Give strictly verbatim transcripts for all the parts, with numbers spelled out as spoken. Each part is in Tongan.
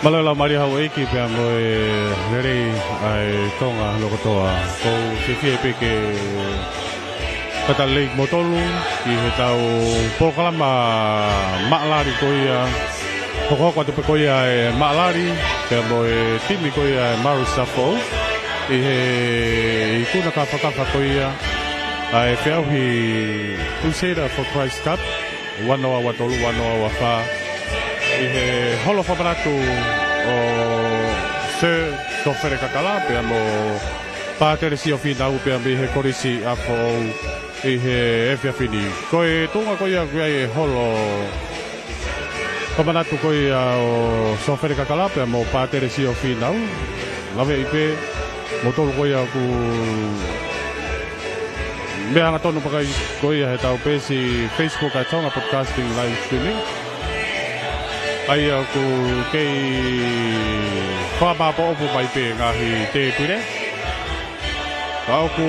Mālō e laumālie houʻeiki pea mo e lelei ʻa e Tonga lokotoa. ʻOku ou fiefia pē ke talitali kimoutolu ki heʻetau polokalama maʻalali ko ia. Hokohoko atu pē ko ia e maʻalali pea mo e timi ko ia e Maru Safo ʻi he ikuna kāfakafa ko ia ʻa e feʻauhi Crusader for Christ Cup ua noa ua tolu, ua noa ua fā, ʻi he holo fakamanatu ʻo Sir Sofele Kakala pea mo Pātele Sio Fīnau pea mei he Kolisi ʻApifoʻou ʻi he efiafi ni. Ko e tuʻunga ko ia ʻoku ʻi ai e holo fakamanatu ko ia ʻo Sofele Kakala pea mo Pātele Sio Fīnau. Laveʻi pē kimoutolu ko ia ʻoku meʻa hangatonu pē ko ia heʻetau peesi Facebook ʻa e Tonga Broadcasting Live Streaming. ʻA ia ʻoku kei fakamāʻopoʻopo mai pē ngaahi tēpile. Ka ʻoku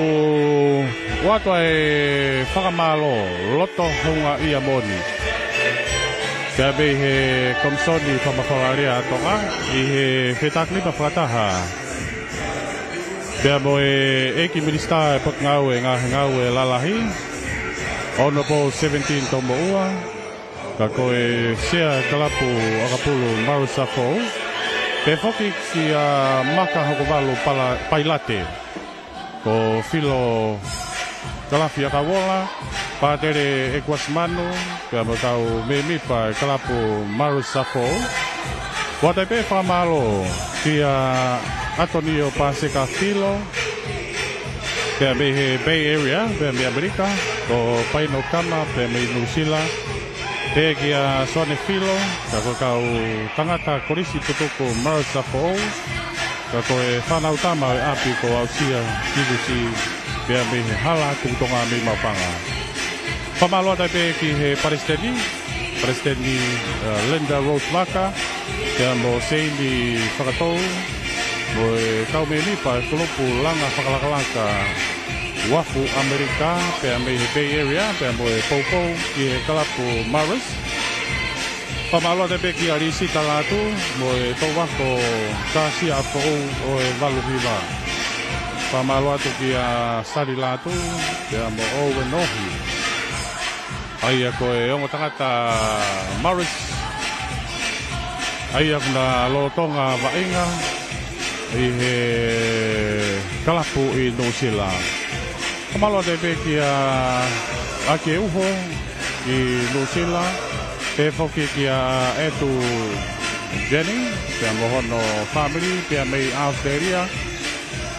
ʻoatu ʻa e fakamālō loto houngaʻia moʻoni pea mei he Komisoni Fakamafola Alea ʻa Tonga ʻi he fetākinima fakataha pea mo e ʻEiki Minisitā ʻo e Potungāue Ngaahi Ngāue Lalahi, Honourable Seventeen Tomoʻua, ka ko e Sea Kalapu ʻAkapulu Maru Safo, pea foki kia Maka Hokovalu Pala-, Pailate, ko Filo Kalafi ʻAkauola, Pātele ʻEkuasi Manu, pea mo e kau mēmipa ʻo e Kalapu Maru Safo. ʻOatu ai pē fakamālō kia ʻAtonio Paseka Filo, pea mei he Bay Area, pea mei ʻAmelika, ko Paino Kama, pea mei Nuʻusila, pea kia Soane Filo, ka ko e kau tangata Kolisi Tutuku Maru Safo, ka ko e fānau tama ʻo e ʻapi ko Ausia Kivusi, pea mei he hala Tuʻi Tonga mei Maupanga. Fakamālō atu ai pē ki he Palesiteni, Palesiteni, uh, Linda Rose Vaka, pea mo Seini Fakatou, mo e kau mēmipa ʻo e kulupu langa fakalakalaka uafu ʻAmelika, pea mei he Bay Area, pea mo e poupou ki he Kalapu Marist. Fakamālō atu pē kia Lisita Lātū, mo e toʻu ako Kāsia ʻApifoʻou ʻo e valu hiva. Fakamālō atu kia Sali Lātū, pea mo Owen Ohi. ʻA ia ko e ongo tangata Marist, ʻa ia ʻoku na lolotonga vaʻinga ʻi he kalapu ʻi Nuʻusila. Fakamālō atu pē kia ʻAkeuho ʻi Nuʻusila, pea foki kia ʻEtu Jenny, pea mo hono fāmili, pea mei ʻAositelēlia,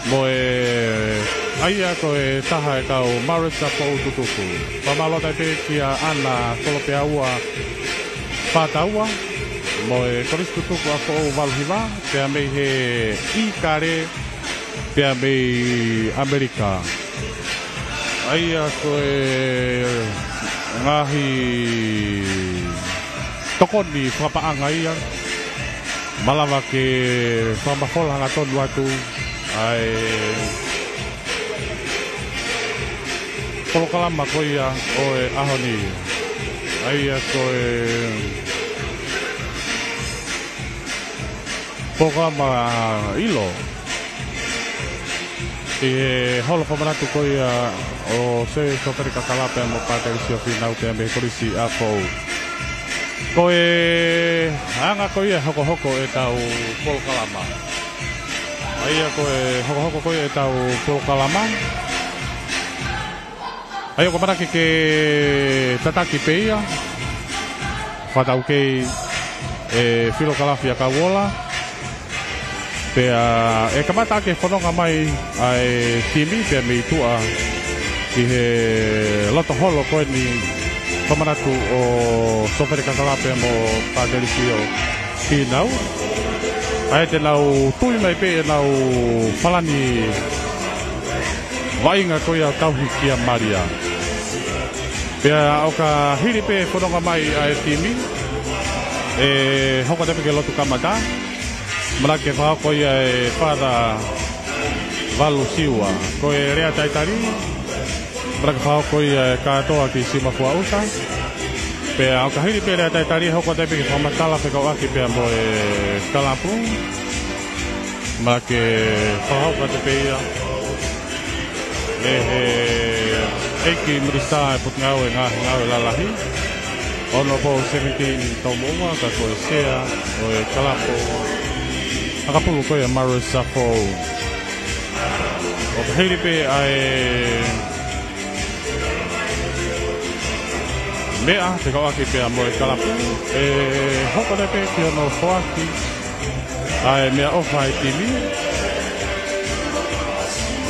mo e ʻa ia ko e taha e kau Marist Safo Tutuku. Fakamālō atu pē kia ʻAna Kolopeaua Fataua, mo e Kolisi Tutuku ʻApifoʻou valu hiva, pea mei he ʻIkale, pea mei ʻAmelika. ʻA ia ko e ngaahi tokoni fakapaʻanga ia, malava ke fakamafola hangatonu atu ʻa e polokalama ko ia ʻo e ʻaho ni. ʻA ia ko e polokalama ʻilo ʻi he holo fakamanatu ko ia ʻo Sir Sofele Kakala pea mo Pātele Sio Fīnau pea mei he Kolisi ʻApifoʻou. Ko e anga ko ia hokohoko ʻetau polokalama. ʻA ia ko e hokohoko ko ia ʻetau polokalama. ʻA ia ʻoku ou manako ke tataki pē ia, fakataukei ʻe Filo Kalafi ʻAkauola, pea ʻe kamata ʻaki e fononga mai ʻa e timi pea mei tuʻa ʻi he loto holo ko eni fakamanatu ʻo Sofele Kakala pea mo Pātele Sio Fīnau. ʻA ia te nau tui mai pē ʻenau palani vaʻinga ko ia ʻo tauhi kia Malia. Pea ʻo ka hili pē fononga mai ʻa e timi, ʻe hoko atu pē ki he lotu kamata. Manako ke fakahoko ia ʻe Father Valu Siua. Ko e lea talitali, manako ke fakahoko ia ʻe Kātoa ki Siumafuaʻuta. Pea ʻo ka hili pē lea talitali, hoko atu pē ke fakamatala fekauʻaki pea mo e kalapu. Maʻa ke fakahoko atu pē ia ʻe he ʻEiki Minisitā ʻo e Potungāue Ngaahi Ngāue Lalahi, Honourable Seventeen Tomoua, ka ko e sea ʻo e kalapu ʻakapulu ko ia Maurice Safou. ʻO ka hili pē ʻa e meʻa fekauʻaki pea mo e kalapu, ʻe hoko atu pē ki hono foaki ʻa e meʻaʻofa ʻa e timi.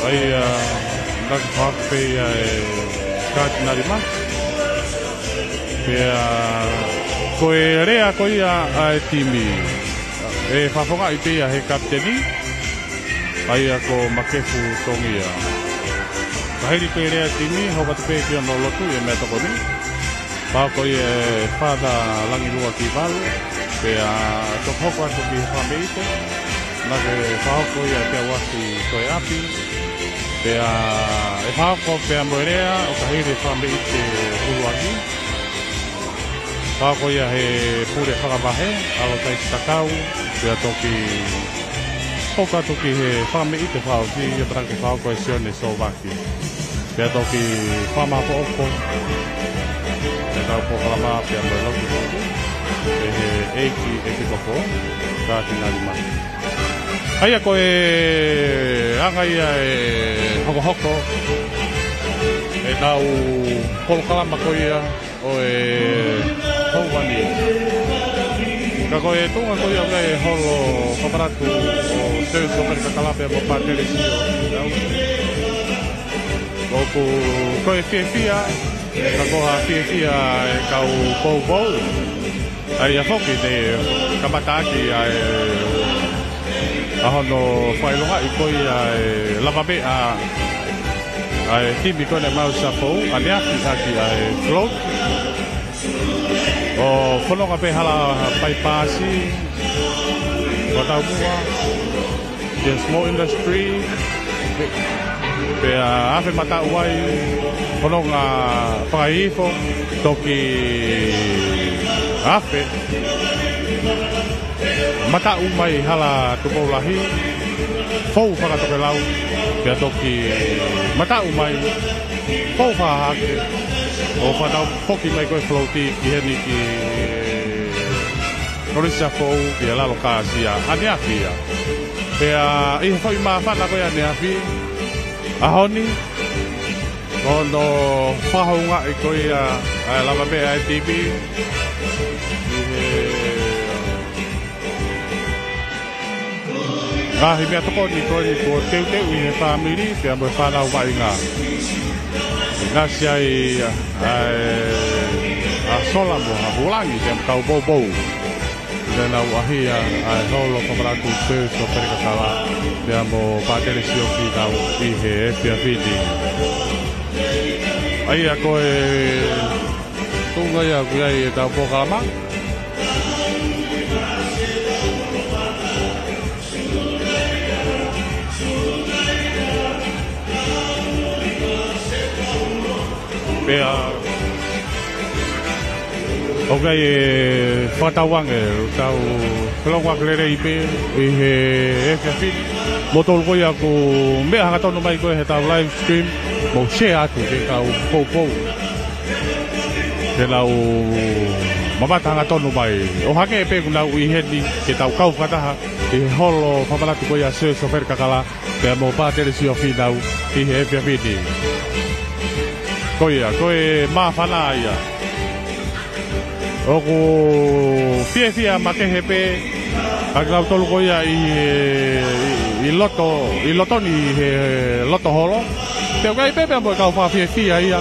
ʻA ia, naʻa ke foaki pē ia ʻe Katinali Maki. Pea ko e lea ko ia ʻa e timi, ʻe fakafofongaʻi pē ia ʻe he kapiteni, ʻa ia ko Makefu Tongia. Ka hili pē lea timi, hoko atu pē ki hono lotu ʻi he meʻatokoni. Fakahoko ia ʻe Father Langilua Kivalu, pea toki hoko atu ki he fakameʻite, naʻa ke fakahoko ia ʻe Peauasi Toeapi, pea ʻe fakahoko pea mo e lea ʻo ka hili e fakameʻite ʻuluaki. Fakahoko ia ʻe he pule fakavahe, ʻAlo Taisi Takau, pea toki hoko atu ki he fakameʻite fakaʻosi, ʻa ia pea naʻa ke fakahoko ʻe Sione Sōvaki. Pea toki fakamafoʻofoʻo ʻetau polokalama pea mo e lotu foki ʻe he ʻEiki ʻEpikopō, Katinali Maki. ʻA ia ko e anga ia e hokohoko ʻetau polokalama ko ia ʻo e houa ni. Ka ko e tuʻunga ko ia ʻo e holo fakamanatu ʻo Sēvesi ʻo Amerika Kalape mo Pātele Sio. ʻOku ko e fiefia, ka ko ha fiefia e kau poupou. ʻA ia foki te kamataʻaki ʻa e, ʻa hono fakaʻilongaʻi ko ia e lavameʻa ʻa e timi ko ena Maurice Safou, ʻaneafi ʻaki ʻa e float. ʻO fononga pē hala paipasi, ko tau mua, the small industry, pea afe mataʻu ai, fononga fakaifo, toki afe mataʻu mai hala Tupou Lahi, fou fakatokelau, pea toki mataʻu mai, fou fakahahake, ʻo fanau foki mai ko e float ki heni ki Kolisi Safou ki he lalo kāsia, ʻaneafi ia. Pea ʻi he foʻi māfana ko ia ʻaneafi, ʻaho ni, ʻo hono fakahoungaʻi ko ia ʻa e lavameʻa ʻa e timi ʻi he ngaahi meʻatokoni ko eni kuo teuteuʻi ʻe he fāmili pea mo e fānau vaʻinga. ʻInasi ai ʻa e, ʻa Sola mo Hapulangi pea mo e kau poupou. Te nau ʻaʻahi ʻa e holo fakamanatu Sēvesi ʻo Amerika Kalape pea mo Pātele Sio Fīnau ʻi he efiafi ni. ʻA ia ko e tuʻunga ia ʻoku ʻi ai ʻetau polokalama. Pea ʻoku ʻi ai e fakatauange, tau felongoaki lelei pē ʻi he efiafi ni. Mo tolu ko ia ʻoku meʻa hangatonu mai ko ē he tau live stream, mou share atu ke kau poupou ke nau mamata hangatonu mai. ʻO hangē pē ʻoku nau ʻi heni ke tau kau fakataha ʻi he holo fakamanatu ko ia Sēvesi ʻo Amerika Kalape pea mo Pātele Sio Fīnau ʻi he efiafi ni. Ko ia, ko e māfana ia. ʻOku fiefia makehe pē ʻa kinautolu ko ia ʻi, ʻi, ʻi loto, ʻi loto ni he loto holo. Pea ʻoku ʻi ai pē pea mo e kau fakafiefia ia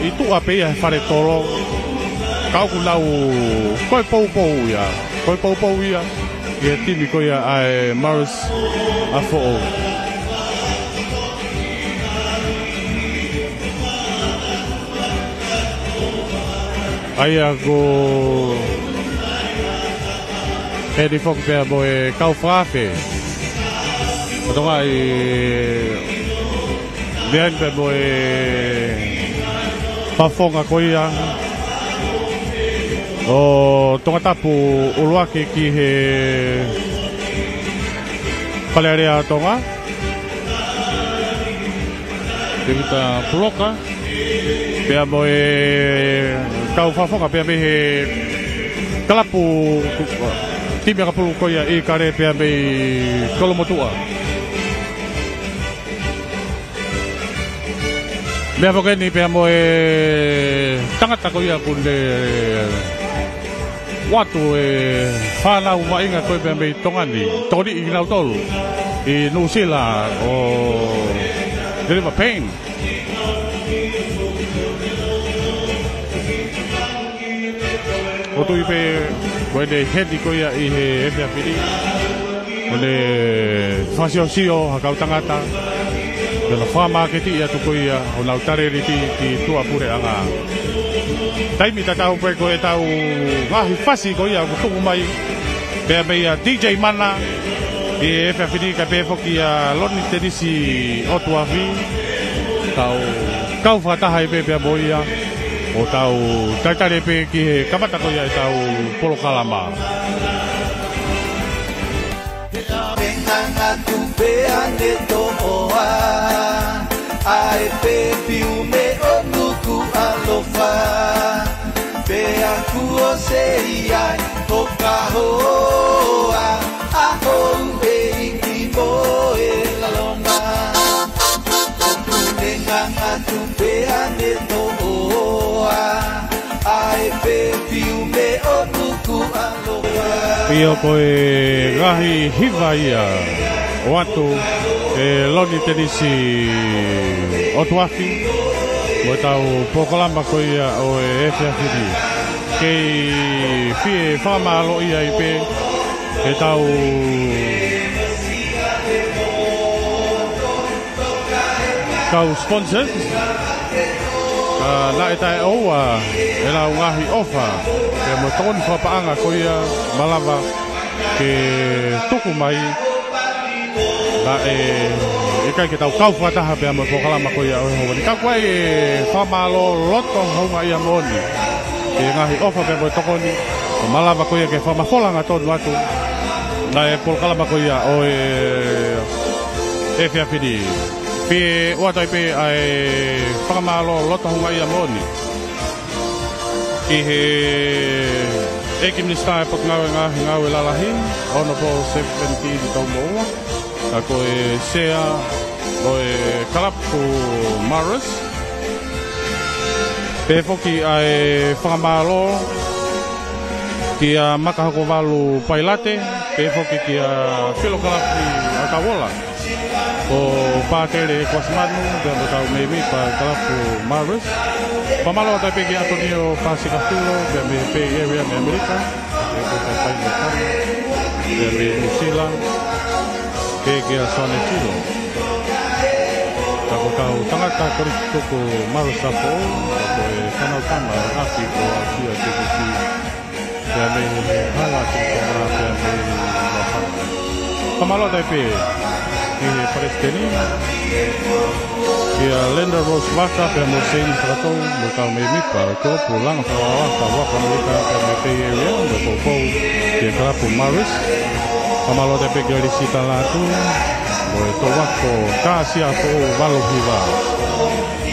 ʻi tuʻa pē ia he fale tolo. Ka ʻoku nau, ko e poupou ia. Ko e poupou ia ʻi he timi ko ia ʻa e Maurice ʻa Foʻou. ʻA ia ko eni foki pea mo e kau fakaafe. Ko tonga i meʻa ni pea mo e fafonga ko ia. ʻo Tongatapu ʻUluaki ki he Fale Alea ʻo Tonga, Tēvita Puloka, pea mo e kau fakafofonga pea mei he kalapu, timi ʻakapulu ko ia ʻIkale pea mei Kolomotuʻa. Meʻa foki eni pea mo e tangata ko ia kuo ne ʻoatu e fānau vaʻinga ko ia pea mei Tonga ni, tokoniʻi kinautolu ʻi Nuʻusila ʻo Deliver Pain. ʻOku ou tui pē ko ʻene heni ko ia ʻi he efiafi ni, ʻo ne fakasiosio ha kau tangata, ʻo ne fakamāketiʻi atu ko ia honau talēniti ki tuʻapuleʻanga. Taimi tatau pē ko ʻetau ngaahi fasi ko ia ʻoku tuku mai pea mei a D J Mana ʻi he efiafi ni, kae pehē foki ʻa Loni Tenisi ʻOtuafi, tau kau fakataha ai pē pea mo ia, ʻo tau talitali pē ki he kamata ko ia ʻetau polokalama. Pea me ngangatu pea ne toʻoa, ʻa e pefiume ʻo Nukuʻalofa. Pea kuo ʻosi ai ʻo ka hoa, ʻa houʻeiki mo e lalonga. ʻOku ne ngangatu pea ne toʻoa, ʻa e pefiume ʻo Nukuʻalofa. ʻIo, ko e ngaahi hiva ia ʻoatu ʻe Loni Tenisi ʻOtuafi, mo ʻetau polokalama ko ia ʻo e efiafi ni. Kei fie fakamālōʻia ai pē ʻetau kau sponsors, ʻa, naʻe taʻeʻoua ʻenau ngaahi ʻofa, pea mo e tokoni fakapaʻanga ko ia ʻoku malava ke tuku mai, naʻe ʻikai ke tau kau fakataha pea mo e polokalama ko ia ʻo e ʻaho ni. Ka ʻoku ʻi ai e fakamālō loto houngaʻia moʻoni ki he ngaahi ʻofa pea mo e tokoni, ʻoku malava ko ia ke fakamafola hangatonu atu ʻa e polokalama ko ia ʻo e efiafi ni. Fie ʻoatu ai pē ʻa e fakamālō loto houngaʻia moʻoni ki he ʻEiki Minisitā ʻo e Potungāue Ngaahi Ngāue Lalahi, Honourable Sefton Team Taumoʻua, ka ko e sea ʻo e kalapu Marist. Pehē foki ʻa e fakamālō kia Makahokovalu Pailate, pehē foki kia Filokalafi ʻAkauola, ko Pākele Kuasimanu, pea mo e kau mēmipa ʻo e kalapu Marist. Fakamālō atu ai pē kia ʻAtonio Pasika Filo, pea mei he Bay Area mei ʻAmelika, pea ko e kau paini ʻo Tana, pea mei Nuʻusila, pea kia Soane Filo. Ka ko e kau tangata kolisi tuku Marist Sapo, ka ko e fānau tama ʻo e ʻapi ko Asia T V C, pea mei he hala ki Tonga, pea mei Lapana. Fakamālō atu ai pē ki he palesiteni, kia Linda Rose Vaka, pea mo Seini Sakatou, mo e kau mēmipa ʻo e kalapu Langa Fakalakalaka ʻa ʻAmelika, pea mei he Bay Area, mo e poupou ki he kalapu Marist. Fakamālō atu ai pē kia Lisita Lātū, mo e touako Kāsia Foʻou Valuhiva.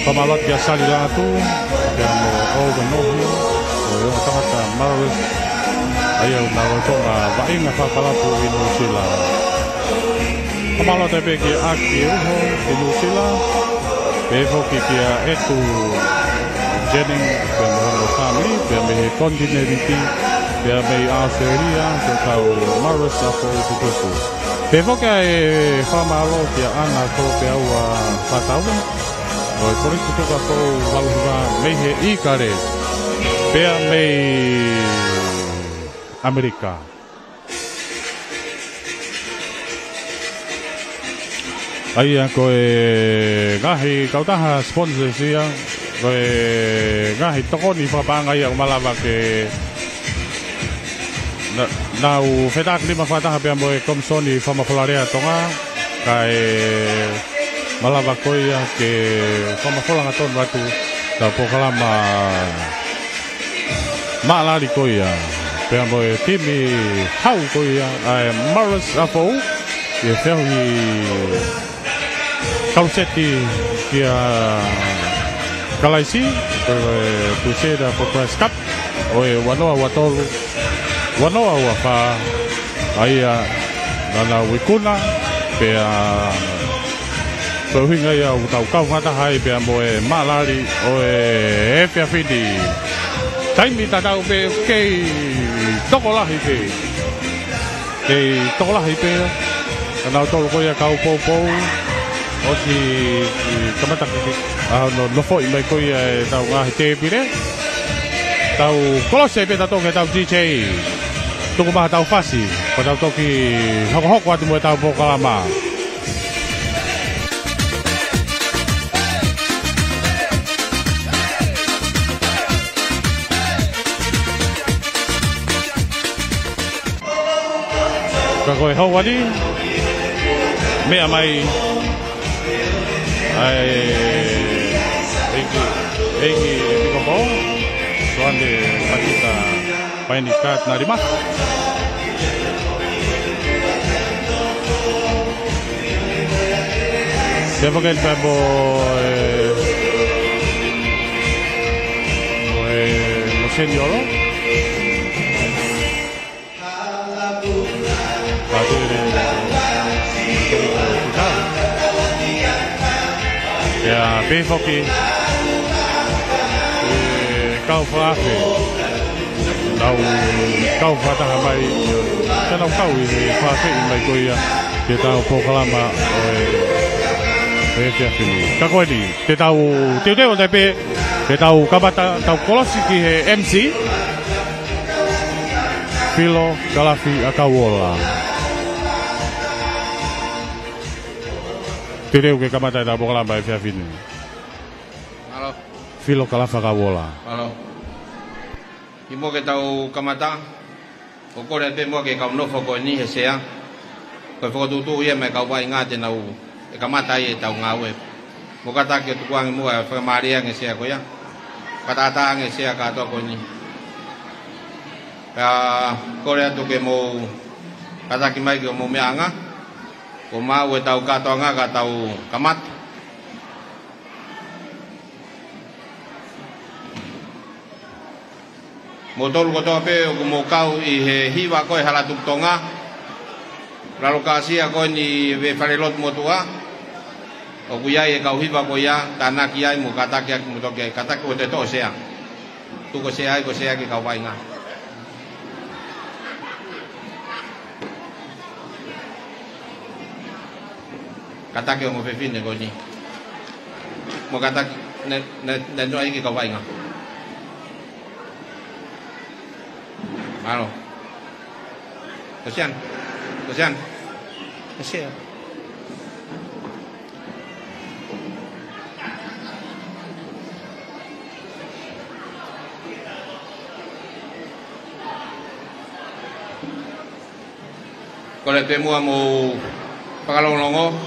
Fakamālō atu kia Sali Lātū, pea mo Owen Ohi, ʻo e ongo tangata Marist, ʻa ia ʻoku nau lolotonga vaʻinga fakakalapu ʻi Nuʻusila. Fakamālō atu ai pē kia ʻAki Uho ʻi Nuʻusila, pehē foki kia ʻEtu Jennings, pea mo hono fāmili, pea mei he konitinēniti, pea mei ʻAositelēlia, ko e kau Marist Sapo ʻi Tutuku. Pehē foki ʻa e fakamālō kia ʻAna Kolopeaua Fataua, ʻo e kolisi tuku ʻa Foʻou Valuhiva mei he ʻIkale, pea mei ʻAmelika. ʻA ia ko e ngaahi kautaha sponsors ia, ko e ngaahi tokoni fakapaʻanga ia ʻoku malava ke na-, nau fetākinima fakataha pea mo e Komisoni Fakamafola Lea ʻa Tonga, kae malava ko ia ke fakamafola hangatonu atu ʻetau polokalama Māʻalali ko ia, pea mo e timi hau ko ia ʻa e Marist ʻa Fou, ʻi he feohi kaluseti kia Kalaisi, ko e Crusader for Christ Cup, ʻo e ua noa ua tolu, ua noa ua fā, ʻa ia naʻa nau ikuna, pea ko e ʻuhinga ia ʻoku tau kau fakataha ai pea mo e māʻalali ʻo e efiafi ni. Taimi tatau pē kei tokolahi pē. Kei tokolahi pē. Ka nautolu ko ia kau poupou. ʻOsi kamata ke, ke, ʻa hono nofoʻi mai ko ia ʻetau ngaahi tēpile. Tau kolosi ai pē tautolu ki heʻetau D J. Tuku mai haʻatau fasi. Pea tau toki hokohoko atu mo ʻetau polokalama. Ka ko e houa ni, meʻa mai ʻa e ʻEiki, ʻEiki ʻEpikopō Soane Patita Paini Katinalima. Pea fakahā pē mo e, mo e, mo Seniolo. Pea tele. Pea pehē foki e kau fakaafe. Nau kau fakataha mai, ka nau kau ʻi he fakafeʻi mai ko ia ki heʻetau polokalama ʻo e, ʻo e efiafi ni. Ka ko eni, te tau teuteu atu pē, te tau kamata, tau kolosi ki he M C. Filo Kalafi ʻa Kauola. Teuteu ke kamata ʻetau polokalama efiafi ni. Mālō. Filo Kalafi ʻa Kauola. Mālō. ʻI muʻa ke tau kamata, ʻoku ou kole atu pē muʻa ki he kau nofo ko eni he sea. Ko e fokotuʻutuʻu ia mei he kau vaʻinga te nau ʻe kamata ai ʻetau ngāue. Mou kātaki ʻo tukuange muʻa e fakamālieʻia ange sea ko ia. Fakatātā ange sea kātoa ko eni. Pea kole atu ke mou kātaki mai ki hoʻomou meʻaʻanga. Kuo maʻu ʻetau kātoanga ka tau kamata. Moutolu kotoa pē ʻoku mou kau ʻi he hiva ko e Hala Tuku Tonga. Lalo kāsia ko eni ʻi he falelotu motuʻa. ʻOku ʻi ai e kau hiva ko ia, tānaki ai mo kātaki ʻaki mo toki ai, kātaki ʻo te toʻo sea. Tuku sea ai, ko sea ki he kau vaʻinga. Kātaki ʻo mo fefine ko eni. Mo kātaki, ne, ne, ne noa iki kau vaʻinga. Mālō. Kasian. Kasian. Kasian. Kole pē muʻa mou fakalongolongo.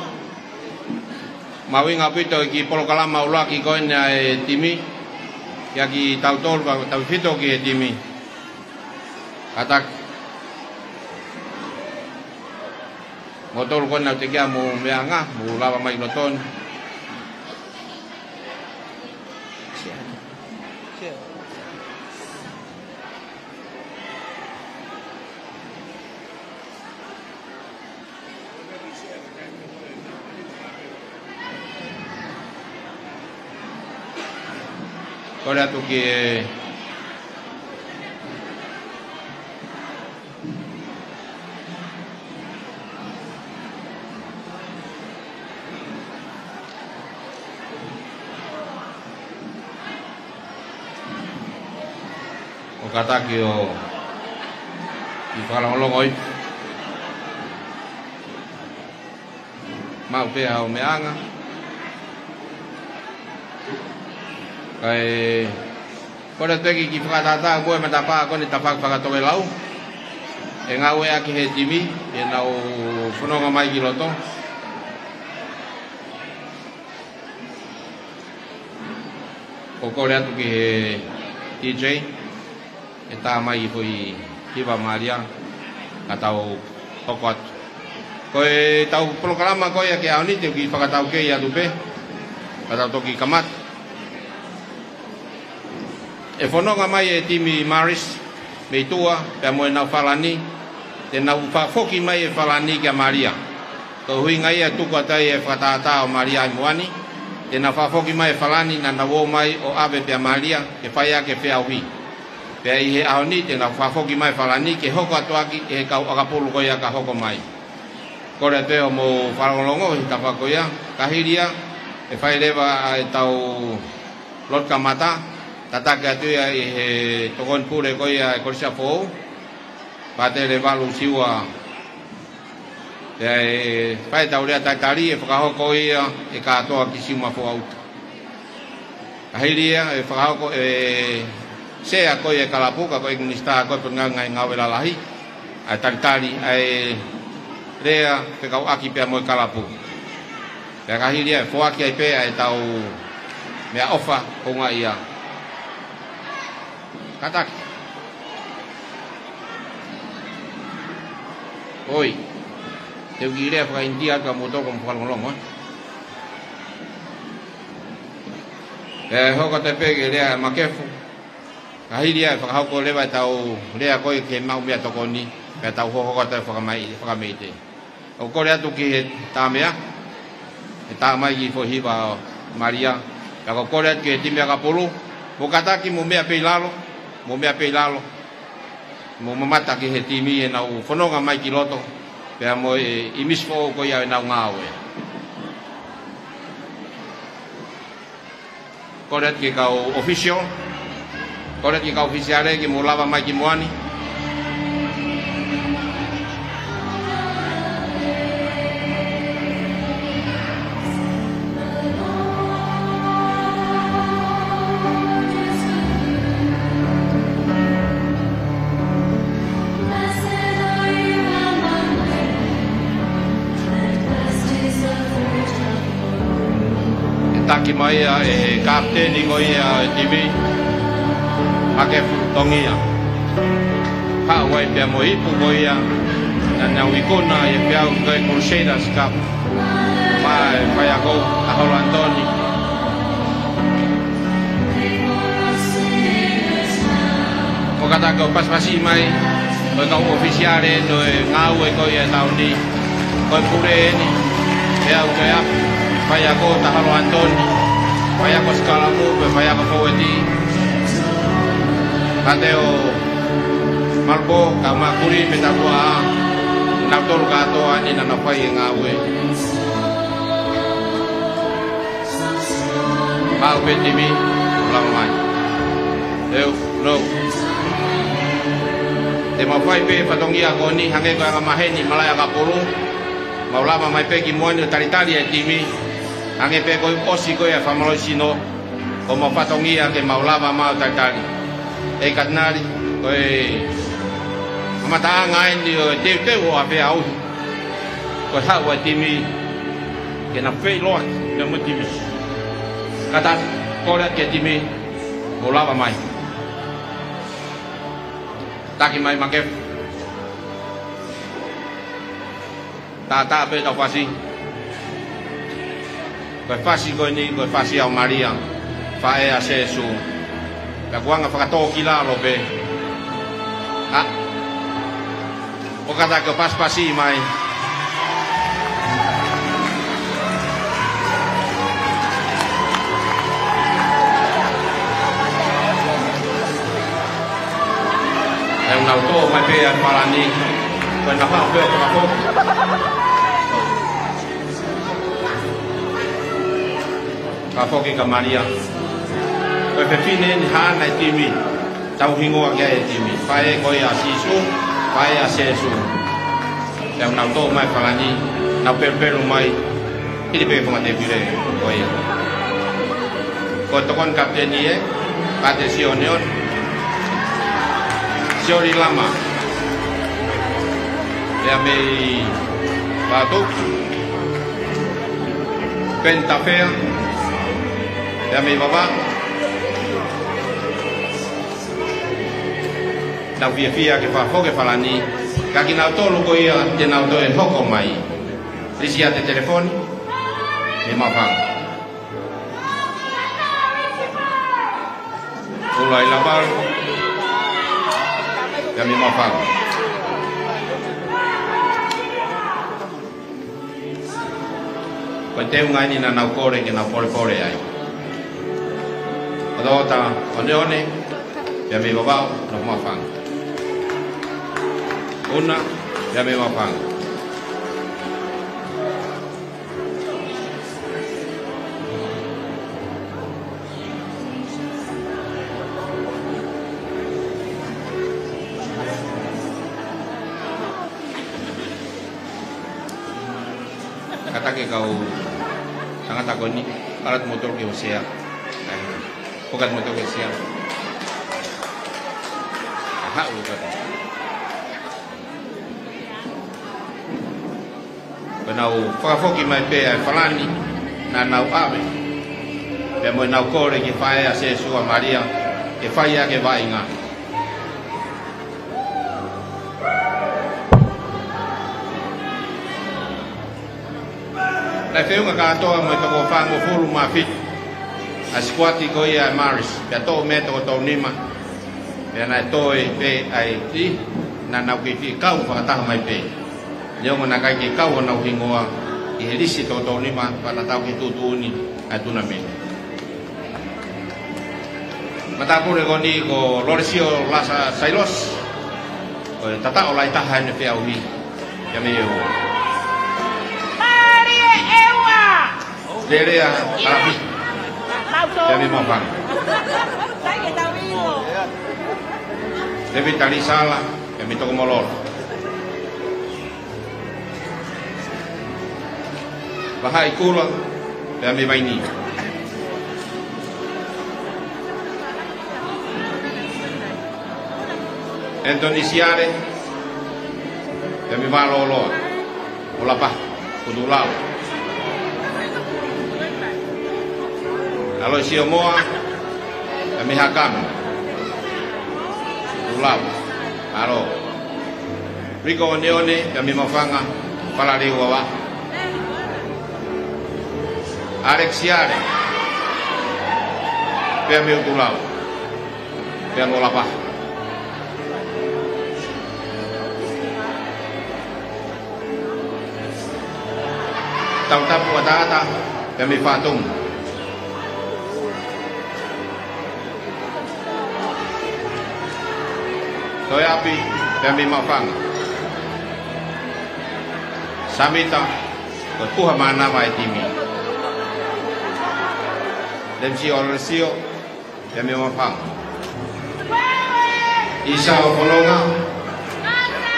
Mahuʻinga ʻaupito e kiʻi polokalama ʻuluaki ko eni ʻa e timi. ʻIa kitautolu, ka tau fito ki he timi. Kātaki. Moutolu ko ena ʻoku teʻeki ai mou meʻaʻanga, mou lava mai loto ni. Kole atu ki he ʻo kātaki ʻo kiʻi fakalongolongo ʻi. Maʻu pē haʻo meʻaʻanga. Kae kole atu pē ke kiʻi fakatātā ko e matapā ko eni tafaʻaki fakatokelau. ʻE ngāueʻaki he timi, ʻenau fononga mai ki loto. ʻOku kole atu ki he D J. ʻE tā mai foʻi hiva Malia, ka tau hoko atu. Ko ʻetau polokalama ko ia ki he ʻaho ni te u kiʻi fakataukei atu pē, ka tau toki kamata. ʻE fononga mai e timi Marist mei tuʻa, pea mo ʻenau falani, te nau fakafoki mai e falani kia Malia. Ko e ʻuhinga ia tuku atu ai e fakatātā ʻo Malia ʻi muʻa ni, te nau fakafoki mai e falani naʻa nau ō mai ʻo ʻave pē ʻa Malia, ke fai ʻaki e feʻauhi. Pea ʻi he ʻaho ni te nau fakafoki mai e falani ke hoko atu ʻaki ʻe he kau ʻakapulu ko ia ka hoko mai. Kole atu ē hoʻomou fakalongolongo he tafaʻaki ko ia, ka hili ia, ʻe fai leva ʻa ʻetau lotu kamata, tataki atu ia ʻe he tokoni pule ko ia ʻa e Kolisi ʻa Foʻou, Pātele Valu Siua, pea ʻe fai ʻetau lea talitali, ʻe fakahoko ia ʻe Kātoa Kisiuma Foauta. Ka hili ia, ʻe fakahoko ʻe sea ko ia e kalapu, ka ko e ʻEiki Minisitā ko e Potungāue Ngaahi Ngāue Lalahi, ʻa e talitali ʻa e lea fekauʻaki pea mo e kalapu. Pea ka hili ia, ʻe foaki ai pē ʻa ʻetau meʻaʻofa houngaʻia. Kātaki. ʻOi. Te u kiʻi lea fakaʻInitia atu kia moutolu ko hoʻomou fakalongolongo, ē. ʻE hoko atu pē ki he lea ʻa Makefu. Ka hili ia, ʻe fakahoko leva ʻetau lea ko ia ki he maʻu meʻatokoni, pea tau hohoko atu e fakamai-, fakamite. ʻOku kole atu ki he Tāmea, ʻe tā mai kiʻi foʻi hiva ʻo Malia. Pea ʻoku kole atu ki he timi ʻakapulu, mou kātaki, mou meʻa pē ʻi lalo, mou meʻa pē ʻi lalo, mou mamata ki he timi ʻenau fononga mai ki loto, pea mo e ʻīmisi foʻou ko ia ʻenau ngāue. Kole atu ki he kau ʻōfisiale, kole atu ki he kau ʻōfisiale ke mou lava mai ki muʻa ni. ʻE taki mai ia ʻe he kapiteni ko ia ʻo e timi, Makefu Tongia. Haʻu ai pea mo e ipu ko ia naʻa nau ikuna ʻi he peau ko e Crusaders Cup, maʻa e faiako Taholo Anitoni. Ko e kātaki ʻo pasipasi mai, ko e kau ʻōfisiale ʻo e ngāue ko ia ʻa e taʻu ni, ko e pule eni, peau ko ia, faiako Taholo Anitoni, faiako sikalapu, pea faiako fōueti, Kateo Malupo, kau Makuli, pea tapu ʻa, nautolu kātoa eni naʻa nau fai e ngāue. Maʻu pē timi, lava mai. Leu, lou. Te mau fai pē fatongia ko eni, hangē ko e anga maheni malaʻe ʻakapulu. Mau lava mai pē ki muʻa ni ʻo talitali e timi. Hangē pē ko e ʻosi ko ia e fakamālohisino, ko homau fatongia ke mau lava mai ʻo talitali. ʻEiki Katinali, ko e kamataʻanga eni ʻo e teuteu ʻo e feʻauhi. Ko e haʻu ʻa e timi, ke na feʻiloaki pea mo e timi. Kātaki, kole atu ki he timi, mou lava mai. Taki mai Makefu. Tātā pē ʻetau fasi. Ko e fasi ko eni, ko e fasi ʻo Malia, faʻē ʻa Sēsū. Pea ʻoku anga fakatōkilalo pē. ʻA, ʻo kātaki ʻo pasipasi mai. ʻE nau tō mai pē ʻa e falani. Ko e nafa pē ʻo fakafoki. Fakafoki kia Malia. Ko e fefine eni haʻana e timi. Tau hingoa ki ai e timi. Faʻē ko ia ʻa Sīsū, faʻē ʻa Sēsū. Pea nau tō mai e falani, nau pelupelu mai, hili pē fanga tēpile ko ia. Ko e tokoni kapiteni ē, Pate Sione ʻOni, Sioli Lama. Pea mei Vatu, Peni Tafea. Pea mei Vavaʻu, Tau fiefia ke fakafoki e falani, ka kinautolu ko ia te nau toe hoko mai. Lisiate Telefoni, mei Maʻufanga. Ula Ilapalo, ia mei Maʻufanga. Ko e teunga eni naʻa nau kole ke nau polepole ai. Otaota Oneone, ia mei Vavaʻu, nofo Maʻufanga. Una, ia mei Maʻufanga. Kātaki e kau tangata ko eni, ala atu moutolu ki he sea. Poka atu moutolu ki he sea. Aha, u kata. Pea nau fakafoki mai pē ʻa e falani naʻa nau ʻave, pea mo ʻenau kole ki he faʻē ʻa Sēsua Malia ke fai ʻaki e vaʻinga. Naʻe feʻunga kātoa mo e toko fāngofulu mā fitu ʻa e sikuati ko ia ʻa e Marist, pea toʻo mei ai e toko tolunima, pea naʻe toe pē ʻa e kiʻi, naʻa nau kei fie kau fakataha mai pē. Neongo naʻe ʻikai ke kau honau hingoa ʻi he lisi toko tolunima, pea naʻa tau kei tuʻutuʻuni ʻa e tunameni. Matāpule ko eni ko Lolesio Lasa Sailosi, ko e tataʻo lahi taha ʻene feʻauhi, ia mei ʻEua. Mālie ʻEua! Lelea Kalafi, ia mei Maʻufanga. Tēvita Lisala, ia mei Tokomololo. Vahaʻi Kula, ia mei Vainī. Anthony Siale, ia mei Vālōloa, ʻo Lapaha, ʻo Tuʻulau. ʻAloisio Moa, ia mei Hakame, Tuʻulau. ʻAlo. Riko Oneone, ia mei Maʻufanga, Falaleu, Vavaʻu. Alex Siale, pea mei ʻUtulau, pea mo Lapaha. Tautapu ʻAtaʻata, pea mei Fatomu. Toeapi, pea mei Maʻufanga. Samita, ko e puha mānava ʻa e timi. Lemsi Olesio, pea mei Maʻufanga. ʻIsao Fononga,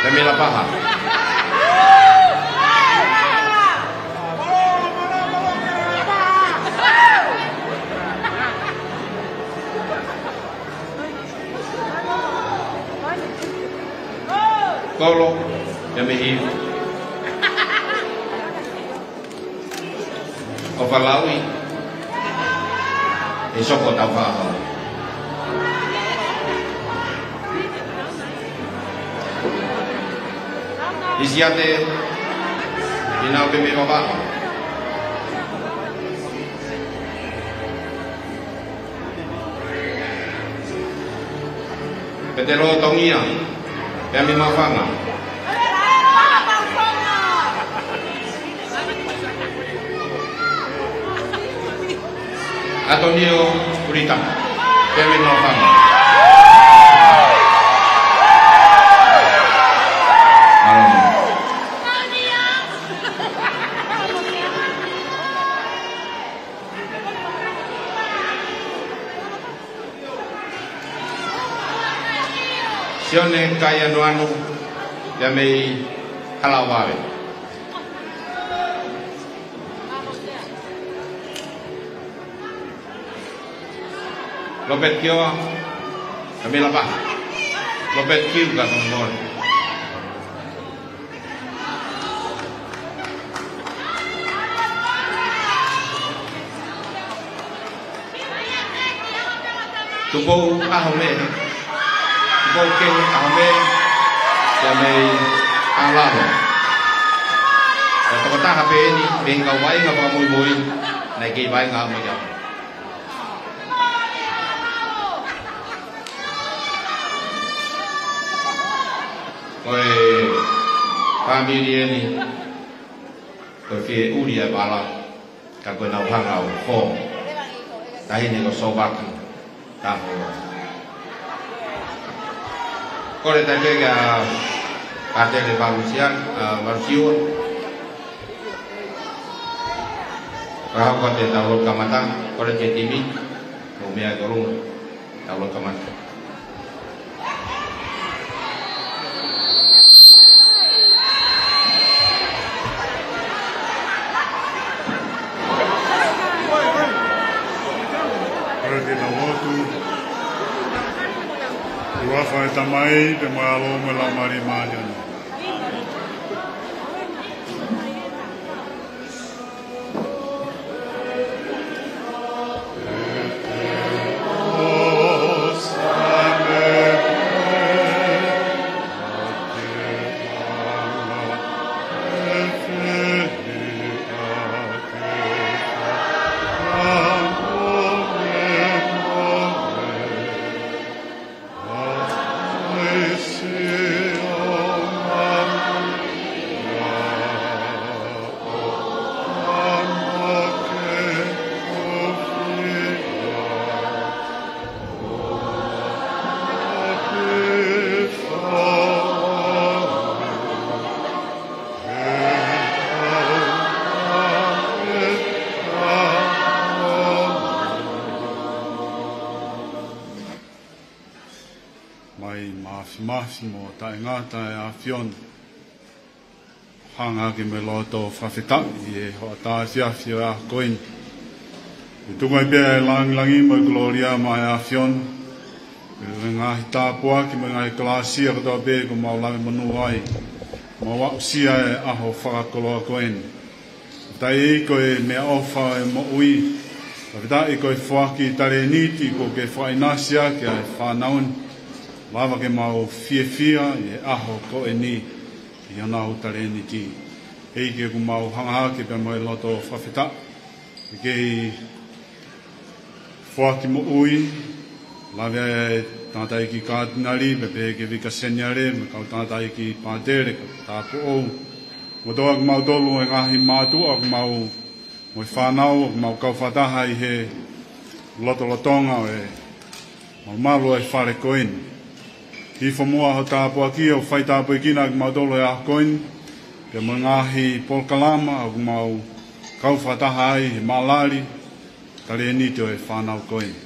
pea mei Lapaha. Kolo, pea mei Hiu. ʻOfa Lauʻi, ʻe Soko Taufaʻāhau. Lisiate Inaope mei Vavaʻu. Petelo Tongia, pea mei Maʻufanga. Atonio Urita, pea mei Maʻufanga. Mālō. Sione Kaianoano, ia mei Halaʻovave. Lopeti Kioa, ia mei Lapaha. Lopeti Kiu ka kongole. Tupou ʻAhomeʻe. Ko e ʻaho mei, ia mei ʻAlalo. Ko e tokotaha pē eni mei he kau vaʻinga fakamuimui naʻe kei vaʻinga mo ia. Ko e fāmili eni, ko e fie ʻuli ʻa e vala, ka ko e nau hanga ʻo fō. Taʻahine ko Sōvaki Tafoa. Kole taʻe pē kia Pātele Valusia, ʻa, Valusiua. Ka hau ko te tau lotu kamata, kole ke timi, mo meʻa ki ʻolunga. Tau lotu kamata. Kole ke tau lotu. ʻI he huafa ʻo e Tamai, pea mo e ʻAlo, mo e Laumālie Māʻoniʻoni. Mai mafimafi mo taʻengata ʻa e ʻAfiona. Hanga hake mo e loto fakafetaʻi ʻi he hoʻatā efiafi ʻo e ʻaho ko eni. ʻI he tuku ai pē ʻa e langilangi mo e kolōlia maʻa e ʻAfiona. ʻI he ngaahi tāpuaki mo e ngaahi kalāsia kotoa pē kuo mau lave monū ai. Mau aʻusia e ʻaho fakakoloa ko eni. Fakafetaʻi ko e meʻaʻofa ʻo e moʻui. Fakafetaʻi ko e foaki talēniti kuo ke fakaʻinasi ʻaki ʻa e fānau ni. Lava ke mau fiefia ʻi he ʻaho ko eni ʻi honau talēniti. ʻEiki, ʻoku mau hanga hake pea mo e loto fakafetaʻi. Ke foaki moʻui, lave ai e tangataʻeiki Kātinali, pea pehē ki he Vika Seniale, mo e kau tangataʻeiki Pātele, kau tāupoʻou. Mo toa kimautolu e ngaahi mātuʻa, ʻoku mau, mo e fānau, ʻoku mau kau fakataha ʻi he lotolotonga ʻo e malumalu ʻo e fale ko eni. Hifo muʻa ho tāpuaki ʻo fai tāpuekina kimautolu he ʻaho ko eni, pea mo e ngaahi polokalama ʻoku mau kau fakataha ai he maʻalali, talēniti ʻo e fānau ko eni.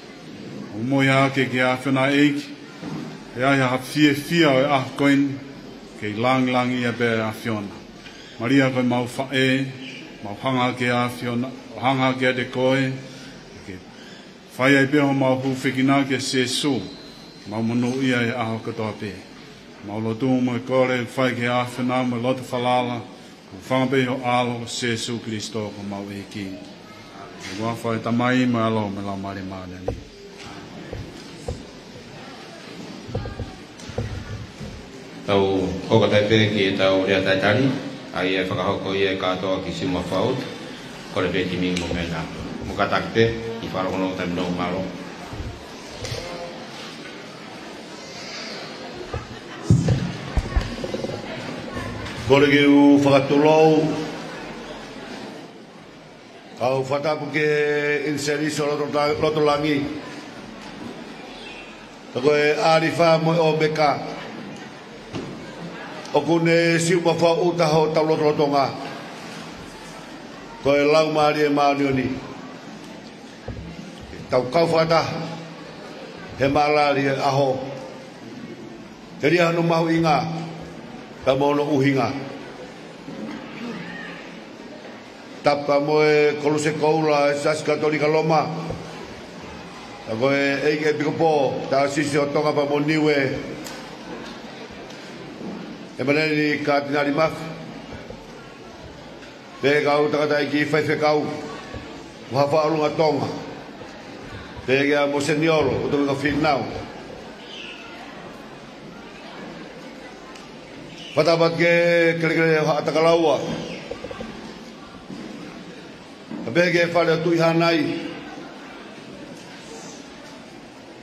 ʻOku mau ʻohake ki he ʻAfiona ʻEiki, ʻe ʻi ai ha fiefia ʻo e ʻaho ko eni, kei langilangiʻia pē ʻa e ʻAfiona. Mālie ko e mau faʻē, mau hanga ki he ʻAfiona, ʻo hanga kiate koe, ke fai ai pē homau hūfekina kia Sīsū, mau monūʻia ʻi he ʻaho kotoa pē. Mau lotu mo e kole, fai ki he ʻAfiona mo e loto falala, ʻo fanga pē ʻi ho ʻAlo ko Sīsū Kalaisi ko homau ʻEiki. ʻI he huafa ʻo e Tamai mo e ʻAlo mo e Laumālie Māʻoniʻoni. Tau hoko atu pē ki heʻetau lea talitali, ʻa ia ʻe fakahoko ia ʻe he kātoa ki Siumafao ʻUta, kole pē timi mo meʻa. Mo kātaki pē, ʻi he fakalongolongo taimi nōmalo. Kole ke u fakatulou. Kau fakatapu ki he ʻIniseliso loto, loto langi. Ko e ʻAlifa mo e ʻOmeka. ʻOku ne Siumafao ʻUta hotau lotolotonga. Ko e Laumālie Māʻoniʻoni. Tau kau fakataha he maʻalali ʻo e ʻaho. Telia hono mahuʻinga, pea mo hono ʻuhinga. Tapu mo e Koluse Koula ʻo e Siasi Katolika Loma. Pea ko e ʻEiki ʻEpikopō, Taʻasisi ʻo Tonga pea mo Niue. ʻEmaniuela Kātinali Mafi. Pea kau tangataʻeiki faifekau, mo e Haʻa Faʻaʻolunga Tonga. Pea kia Monseniolo, ʻUtoʻi Fīnau. Fakatapu atu ki he kelekele ʻo Haʻatakalaua. Pea pehē ki he fale ʻo Tuʻi Hānai.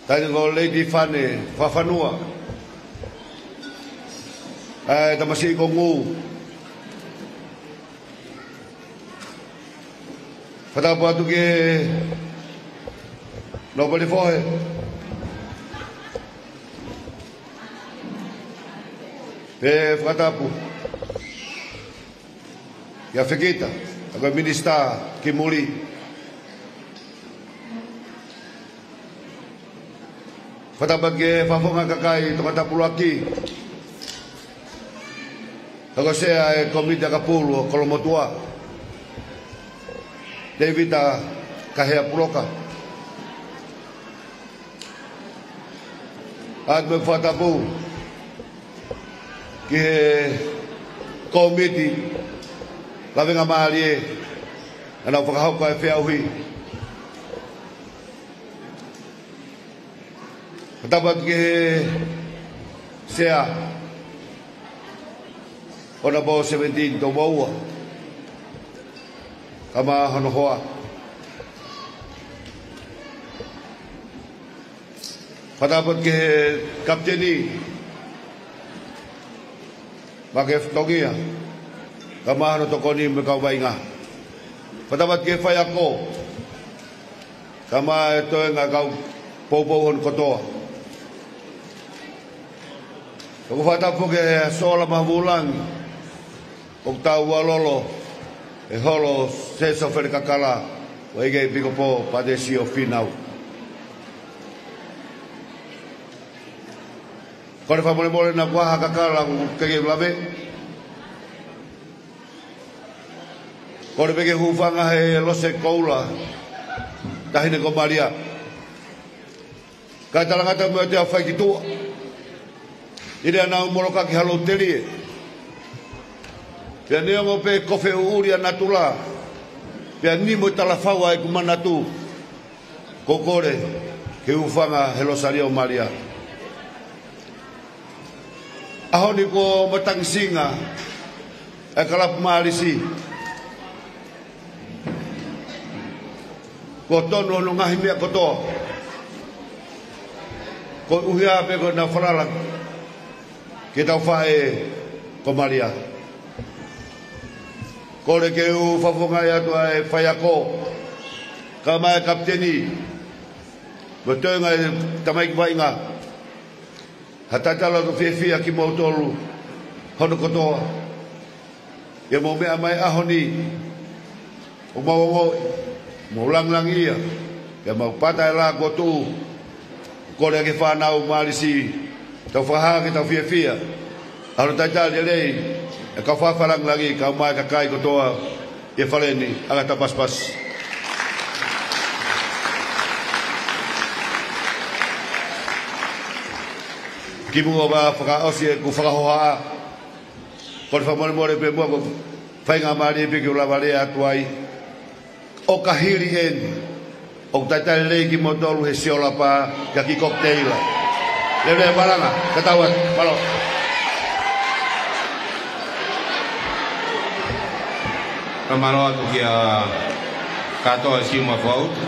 Taʻahine ko Lady Fane Fakafanua. ʻA e tamasiʻi ko Ngū. Fakatapu atu ki he Nōpele Fohe. Pea fakatapu kia Fekita, ʻa ko e minisitā ki muli. Fakatapu ki he Fakafofonga Kakai Tongatapu ʻUluaki, ʻa ko e Sea ʻo e Kōmiti ʻAkapulu ʻo Kolomotuʻa, Tēvita Kahea Puloka. ʻA ia mo e fakatapu ki he Kōmiti Lavengamālie, ʻa ia naʻa nau fakahoko e feʻauhi. Fakatapu atu ki he Sea, Honourable Seventeen Tomoua, kae ʻumaʻā hono hoa. Fakatapu atu ki he Kapiteni, Makefu Tongia, kae ʻumaʻā hono tokoni mo e kau vaʻinga. Fakatapu atu ki he faiako, kae ʻumaʻā e toenga kau poupou hono kotoa. ʻOku fakatapu ki he Sola Mahuvulangi, ʻoku tau ʻalu lolo he holo Sesofele Kakala, ʻo e ʻEiki Epikopō Pātesi ʻo Fīnau. Kole fakamolemole naʻa kuo ʻi ai ha kakala ʻoku ʻikai ke u lave. Kole pē ke hūfanga he lose koula, taʻahine ko Malia. Kae talangata mo e ʻotu ʻa e fai ki tuʻa. ʻI heʻenau molokaki ha lou telie. Pea neongo pē ko e feʻuʻuli ʻa natula, pea nimo e talafau ʻa ʻeku manatu, ko e kole ke hūfanga he Losalio Malia. ʻAho ni kuo matangisinga e kalapu Mālisi. Kuo tonu hono ngaahi meʻa kotoa. Koeʻuhi pē ko ʻenau falala ki heʻetau faʻē ko Malia. Kole ke u fakafofongaʻi atu ʻa e faiako, kae ʻumaʻā e Kapiteni, mo e toenga e tamaiki vaʻinga. Ha talateu fiefia kimoutolu hono kotoa. ʻI hoʻomou meʻa mai he ʻaho ni, ʻoku mau ongoʻi, mau langilangiʻia, pea mau pata e lā kuo tuʻu. Kole ki he fānau Mālisi, tau fakahā ke tau fiefia ʻa hono talitali lelei e kau fakalāngilangi, kae ʻumaʻā e kakai kotoa ʻi he fale ni, ʻoatu e pasipasi. Kimuʻa pea fakaʻosi ʻeku fakahohaʻa, kole fakamolemole pē muʻa ko e faingamālie pē ke u lava lea atu ai. ʻOka hili eni, ʻoku talitali lelei kimoutolu he Siolapa ki he kiʻi kokiteila. Leveleva e malanga, tatau atu, mālō. Ka mālō atu kia kātoa e Siuma Fauta.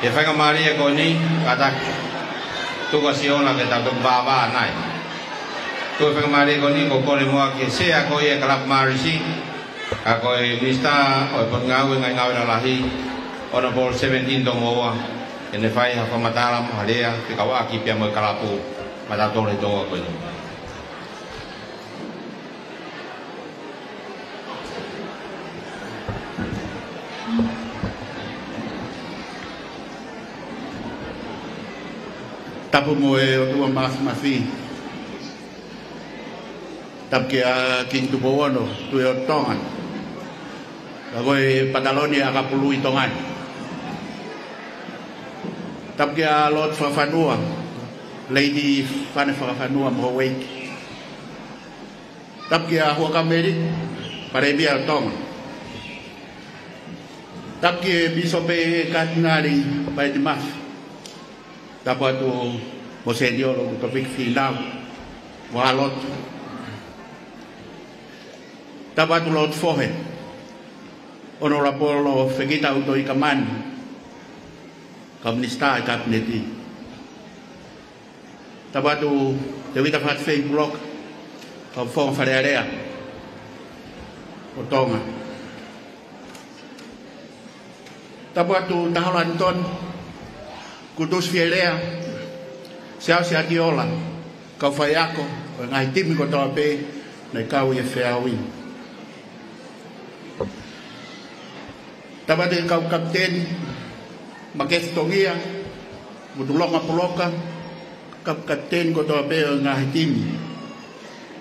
ʻI he faingamālie ko eni, kātaki, tuku ā Siona ke tau toki vāvā nai. Ko e faingamālie ko eni, ko e kole muʻa ki he Sea ko ia e kalapu Mālisi, ʻa ko e Minisitā ʻo e Potungāue Ngaahi Ngāue Lalahi, Honourable Seventeen Tomoua, ke ne fai ha fakamatala mo ha lea fekauʻaki pea mo e kalapu maʻatautolu he tōʻonga ko eni. Tapu mo e ʻOtua Māfimafi. Tapu kia Kingi Tupou Ono, Tuʻi ʻo Tonga. Ka ko e Pataloni ʻAkapulu ʻi Tonga ni. Tapu kia Lord Fakafanua, Lady Fane Fakafanua mo Houʻeiki. Tapu kia Huʻakavameiliku, Palēmia ʻo Tonga. Tapu ki he Pīsope Katinali Paeti Mafi. Tapu atu mo Seniolo, Topiki Fīnau, mo Alotu. Tapu atu Lord Fohe, Honourable Fekita ʻUtoikamani, kau Minisitā ʻi he Kapineti. Tapu atu Tevita Fatafei Puloka, kau Fofonga Fale Alea ʻo Tonga. Tapu atu Tahola Anitoni, Kutusi Fielea, Siaosi Atiola, kau faiako ʻo e ngaahi timi kotoa pē naʻe kau ʻi he feau ni. Tapu atu e kau kapiteni, Makefu Tongia, Mutulonga Puloka, kau kapiteni kotoa pē ʻo e ngaahi timi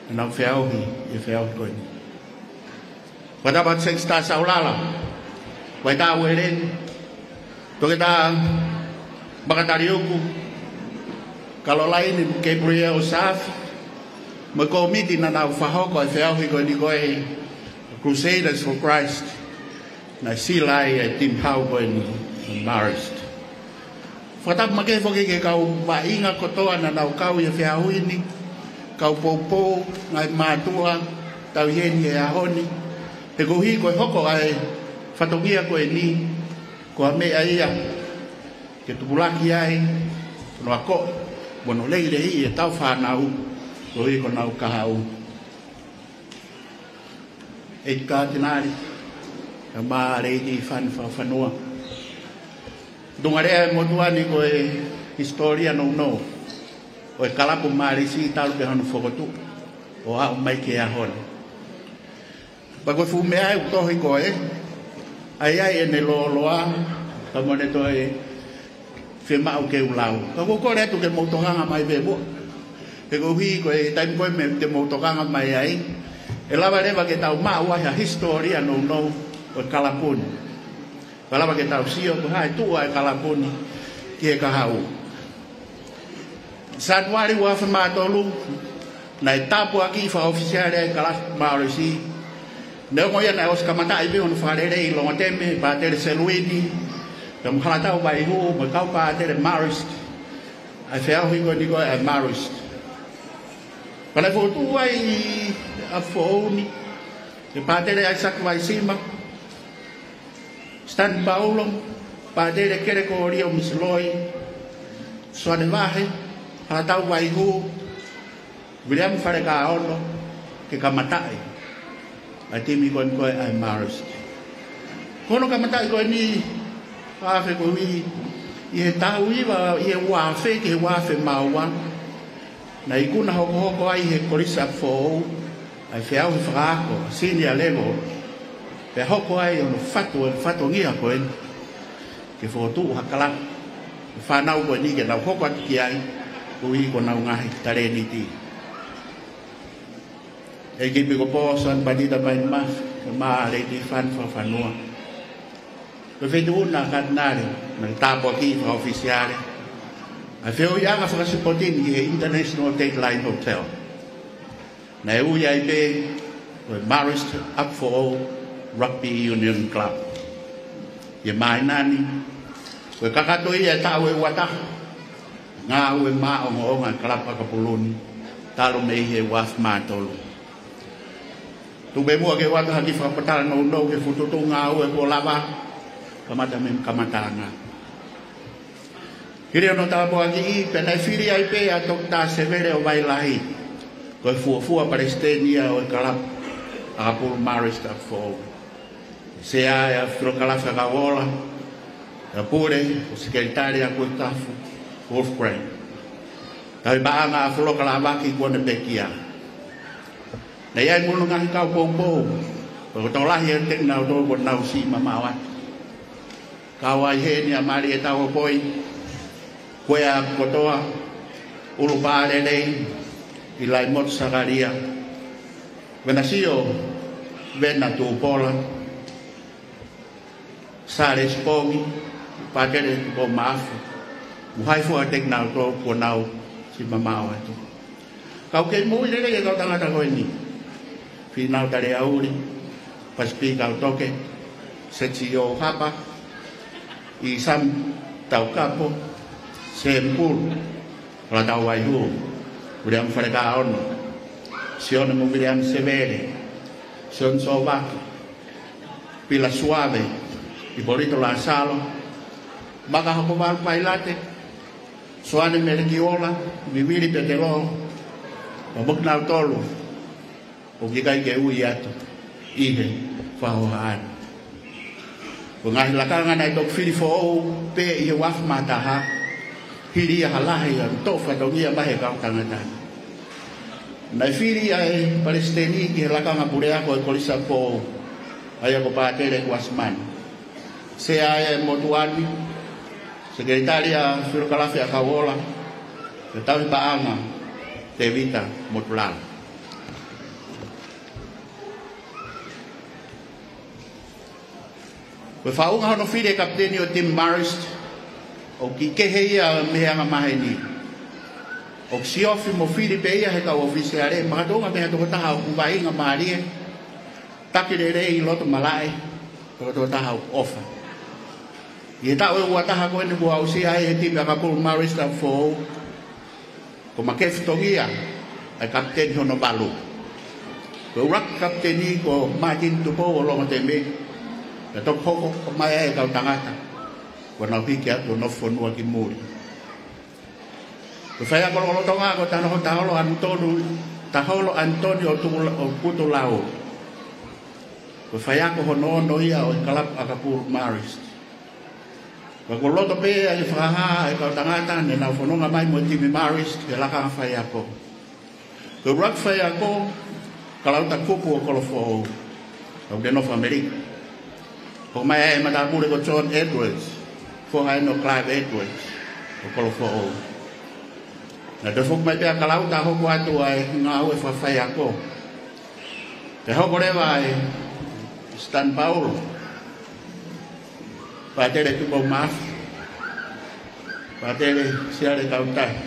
naʻa nau feauhi ʻi he feau ko eni. Fakatapu atu Sexta Saulala, Vaitā Ueleni, Toketā Makataliuku, Kalolaini Gabriel Saafi, mo e kōmiti naʻa nau fakahoko e feauhi ko eni ko e Crusaders for Christ, naʻe sila ai e timi hau ko eni Marist. Fakatapu makehe foki ki he kau vaʻinga kotoa naʻa nau kau ʻi he feauhi ni, kau poupou, ngaahi mātuʻa, tau ʻi heni he ʻaho ni. He koeʻuhi ko e hoko ʻa e fatongia ko eni, ko ha meʻa ia ke tupulaki ai, hono ako, mo hono leleiʻi ʻetau fānau, koeʻuhi ko honau kahaʻu. ʻEiki Katinali, kae ʻumaʻā Lady Fani Fakafanua. Tuʻunga lea e motuʻa ni ko e hisitōlia nounou ʻo e kalapu Marist talu pē hono fokotuʻu ʻo aʻu mai ki he ʻaho ni. Pea ko e fuʻu meʻa ʻoku tohi ko ē, ʻa ia ʻi heʻene lōloa, ka mo ʻene toe fiemaʻu ke u lau. Ka ʻoku ou kole atu ke mou tokanga mai pē muʻa. He koeʻuhi ko e taimi ko ē ʻoku mou tokanga mai ai, ʻe lava leva ke tau maʻu ai ha hisitōlia nounou ʻo e kalapu ni. Ka lava ke tau sio ko e hā e tuʻu ʻa e kalapu ni ki he kahaʻu. Sānuali ua afe mā tolu, naʻe tāpuakiʻi fakaʻofisiale ai e kalapu Marist. Neongo ia naʻe ʻosi kamataʻi pē hono fakalelei ʻi Longoteme, Pātele Seluini, pea mo Halatau Vaihū, mo e kau pātele Marist, ʻa e feauhi ko eni ko e ʻa e Marist. Pea naʻe fokotuʻu ai ʻi ʻApifoʻou ni, ʻe Pātele ʻAisake Vaisima, Stanley Paulo, Pātele Kelekōlio Misiloi, Soane Vahe, Halatau Vaihū, Viliami Falekaono, ke kamataʻi ʻa e timi ko eni ko e ʻa e Marist. Ko hono kamataʻi ko eni ʻa e feau ko eni ʻi he taʻu hiva, ʻi he ua afe ki he ua afe mā ua, naʻe ikuna hokohoko ai he Kolisi ʻApifoʻou ʻa e feauhi fakaako, senior level, pea hoko ai hono fatu e fatongia ko eni ke fokotuʻu ha kalapu, e fānau ko eni ke nau hoko atu ki ai, koeʻuhi ko honau ngaahi talēniti. ʻEiki Epikopō Soane Patita Paini Mafi, kae ʻumaʻā Lady Fani Fakafanua. Ko e feituʻu na Katinali, naʻe tāpuakiʻi fakaʻofisiale ʻa e feohiʻanga fakasipoti ni ʻi he International Dateline Hotel. Naʻe ui ai pē ko e Marist ʻApifoʻou Rugby Union Club. ʻI he māhina ni, ko e kakato ia e taʻu ʻe ua taha, ngāue maʻongoʻonga e kalapu ʻakapulu ni, talu mei he ua afe mā tolu. Tuku pē muʻa ke u ʻoatu ha kiʻi fakapatala nounou ki he fuʻu tuʻutuʻuni ngāue kuo lava, kamata mei he kamataʻanga. Hili hono tāpuakiʻi, pea naʻe fili ai pē ʻa Toketā Sevele ʻo Vailahi, ko e fuofua palesiteni ia ʻo e kalapu ʻakapulu Marist ʻApifoʻou. Sea ʻa Filokalafi ʻAkauola, ʻa Pule, ʻo Sekelitali ʻa Kuikafu Wolf Grant. Tauhi paʻanga ʻa Fuloka Lavaki kuo ne pekia. Naʻe ʻi ai mo hono ngaahi kau poupou, ko e tokolahi ʻiate kinautolu kuo nau siʻi mamaʻo atu. Kau ai heni ʻa Malie Tauhopoi, Kuea Kotoa, ʻUlupālelei, ʻIlaimotu Sakalia, Venasio Vena Tupola, Sālesi Pongi, Pātele Tupou Maʻafu, mo hai fua ʻiate kinautolu kuo nau siʻi mamaʻo atu. Kau kei moʻui lelei e kau tangata ko eni. Fīnau Taleauli, Pasipiki Kautoke, Setio Hapa, ʻIsam Taukapo, Sempulu, Halatau Vaihū, Viliami Falekaono, Sione mo Viliami Sevele, Sione Sōvaki, Pila Suave, Ipolito Lāsalo, Maka Hokovalu Pailate, Soane Melekiola, Vivili Petelo, pea mo kinautolu ʻoku ʻikai ke ui atu ʻi he fakahohaʻa ni. Ko e ngaahi lakanga naʻe toki fili foʻou pē ʻi he uaafe mā taha, hili ia ha lahi ʻa e toʻo fatongia mai he kau tangata. Naʻe fili ʻa e palesiteni ki he lakanga puleako ʻo e Kolisi ʻo Foʻou, ʻa ia ko Pātele Uasimani. Sea ʻa e motuʻa ni, Sekelitali ʻa Filokalafi ʻa Kauola, pea tauhi paʻanga Tēvita Motulala. Ko e faʻunga hono fili e kapiteni ʻo e timi Marist, ʻoku kiʻi kehe ia mei he anga maheni. ʻOku siofi mo fili pē ia he kau ʻōfisiale, makatuʻunga mei ha tokotaha ʻoku vaʻinga mālie, taki lelei, loto malaʻe, tokotaha ʻoku ʻofa. ʻI he taʻu ʻe ua taha ko eni kuo aʻusia ai he timi ʻakapulu Marist ʻa Foʻou, ko Makefu Tongia ʻa e kapiteni hono valu. Ko e ʻuluaki kapiteni ko Martin Tupou ʻo Longoteme, pea toki hoko mai ai e kau tangata kuo nau hiki atu ʻo nofo fonua ki muli. Ko e faiako lolotonga ko Tanoho Taholo Anitoni, Taholo Anitoni ʻo Tuku-, ʻo Kutulau. Ko e faiako hono ono ia ʻo e kalapu ʻakapulu Marist. Pea kuo loto pē ʻa e fakahā ʻa e kau tangata ne nau fononga mai mo e timi Marist he lakanga faiako. Ko e ʻuluaki faiako, Kalauta Kupu ʻo Kolofoʻou, ʻoku ne nofo ʻAmelika. Hoko mai ai e matāpule ko John Edwards, foha ʻo Clive Edwards ʻo Kolofoʻou. Naʻe toe foki mai pē ʻa Kalauta ʻo hoko atu ʻa e ngāue fakafaiako. Pea hoko leva ʻa e Stan Paulo, Pātele Tupou Mafi, Pātele Siale Kautahi,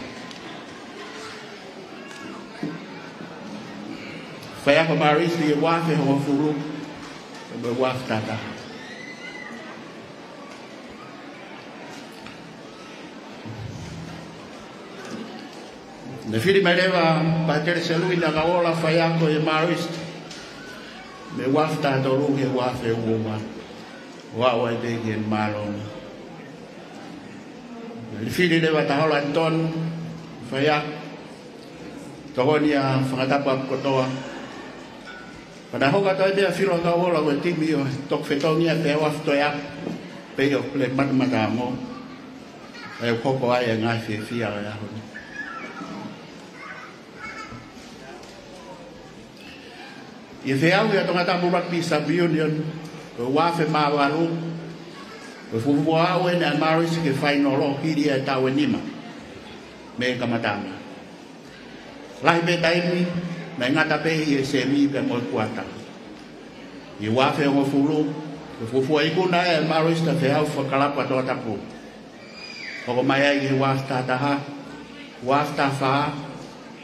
faiako Marist ʻi he uaafe hongofulu, mo e uaafe taha taha. Naʻe fili mai leva Pātele Seluina Kauola faiako ʻi he Marist mei he uaafe taha tolu ki he uaafe ua ua, ʻo aʻu ai pē ki he mālōlō. Naʻe fili leva Taholo Anitoni faiako, tokoni ʻa Fangatapu ʻApikotoa. Pea naʻe hoko atu ai pē ʻa Filo Kauola ko e timi ʻo e toki fetongi ia pea uaafe toe afe, pea ʻi ʻOkilani Matamata Ango. ʻE hoko ai e ngaahi fiefia ʻo e ʻaho ni. ʻI he feʻauhi ʻa e Tongatapu Rugby Sub-Union, ko e uaafe mā valu, ko e fuofua aʻu eni ʻa Marist ki he fainolo hili ʻa e taʻu ʻe nima mei he kamata mai. Lahi pē taimi, naʻe ngata pē ʻi he semi pea mo e kuata. ʻI he uaafe hongofulu, ko e fuofua ikuna ʻa Marist ʻa e feʻauhi fakakalapu ʻa Tongatapu. Hoko mai ai ki he uaafe taha taha, uaafe taha fā,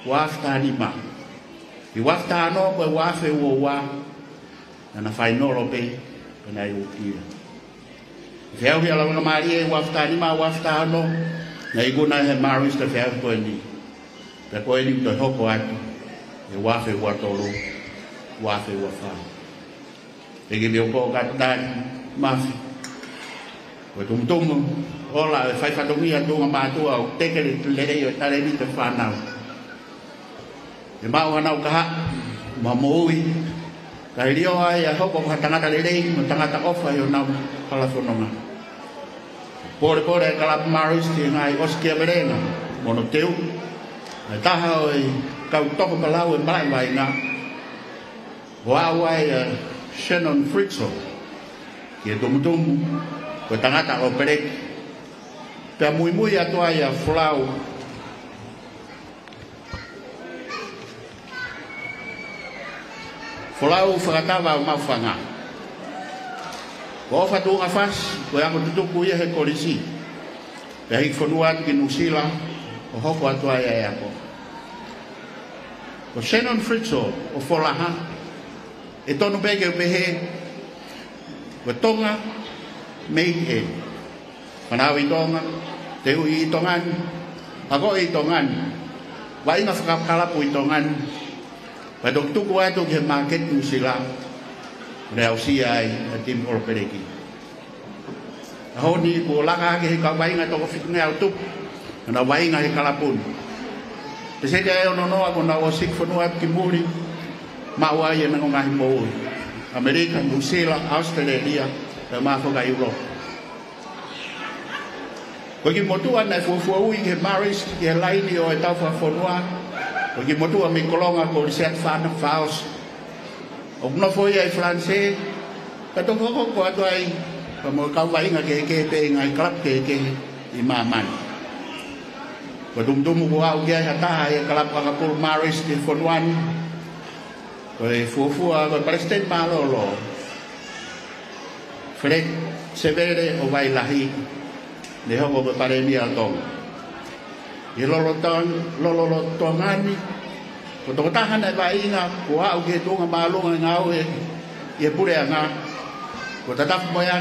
uaafe taha nima. ʻI he uaafe taha ono, ko e uaafe ua ua, naʻa na fainolo pē, pea naʻe ʻukia. Feʻauhi ʻa Lavengamālie ʻi he uaafe taha nima, uaafe taha ono, naʻe ikuna ʻe he Marist ʻa e feʻauhi ko eni. Pea ko eni toe hoko atu, ʻi he uaafe ua tolu, uaafe ua fā. ʻEiki Leupolu Kapiteni Mafi, ko e tumutumu ola ʻo e fai fatongia tuʻunga mātuʻa ʻoku teke lelei ʻo e talēniti ʻo e fānau. ʻE maʻu hanau kahaʻu mo e moʻui, kae liliu ai ʻa e hoko ko ha tangata lelei mo e tangata ʻofa ʻi honau hala fononga. Pōlepole ʻa e kalapu Marist ʻi he ngaahi ʻosikiavelenga mo hono teu ʻa e taha ʻo e kau toko palau ʻo e malaʻe vaʻinga, ʻo aʻu ai ʻa Shannon Fritzell ki he tumutumu ko e tangata ʻo Peleki. Pea muimui atu ai ʻa Folau, Folau Fakatava ʻo Maʻufanga. Ko ʻOfa Tuʻungafasi, ko e ako tutuku ia he kolisi, pea hiki fonua atu ki Nuʻusila, ʻo hoko atu ai ʻa e ako. Ko Shannon Fritzell ʻo Folaha, ʻe tonu pē ke u pehē, ko Tonga made in. Fanauʻi ʻi Tonga, teuʻi ʻi Tonga ni, akoʻi ʻi Tonga ni, vaʻinga fakakalapu ʻi Tonga ni, pea toki tuku atu ki he māketi Nuʻusila, Naʻe aʻusia ai ʻa e timi All Black. ʻAho ni kuo laka hake ʻe he kau vaʻinga toko fitungeau tupu ʻenau vaʻinga he kalapu ni. Pēseti ʻe ono noa kuo nau ʻosi ki fonua ʻi he kimuli, maʻu ai ʻenau ngaahi moʻui. ʻAmelika, Nuʻusila, ʻAositelēlia, pea mo e fonua ʻIulope. Ko e kiʻi motuʻa naʻe fuofua ui ki he Marist ki he laini ʻo ʻetau fakafonua, ko e kiʻi motuʻa mei Kolonga ko Lisiate Fana Faosi. ʻOku nofo ia ʻi Falanisē, ka toki hoko atu ai pea mo e kau vaʻinga kehekehe pē ʻi he ngaahi kalapu kehekehe ʻi māmani. Ko e tumutumu kuo aʻu ki ai ha taha ʻi he kalapu ʻakapulu Marist ʻi he fonua ni, ko e fuofua ko e Palesiteni Mālōlō, Feleti Sevele ʻo Vailahi, ne hoko ko e Palēmia ʻo Tonga. ʻI he loloto-, lolotonga ni, ko e tokotaha naʻe vaʻinga kuo aʻu ki he tuʻunga māʻolunga ʻi he ngāue ʻi he puleʻanga, kuo tatafu mo ia,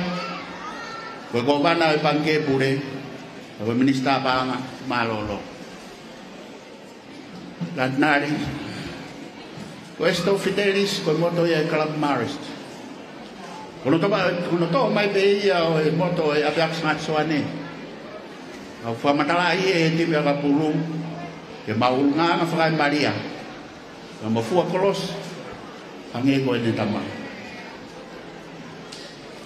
ko e Kōvana ʻo e Pangikē Pule, ko e Minisitā Paʻanga Mālōlō. Latinale. Ko Esito Fitelis, ko e motuʻa ia ʻo e kalapu Marist. Ko hono toʻo mai, ko hono toʻo mai pē ia ʻo e motuʻa ʻo e ʻapiako Singate Soane. ʻOku fakamatalaʻi ʻe he timi ʻakapulu ke maʻu ʻulungaanga fakaemalia, ke maʻu fua kolosi, hangē ko ʻene tamai.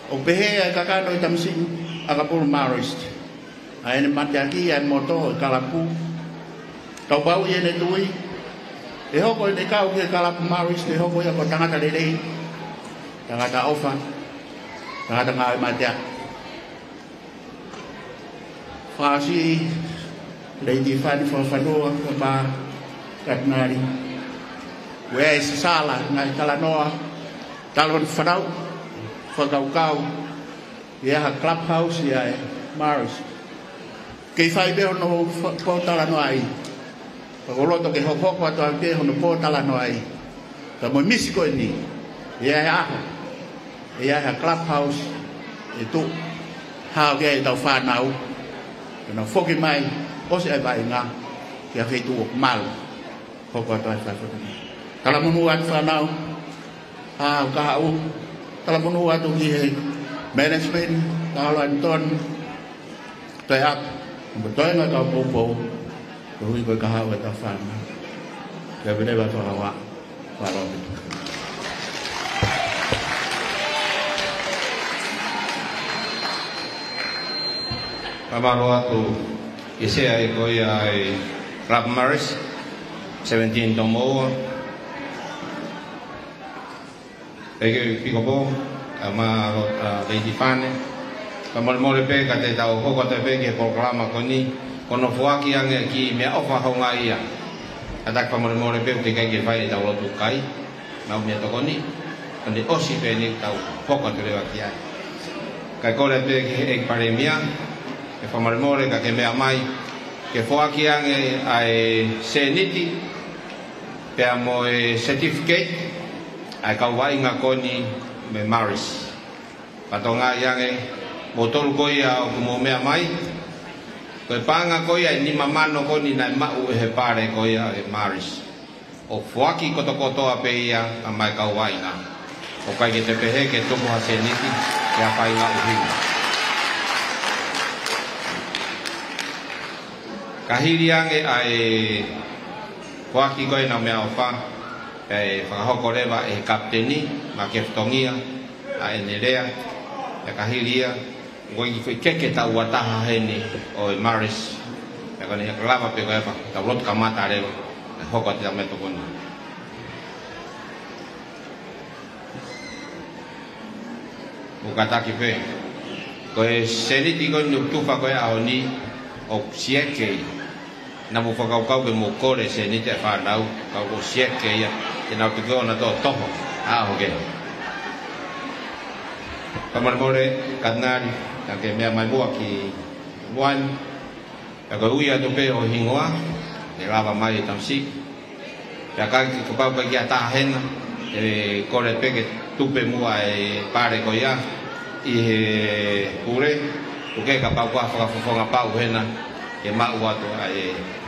ʻOku pehē ʻe he kakano ʻi Tamasiʻi ʻakapulu Marist, ʻa ʻene mateakiʻi ʻa e motuʻa ʻo e kalapu, tau pau ʻi heʻene tui, ʻe hoko ʻene kau ki he kalapu Marist, ʻe hoko ia ko e tangata lelei, tangata ʻofa, tangata ngāue mateaki. Fakaʻosi, Lady Fani Fakafanua, Kapa Katinali. Ue ai sasala, ngaahi talanoa, talanoa fanau, fakakaukau, ʻi he ʻaho Clubhouse ʻa e Marist. Kei fai pē hono fa-, pōtalanoaʻi. Pea ʻoku ou loto ke hokohoko atu ai pē hono pōtalanoaʻi. Ka mo e misi ko eni, ʻe ʻi ai ha ʻaho, ʻe ʻi ai ha Clubhouse ʻe tuʻu, hao ki ai ʻetau fānau, ke nau foki mai, ʻosi ʻa e vaʻinga, ki ha feituʻu ʻoku malu, hoko atu ai e fai foki mai. Talamonū atu fānau, ʻa e kahaʻu, talamonū atu ki he management, Kaolo Anton, toe ʻapi, mo e toenga kau poupou, koeʻuhi ko e kahaʻu ʻetau fānau. Ke ʻoua leva ʻetau hawa, walo. Fakamālō atu ki he sea ko ia ʻa e Club Marist, seventeen Tomoua. ʻEiki Pīkopo, ʻa, mālō, ʻa, Lady Fane. Fakamolemole pē ka te tau hoko atu pē ki he polokalama ko eni, ko hono foaki ange ʻa e kiʻi meʻaʻofa houngaʻia. Ka tau fakamolemole pē ʻoku teʻeki ai ke fai ʻetau lotu kai, mau meʻatokoni, ʻo ne ʻosi pē eni tau hoko atu leva ki ai. Kae kole pē ki he ʻEiki Palēmia, ke fakamolemole ka ke meʻa mai, ke foaki ange ʻa e sēniti, pea mo e certificate, ʻa e kau vaʻinga ko eni mei Marist. Fatongia ange, moutolu ko ia ʻoku mou meʻa mai, ko e paʻanga ko ia ʻe nima mano ko eni naʻe maʻu ʻe he pale ko ia ʻa e Marist. ʻOku foaki kotokotoa pē ia ʻa e kau vaʻinga. ʻOku ʻikai ke te pehē ke tuku ha sēniti, ke ʻai ha faʻahinga ʻuhinga. Ka hili ange ʻa e foaki ko ena ʻo e meʻaʻofa, ʻe fakahoko leva ʻe he kapiteni, maʻa e fatongia, ʻa ʻene lea, ʻe ka hili ia, ʻoku ʻikai ke keke taʻu ua taha heni ʻo e Marist, ʻe ka ne lava pē ko e pa, tau lotu kamata leva, ʻe hoko atu ʻa e meʻatokoni. ʻOku kātaki pē. Ko e sēniti ko eni ʻoku tufa ko e ʻaho ni ʻoku sieke ia. Naʻa mou fakakaukau ke mou kole sēniti ʻa e fānau, ka ʻoku sieke ia, te nau tuku ʻo nau toʻo toho, ʻa ʻoku ke. Fakamolemole, Katinali, ka ke meʻa mai muʻa ki muʻa ni. Ka ko e ui atu pē ho hingoa, ke lava mai e tamasiʻi. Pea ka ke kapau ʻoku ʻikai ke ʻi ai ha taha hena, ʻe kole pē ke tuku pē muʻa e pale ko ia ʻi he pule, ʻoku ke kapau ʻoku ʻi ai ha fakafofonga pau hena, ke maʻu atu ʻa e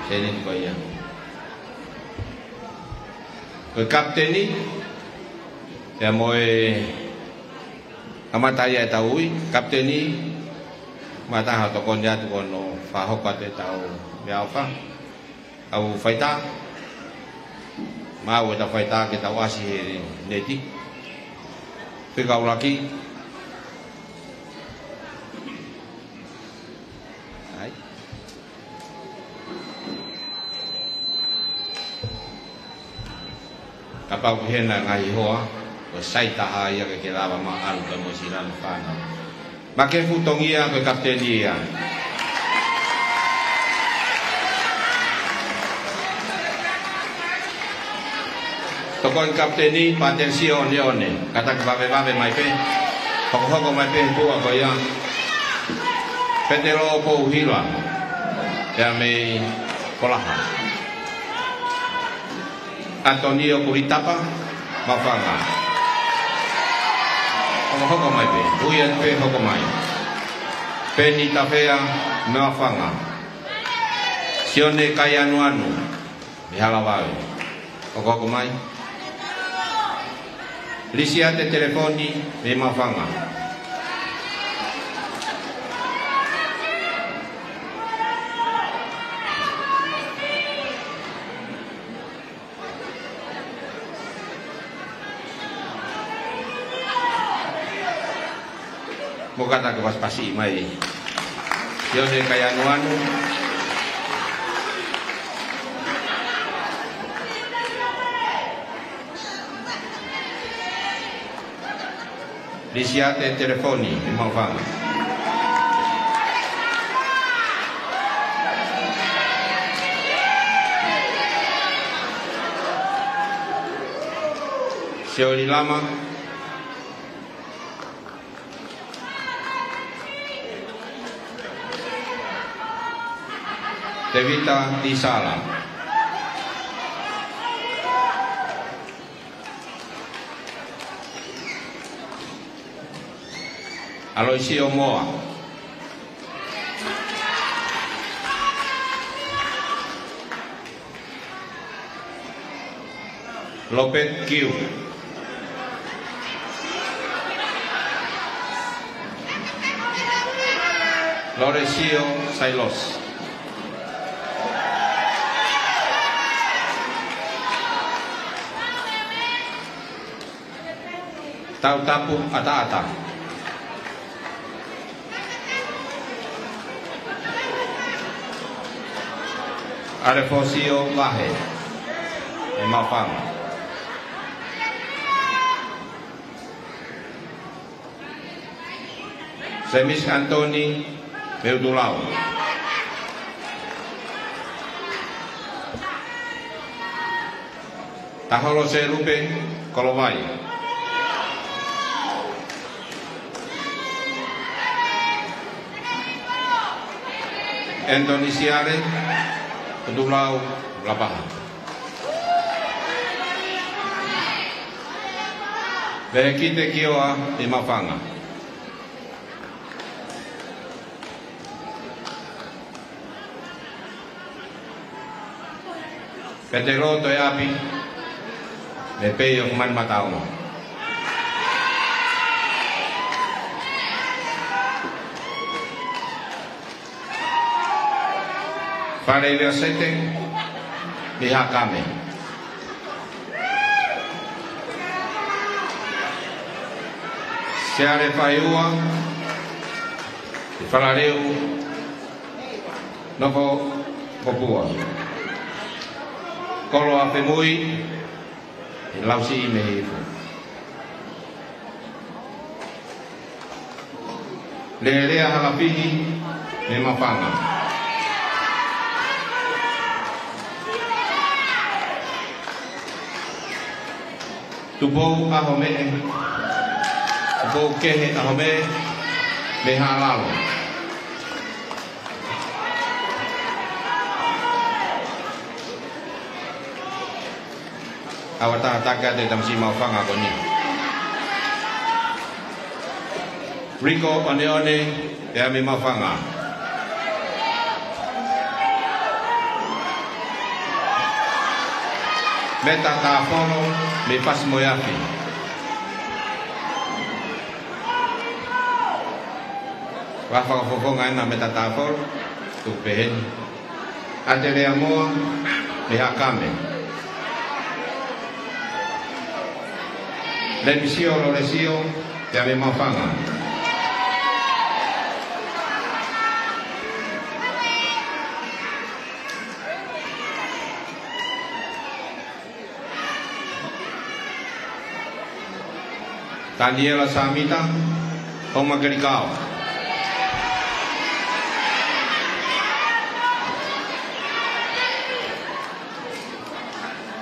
sēniti ko ia. Ko e kapiteni, pea mo e Kamata ia ʻetau ui, kapiteni, kamata ʻo tokoni atu ki hono fakahoko atu ʻetau meʻaʻofa. ʻAu faitā, maʻu ʻetau faitā ke tau ʻasi he neti. Fika ʻuluaki. ʻAi. Kapau ʻoku ʻi hena ngaahi hoa, ʻoku sai taha ia ke ke lava maʻu ʻalu pea mo siʻi lanu fānau. Makefu Tongia ko e kapiteni ia. Tokoni kapiteni, Patelisio ʻOneʻone, kātaki vavevave mai pē, hokohoko mai pē he tuʻa ko ia. Petelo Pouhila, pea mei Kolaha. ʻAtonio Kulitapa, Maʻufanga. Hokohoko mai pē, ui atu pē hoko mai. Peni Tafea, Maʻufanga. Sione Kaianuanu, mei Halavao. Hokohoko mai. Lisiate Telefoni, mei Maʻufanga. Mou kātaki pasipasi mai. Sione Kaianuanu. Lisiate Telefoni, mei Maʻufanga. Sioli Lama. Tevita Tisala. Aloisio Moa. Lopet Kiu. Loresio Sailos. Tautapu Ataata. Alefosio Vahe, mei Maʻufanga. Semisi Antoni, mei Utulau. Taholo Selupe, Kolovai. Anthony Siale, Utulau, Lapaha. Vehekite Kioa, mei Maʻufanga. Petelo Toeapi, mei Pei ʻo Manumataongo. Fale Ileasete, mei Hakame. Siale Faiua, ʻi Falaleu, Nofo Kopua. Kolo ʻAfemui, ʻi Lausiʻi mei Hihifo. Lelea Halafihi, mei Maʻufanga. Tupou ʻAhomeʻe, Tupou Kehe ʻAhomeʻe, mei Haʻalalo. ʻAu ʻatā ʻatā ʻa e tamasiʻi Maʻufanga ko eni. Riko ʻOneʻone, pea mei Maʻufanga. Meta Tāfolo, mei Pasimoeafi. Fakafofonga ena mei Tatafolo, tuku pehē ni. ʻAteleamoa mei Hakame. Lemisio Lolesio, pea mei Maʻufanga. Taniela Samita, Homa Kelikao.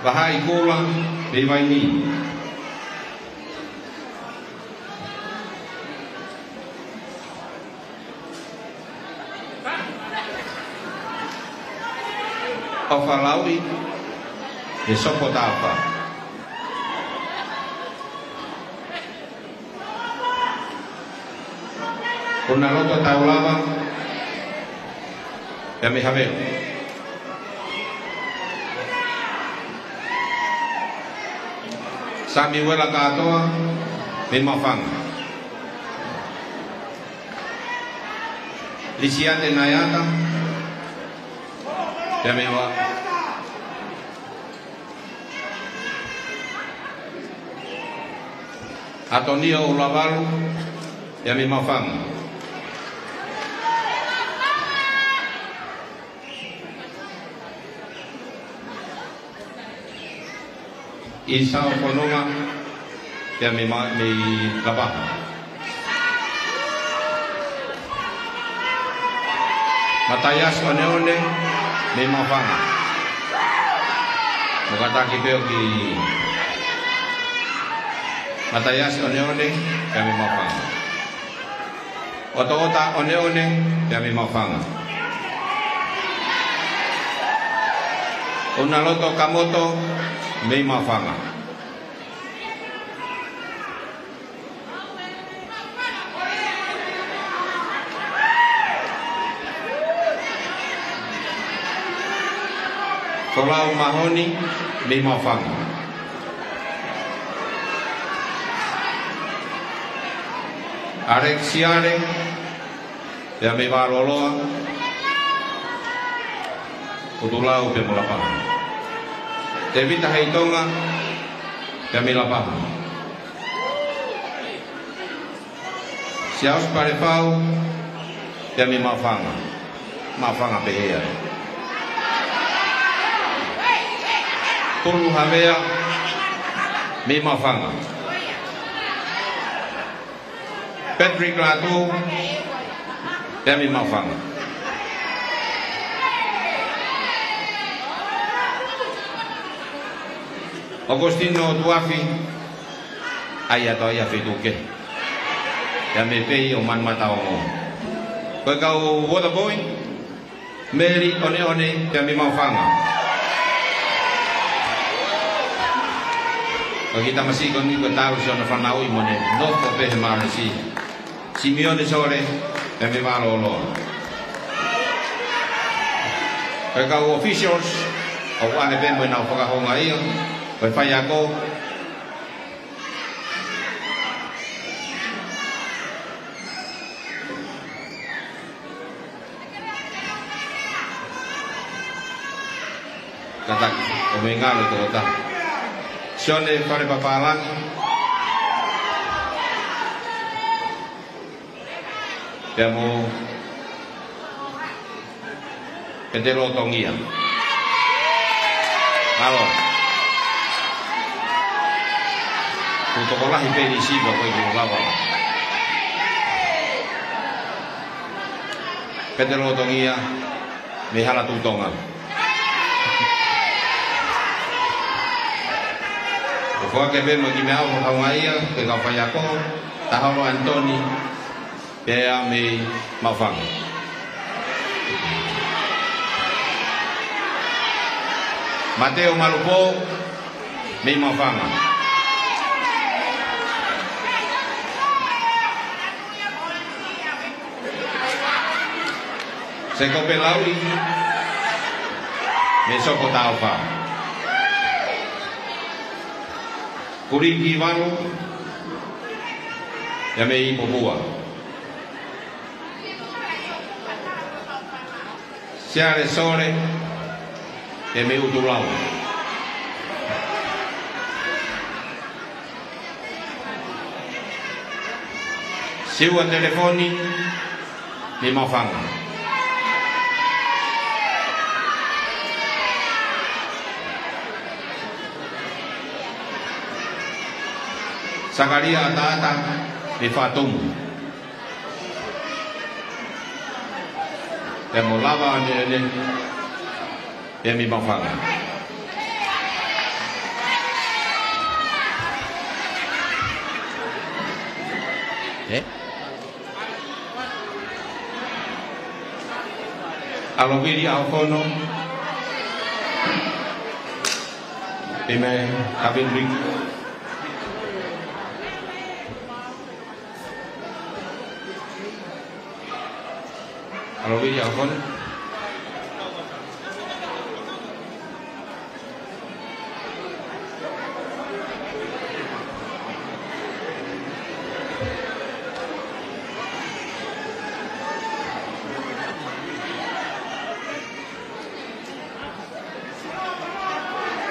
Vahaʻi Kula, mei Vainī. ʻOfa Lauʻi, mei Sopo Taufa. Unaloto Taulava, pea mei Havelu. Samiuela Kātoa, mei Maʻufanga. Lisiate Naiata, pea mei Vaʻa. ʻAtonio ʻUluavalu, pea mei Maʻufanga. ʻIsao Fononga, pea mei Ma-, mei Lapaha. Mataiasi ʻOneʻone, mei Maʻufanga. Mo kātaki pē ʻo ki Mataiasi ʻOneʻone, pea mei Maʻufanga. ʻOtoʻota ʻOneʻone, pea mei Maʻufanga. Unaloto Kamoto, mei Maʻufanga. Folau Mahoni, mei Maʻufanga. Alex Siale, pea mei Vaʻaloloa. Kutulau, pea mei Lapaha. Tevita Heitonga, pea mei Lapaha. Siaosi Palefau, pea mei Maʻufanga. Maʻufanga pehē ai. Tulu Havea, mei Maʻufanga. Patrick Lātū, pea mei Maʻufanga. Augustino Tuafi, ʻa ia ʻoku ʻi ai ʻa e feituʻu kehe. Pea mei Pei ʻo Manumataongo. Ko e kau Waterboy, Meli ʻOneʻone, pea mei Maʻufanga. Ko e kiʻi tamasiʻi ko eni ko e tau si ʻona fanauʻi mo ne nofo pē he Malesi. Simione Sole, pea mei Vaʻaloloa. Ko e kau officials, ʻoku ʻange pē mo ʻenau fakahoungaʻia, ko e faiako, Kātaki, ʻo mei ngalo tō ta. Sione Fale Papālangi. Pea mo Petelo Tongia. Mālō. Kuo tokolahi pē ni siva ko e kuo lava. Petelo Tongia, mei Hala Tuʻi Tonga. ʻOku foaki pē mo e kiʻi meʻa ʻoku haungaʻia, ke kau faiako, Taholo Anitoni, pea mei Maʻufanga. Mateo Malupō, mei Maʻufanga. Sekope Lauʻi, mei Sopo Taufa. Kuliki Valu, ia mei Popua. Siale Sole, pea mei ʻUtulau. Siua Telefoni, mei Maʻufanga. Sakalia ʻAtaʻata, mei Fatumu. Pea mo Lava ʻAneʻane, pea mei Maʻufanga. ʻE? ʻAlovili ʻAhofono, pea mei Havili. ʻAlovili ʻAhofono.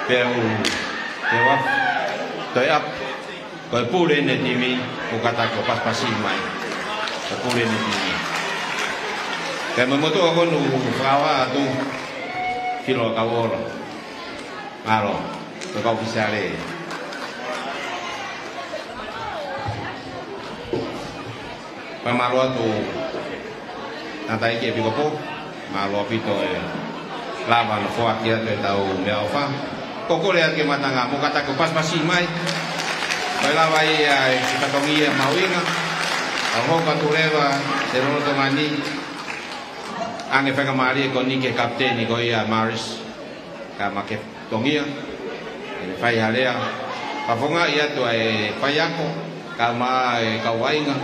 Pea u, pea u ʻapi, toe ʻapi, ko e pule ʻene timi, ʻoku kātaki ʻo pasipasi mai. Ko e pule ʻene timi. Pea mo e motuʻa ko eni ʻoku fakahā atu, Filo Kauola. Mālō, ko e kau ʻōfisiale. Pea mālō atu, tangataʻeiki ʻEpikopō, mālō ʻaupito e lava hono foaki atu ʻetau meʻaʻofa. Ko e kole atu ki he mātanga, mo kātaki ʻo pasipasi mai. Ko e lava ia e fatongia mahuʻinga. Ka hoko atu leva, ʻi he lolotonga ni, ʻoange faingamālie ko eni ki he kapiteni ko ia Maris. Ka Maketongia, ʻene fai ha lea. Fakafofongaʻi atu ʻa e faiako, kae ʻumaʻā e kau vaʻinga,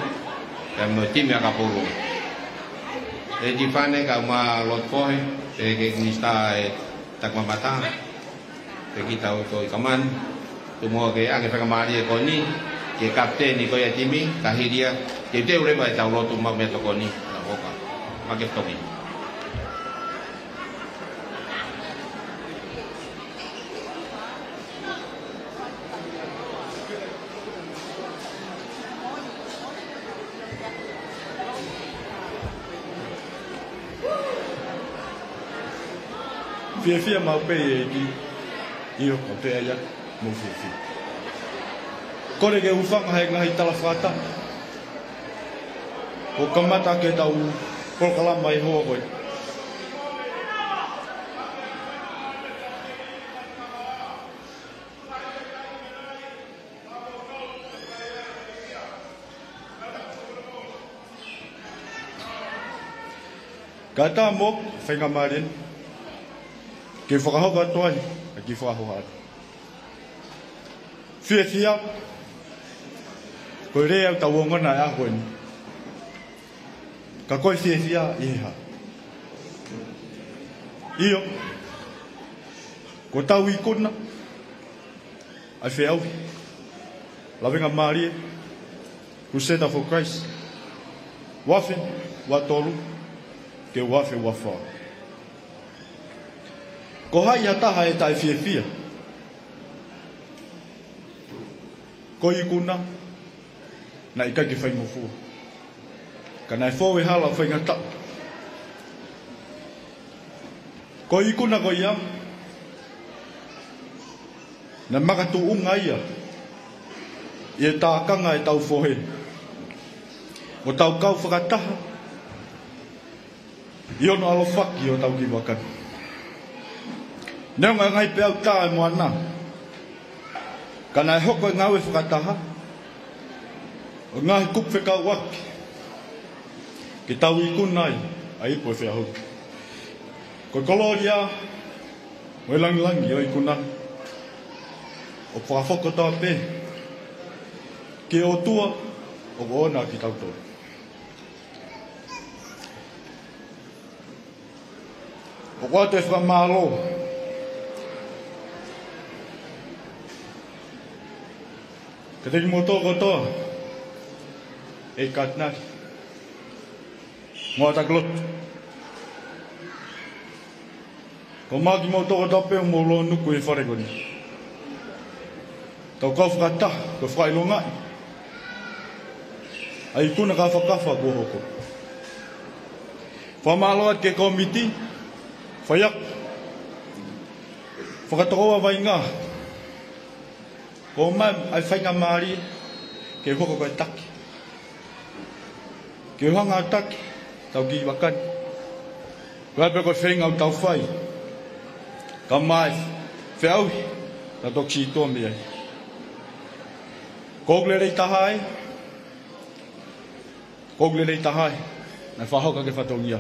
pea mo e timi ʻakapulu. ʻEiki Fane, kae ʻumaʻā Lord Fohe, pea ki he Minisitā ʻo e Takimamata, pea ki he tau toi kamani, tuku muʻa ke ʻoange faingamālie ko eni, ki he kapiteni ko ia e timi, ka hili ia, teuteu leva ʻetau lotu maʻu meʻatokoni, na hoka, Maketongia. Fiefia maʻu pē ʻEiki, ʻio, ko te aia, mo fiefia. Kole ke u hūfanga he ngaahi tala fakataha. ʻO kamata ke tau polokalama ʻi he houa ko eni. Kae ʻatā mo e faingamālie ni ke fakahoko atu ai ʻa e kiʻi fakahohaʻa. Fiefia, ko e lea ʻoku tau ongona he ʻaho ni. Ka ko e fiefia ʻi he hā? ʻIo, ko ʻetau ikuna ʻa e feʻauhi lavengamālie, Crusader for Christ, uaafe uatolu ki he uaafe uafā. Ko hai ha taha ʻe taʻefiefia ko e ikuna naʻe ʻikai ke faingofua, ka naʻe fou he hala ʻo faingataʻa. Ko e ikuna ko ia naʻe makatuʻunga ia ʻi he tākanga ʻetau fohe, ʻo tau kau fakataha ʻi hono ʻalofaki ʻo tau kiʻi vaka ni. Neongo e ngaahi peau tā ʻa e moana, ka naʻe hoko e ngāue fakataha ʻo e ngaahi kupu fekauʻaki ke tau ikuna ai ʻa e ipu ʻo e feʻauhi. Ko e kolōlia mo e langilangi ʻo e ikuna ʻoku fakafokotau pē ki he ʻOtua ʻoku ʻoʻona kitautolu. ʻOku ʻoatu e fakamālō kiate kimoutolu kotoa, ʻEiki Katinali, mo e ʻātakilotu, Ko maʻu kimoutolu kotoa pē ʻoku mou lōnuku he fale ko eni. Tau kau fakataha, ko e fakaʻilongaʻi ʻa e ikuna kafakafa kuo hoko. Fakamālō atu ki he kōmiti, faiako, fakatokoua vaʻinga. Ko e maʻu ʻa e faingamālie ke hoko ko e taki. Ke hanga ʻo taki ʻetau kiʻi vaka ni. Ko e hā pē ko e feinga ʻoku tau fai, ka ʻomai feʻauhi, tau toki sītuʻa mei ai. Ko ʻeku lelei taha ē, ko ʻeku lelei taha ē, naʻe fakahoko ʻaki e fatongia.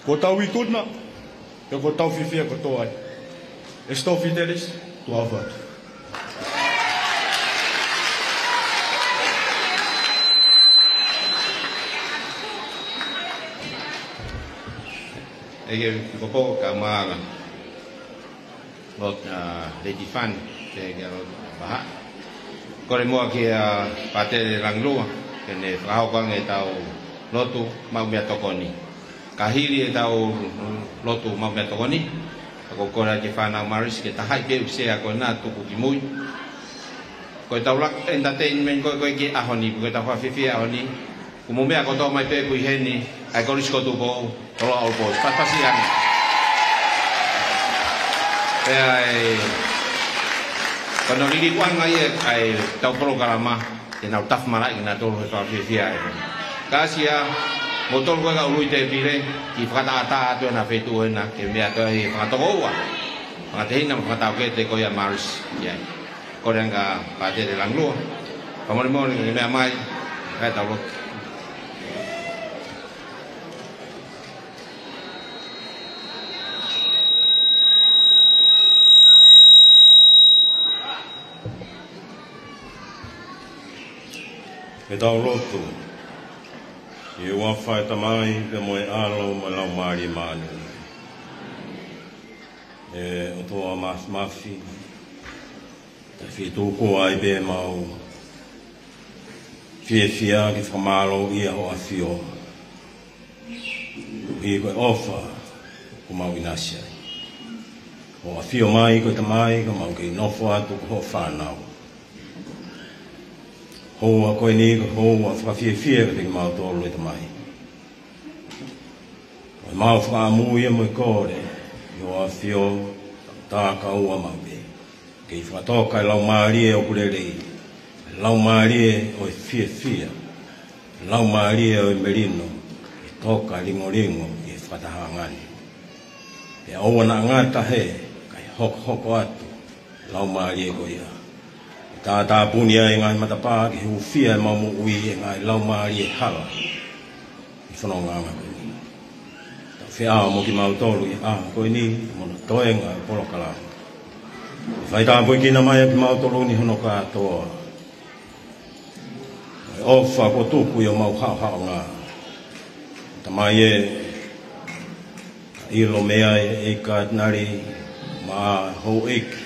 Ko ʻetau ikuna, pea ko ʻetau fiefia kotoa ai. Estofitelis, tuʻa ʻofa atu. ʻEiki, ko e pō ka maʻanga. Lord, uh, Lady Fan, ke, ke Lord Baha. Kole muʻa kia Pātele Langilua, ke ne fakahoko ange ʻetau lotu maʻu meʻatokoni. Ka hili ʻetau lotu maʻu meʻatokoni, ʻoku ou kole ki he fānau Marist ke tahaʻi pē ʻū sea ko ena tuku ki mui. Ko ʻetau laku entertainment ko ē, ko ē ki he ʻaho ni, ko ʻetau fakafiefia ʻaho ni. Ko e meʻa kotoa mai pē ʻoku ʻi heni, ʻa e Kolisi ko Tupou, Toloa Old Boys, pasipasi ange. Pea ʻe, ko hono liliu ange ia ʻa ʻetau polokalama, te nau tafi malaʻe kinautolu he fakafiefia ē. Kae ʻoua, moutolu ko ē kau ului tēpile, ke fakatātā atu ʻena feituʻu ʻena, ke meʻa atu ai e fanga tokoua, fanga tehina mo e fanga taukete ko ia Marist, ia. Kole ange kia Pātele Langilua. Fakamolemole ke meʻa mai, kae tau lotu. Ke tau lotu. ʻI he huafa ʻo e Tamai, pea mo e ʻAlo, mo e Laumālie Māʻoniʻoni. ʻE ʻOtua Māfimafi, tau fie tuku ai pē ʻemau fiefia ke fakamālōʻia hoʻo ʻAfio. ʻI he ko e ʻofa kuo mau ʻinasi ai. Hoʻo ʻAfio mai ko e Tamai, ka mau kei nofo atu ko hoʻo fānau. Houa ko eni ko e houa fakafiefia kiate kimautolu ʻe Tamai. Ko ʻemau fakaʻamu ia mo e kole, ʻi hoʻo ʻAfio, tā kaua maʻu pē. Kei fakatoka e laumālie ʻoku lelei, laumālie ʻo e fiefia, laumālie ʻo e melino, ke toka lingolingo ʻi he fakatahaʻanga ni. Pea ʻoua naʻa ngata he, kae hokohoko atu, laumālie ko ia. Ke tātāpuni ai e ngaahi matapā, ke hūfia ʻemau moʻui ʻe he ngaahi laumālie hala ʻi he fonongaʻanga ko eni. Tau feʻao mo kimautolu ʻi he ʻaho ko eni, mo hono toenga ʻo e polokalama. Ke faitāpuekina mai ʻa kimautolu ni hono kātoa. Ko e ʻofa kuo tuku ʻi homau haʻohaʻonga. Tamai ē, ʻilo mei ai ʻEiki Katinali, mo e houʻeiki,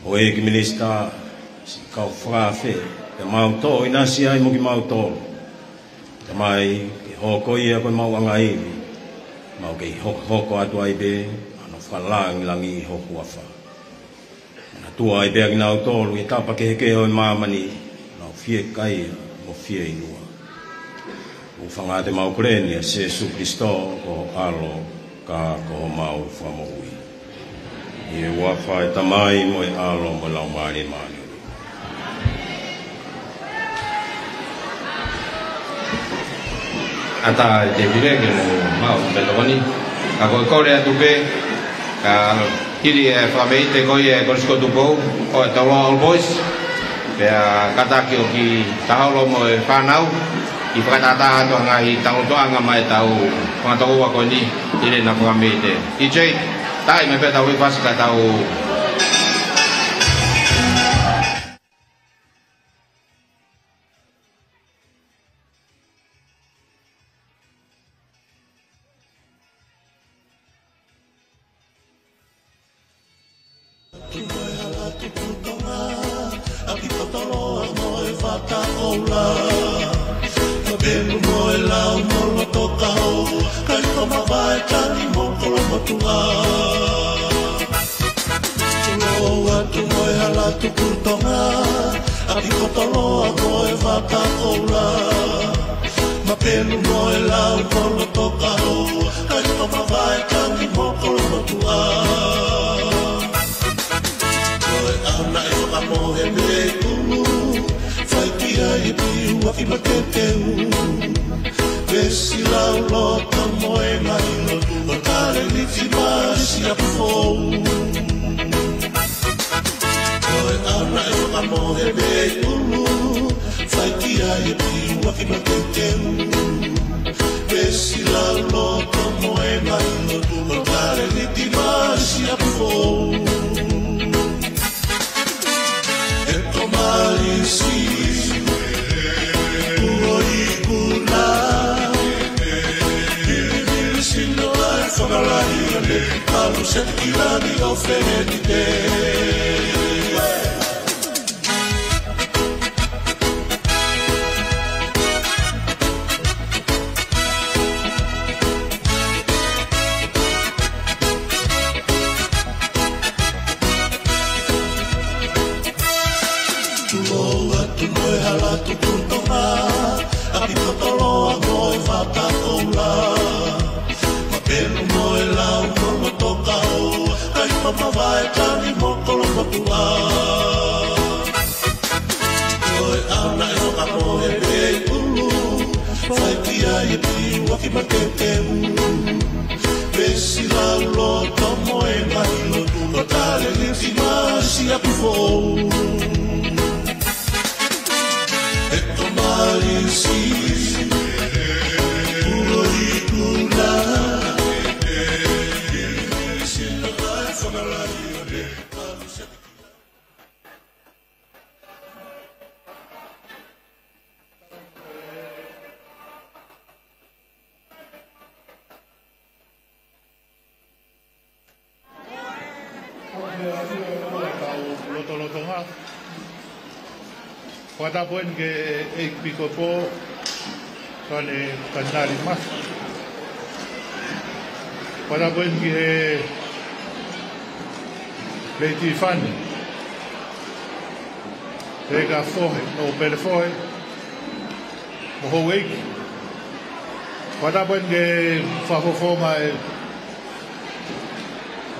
houʻeiki minisitā, siʻi kau fakaafe, pea mau toʻo ʻinasi ai mo kimautolu. Tamai, ke hoko ia ko ʻemau anga ivi, mau kei hokohoko atu ai pē, ʻa hono fakalāngilangiʻi ho huafa. Manatua ai pē ʻa kinautolu ʻi he tapa kehekehe ʻo e māmani, nau fiekaia mo fieinua. ʻOku fakaʻamu ʻemau kole ni ʻia Sīsū Kilisitō ko ho ʻAlo, ka ko homau Fakamoʻui. ʻI he huafa ʻo e Tamai mo e ʻAlo mo e Laumālie Māʻoniʻoni. ʻAtā e tēpile ke mou maʻu e tokoni. Ka ko e kole atu pē, ka hili e fakameʻite ko ia e Kolisi ko Tupou, ʻo e Toloa Old Boys. Pea kātaki ʻo ki Taholo mo e fānau, ke fakatātā atu ʻa e ngaahi talangofua maʻa ʻetau fanga tokoua ko eni, hili ʻena fakameʻite. DJ, taaʻi mai pē ʻetau fasi ka tau Mavae Tangi mo Kolomotuʻa. Tuʻu atu mo e hala Tukutonga, ʻApikotoloa mo e Vakakoula. Mapelu mo e Lau mo Lotokahoua, Kaikopa, Mavae Tangi mo Kolomotuʻa. Ko e ʻaho naʻe fakamohe mei ʻulu, fai ki ai e piuaki mateuteu. Vesi, lau, loto mo e ngaahi lotu, mo e talēniti mā Siapu Fou. Ko e ʻaho naʻe fakamohe mei ʻulu, fai ki ai e piuaki mateuteu. Vesi, lau, loto mo e ngaahi lotu, mo e talēniti mā Siapu Fou. E Tomalisi, Uoikuna, Vilivilisino ʻa e Fakalahi ʻo ne, Palu Setikilani ʻo Fenenite. Tuʻu atu mo e hala Tukutonga, ʻApikotoloa mo e Vakakoula. Mapelu mo e Lau mo Lotokahoua, Kaikopa, Mavae Tangi mo Kolomotuʻa. Ko e ʻaho naʻe fakamohe mei ʻulu, fai ki ai e piuaki mateuteu. Vesi, lau, loto mo e ngaahi lotu, mo e talēniti mā Siapu Fou. E Tomalisi, Uoikuna, Vilivilisino ʻa e Fakalahi ʻo ne, Palu Setikilani. Lotolotonga. Fakatapu eni ki he ʻEikipikopo, Tane Kainali Mafi. Fakatapu eni ki he Lady Fani, Peka Fohe, ʻo Pele Fohe, mo houʻeiki. Fakatapu eni ki he fakafofonga ʻo e,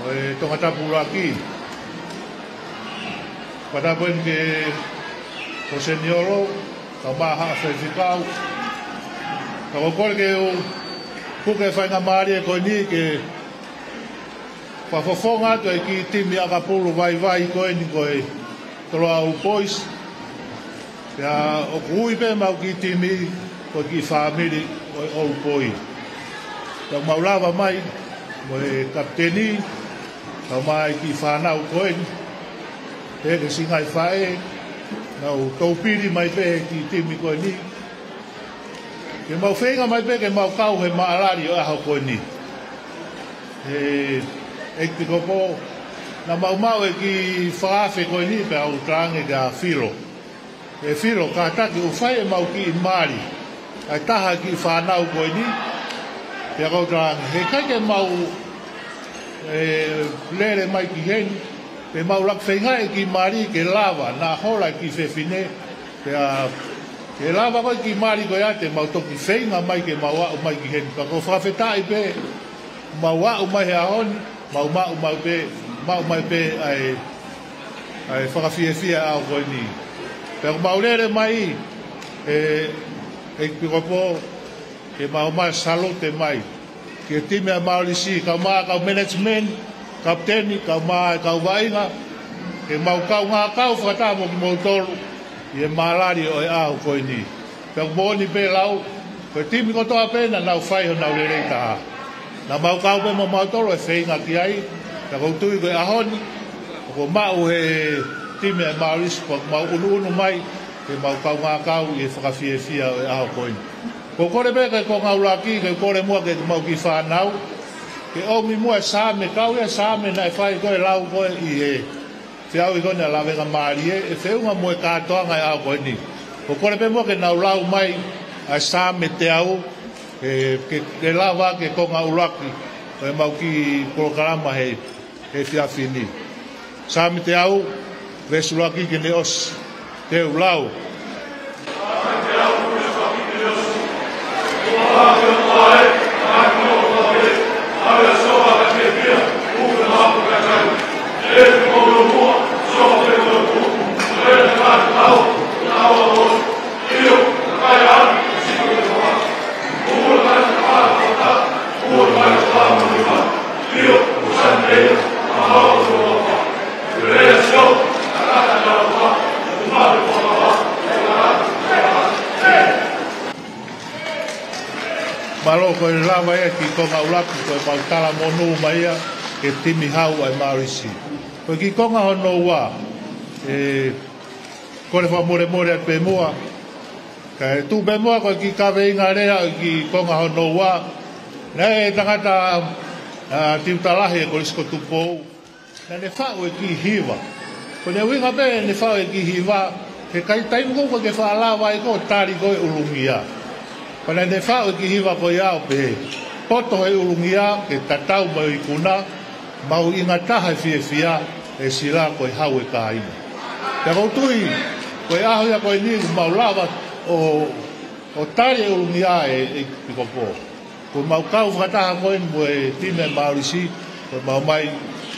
ʻo e Tongatapu ʻUluaki. Fakatapu eni ki he Seniolo, kae ʻumaʻā haʻa faifekau. Ka ʻoku ou kole ke u puke e faingamālie ko eni ke fakafofonga atu e kiʻi timi ʻakapulu vaivai ko eni ko e Toloa Old Boys. Pea ʻoku ui pē ʻemau kiʻi timi ko e kiʻi fāmili ʻo e Old Boy. Pea mau lava mai mo e kapiteni, kae ʻumaʻā e kiʻi fānau ko eni, pehē ki he siʻi ngaahi faʻē, nau toupili mai pē he kiʻi timi ko eni. Ke mau feinga mai pē ke mau kau he maʻalali ʻo e ʻaho ko eni. ʻE, ʻEikipikopo, naʻa mau maʻu e kiʻi fakaafe ko eni pea u talaange kia Filo. ʻE Filo, kātaki ʻo fai ʻemau kiʻi mali ʻa e taha kiʻi fānau ko eni. Pea ʻoku ou talaange, heʻikai ke mau, ʻe, lele mai ki heni, pea mau laka feinga e kiʻi mali ke lava, naʻa hola e kiʻi fefine, pea ke lava ko e kiʻi mali ko ia te mau toki feinga mai ke mau aʻu mai ki heni. Pea ʻoku ou fakafetaʻi pē, mau aʻu mai he ʻaho ni, mau maʻu mai pē, maʻu mai pē ʻa e, ʻa e fakafiefia ʻo e ʻaho ko eni. Pea ʻoku mau lele mai, ʻe, ʻEikipikopo, ke mau ō mai ʻo salute mai ki he timi ʻa e Maʻolisi, kae ʻumaʻā e kau management, kapiteni, kae ʻumaʻā e kau vaʻinga, ke mau kaungā kau fakataha mo kimoutolu ʻi he maʻalali ʻo e ʻaho ko eni. Pea ʻoku moʻoni pē lau, ko e timi kotoa pē naʻa nau fai honau lelei taha. Naʻa mau kau pē mo mautolu ʻo feinga ki ai, pea ʻoku ou tui ko e ʻaho ni, ʻoku maʻu he timi ʻa e Maʻolisi, ʻoku mau ʻunuʻunu mai, ke mau kaungā kau ʻi he fakafiefia ʻo e ʻaho ko eni. ʻOku ou kole pē ki he konga ʻuluaki, ke kole muʻa ki heʻemau kiʻi fānau, ke ʻomi muʻa e Saame, kau ia e Saame naʻe fai ko e lau ko ē ʻi he feʻauhi ko eni ʻa e lavengamālie, ʻe feʻunga mo e kātoanga ʻo e ʻaho ko eni. ʻOku ou kole pē muʻa ke nau lau mai ʻa e Saame teau, Ke, ke, ke lava ke konga ʻuluaki ʻo e mau kiʻi polokalama he, he efiafi ni. Saame teau, veesi ʻuluaki ki he ʻosi teu lau. Mālō. Ko e lava ia ki he konga ʻuluaki, ko e mau talamonū mai ia ki he timi hau ʻa e Maulisi. Ko e kiʻi konga hono ua, ʻe, kole fakamolemole atu pē muʻa. Kae tuʻu pē muʻa ko e kiʻi kaveinga lea ki he konga hono ua. Naʻe ʻi ai e tangata, ʻa, tiuta lahi ʻi he Kolisi ko Tupou. Naʻa ne faʻu e kiʻi hiva. Ko ʻene ʻuhinga pē ʻene faʻu e kiʻi hiva, he ʻikai taimi ko ē ʻoku ke faʻa lava ai ko ē ʻo tali ko ē ʻulungia. Pea naʻa ne faʻu e kiʻi hiva ko ia ʻo pehē: Poto he ʻulungia, ke tatau mo e ikuna, mahuʻinga taha e fiefia, ʻe sila ko e hau e kāinga. Pea ʻoku ou tui, ko e ʻaho ia ko eni ʻoku mau lava ʻo, ʻo tali e ʻulungia ʻe, ʻe Pikopō. Ko e mau kau fakataha ko eni mo e timi ʻa e Maulisi, ko e mau mai,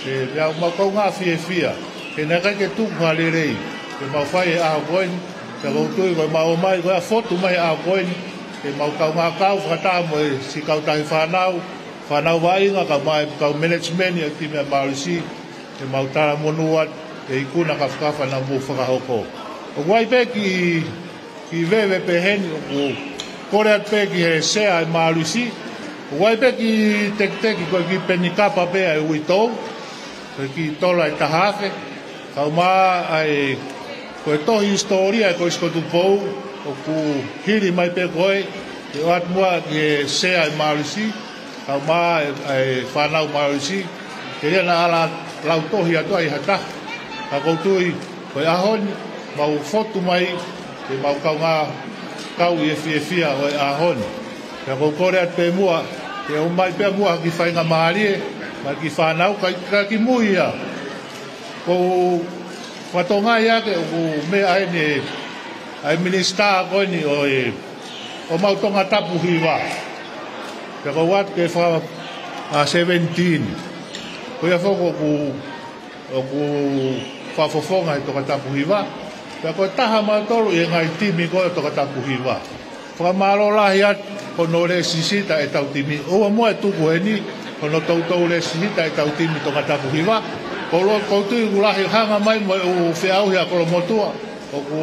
ʻe, meʻa ʻoku mau kaungā fiefia. He naʻe ʻikai ke tuku ha lelei ke mau fai he ʻaho ko eni. Pea ʻoku ou tui ko e mau ō mai, ko e fotu mai he ʻaho ko eni, ke mau kaungā kau fakataha mo e siʻi kautaha fānau, fānau vaʻinga, kae ʻumaʻā e kau management ʻa e timi ʻa e Maulisi, ke mau talamonū atu e ikuna kafakafa naʻa mou fakahoko. ʻOku ʻi ai pē kiʻi kiʻi veve pē heni, ʻoku ou kole atu pē ki he sea ʻa e Maulisi. ʻOku ʻi ai pē kiʻi tekiteki, ko e kiʻi peni kapa pē ʻa e uitou, ko e kiʻi tola ʻe taha afe. Kae ʻumaʻā ʻa e, ko e tohi hisitōlia ʻa e Kolisi ko Tupou, ʻoku hili mai pē ko ē, ke ʻoatu muʻa ki he sea ʻa e Maulisi, kae ʻumaʻā e, e fānau Maulisi, ke ʻi ai haʻanau lautohi atu ai ha taha. Ka ʻoku ou tui, ko e ʻaho ni, mau fotu mai, ke mau kaungā kau ʻi he fiefia ʻo e ʻaho ni. Pea ʻoku ou kole atu pē muʻa, ke ʻomai pē muʻa ha kiʻi faingamālie, maʻa e kiʻi fānau, kae, kae kimuʻa ia. ʻOku ou fakatokangaʻi ʻa e, ʻoku meʻa eni ʻa e minisitā ko eni ʻo e, ʻo mau Tongatapu hiva. Pea ʻoku ou ʻoatu ke faka, ʻa, seventeen. Ko ia foki ʻoku, ʻoku fakafofonga he Tongatapu hiva. Pea ko e taha mautolu ʻi he ngaahi timi ko ē ʻo Tongatapu hiva. Fakamālō lahi atu hono lēsisita ʻetau timi. ʻOua muʻa ʻe tuku heni hono toutou lēsisita ʻetau timi Tongatapu hiva. Ko lo, ʻoku ou tui ʻoku lahi hanga mai mo e ʻū feʻauhi ʻa Kolomotuʻa, ʻoku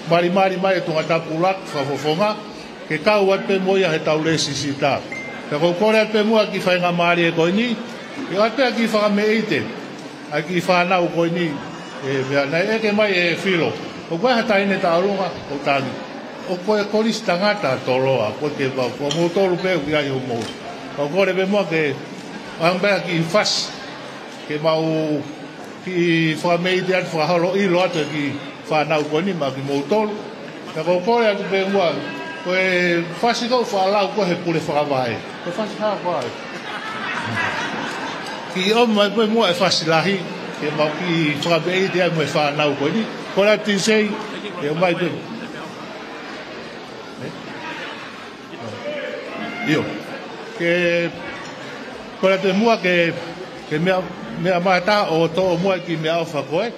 malimali mai e Tongatapu ʻuluaki fakafofonga, ke kau atu pē mo ia heʻetau lēsisita. Pea ʻoku ou kole atu pē muʻa kiʻi faingamālie ko eni, ke ʻoatu pē ha kiʻi fakameʻite ʻa e kiʻi fānau ko eni, ʻe, meʻa naʻe ʻeke mai ʻe Filo. ʻOku ʻi ai ha taʻahine taʻolunga, ʻo tangi. ʻOku ʻi ai e kolisi tangata Toloa, ʻoku ʻikai ke mau, ko moutolu pē ʻoku ʻi ai hoʻomou. Ka ʻoku ou kole pē muʻa ke, ʻoange pē ha kiʻi fasi, ke mau kiʻi fakameʻite atu, fakaholo ʻilo atu e kiʻi fānau ko eni maʻa kimoutolu. Pea ʻoku ou kole atu pē muʻa, ko e fasi ʻoku faʻa lau ko ē he pule fakavahe. Ko e fasi hā ko ē? Kiʻi ʻomai mai pē muʻa e fasi lahi, ke mau kiʻi fakameʻite ai mo e fānau ko eni. Kole atu Tisei, ke ʻomai pē. ʻIo. Ke, kole atu muʻa ke, ke meʻa, meʻa mai ʻo toʻo muʻa e kiʻi meʻaʻofa ko ē.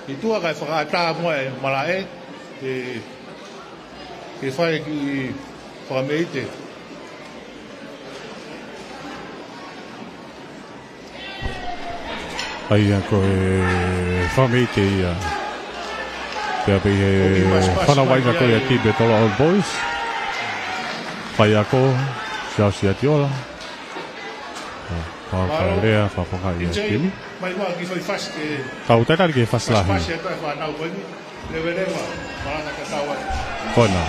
ʻI tuʻa kae fakaʻatā muʻa e malaʻe, ke, ke fai e kiʻi fakameʻite. ʻA ia ko e fakameʻite ia. Pea pehē ʻe he fānau vaʻinga ko ia ʻa e timi Toloa Old Boys. Faiako, Siaosi Atiola. Fakaʻosi lea, fakafofonga ia e timi. Mai muʻa kiʻi fai fasi ke. Kau talitali ki he fasi lahi. Fasi atu e fānau ko eni. Leveleva, malanga tatau atu. Kona.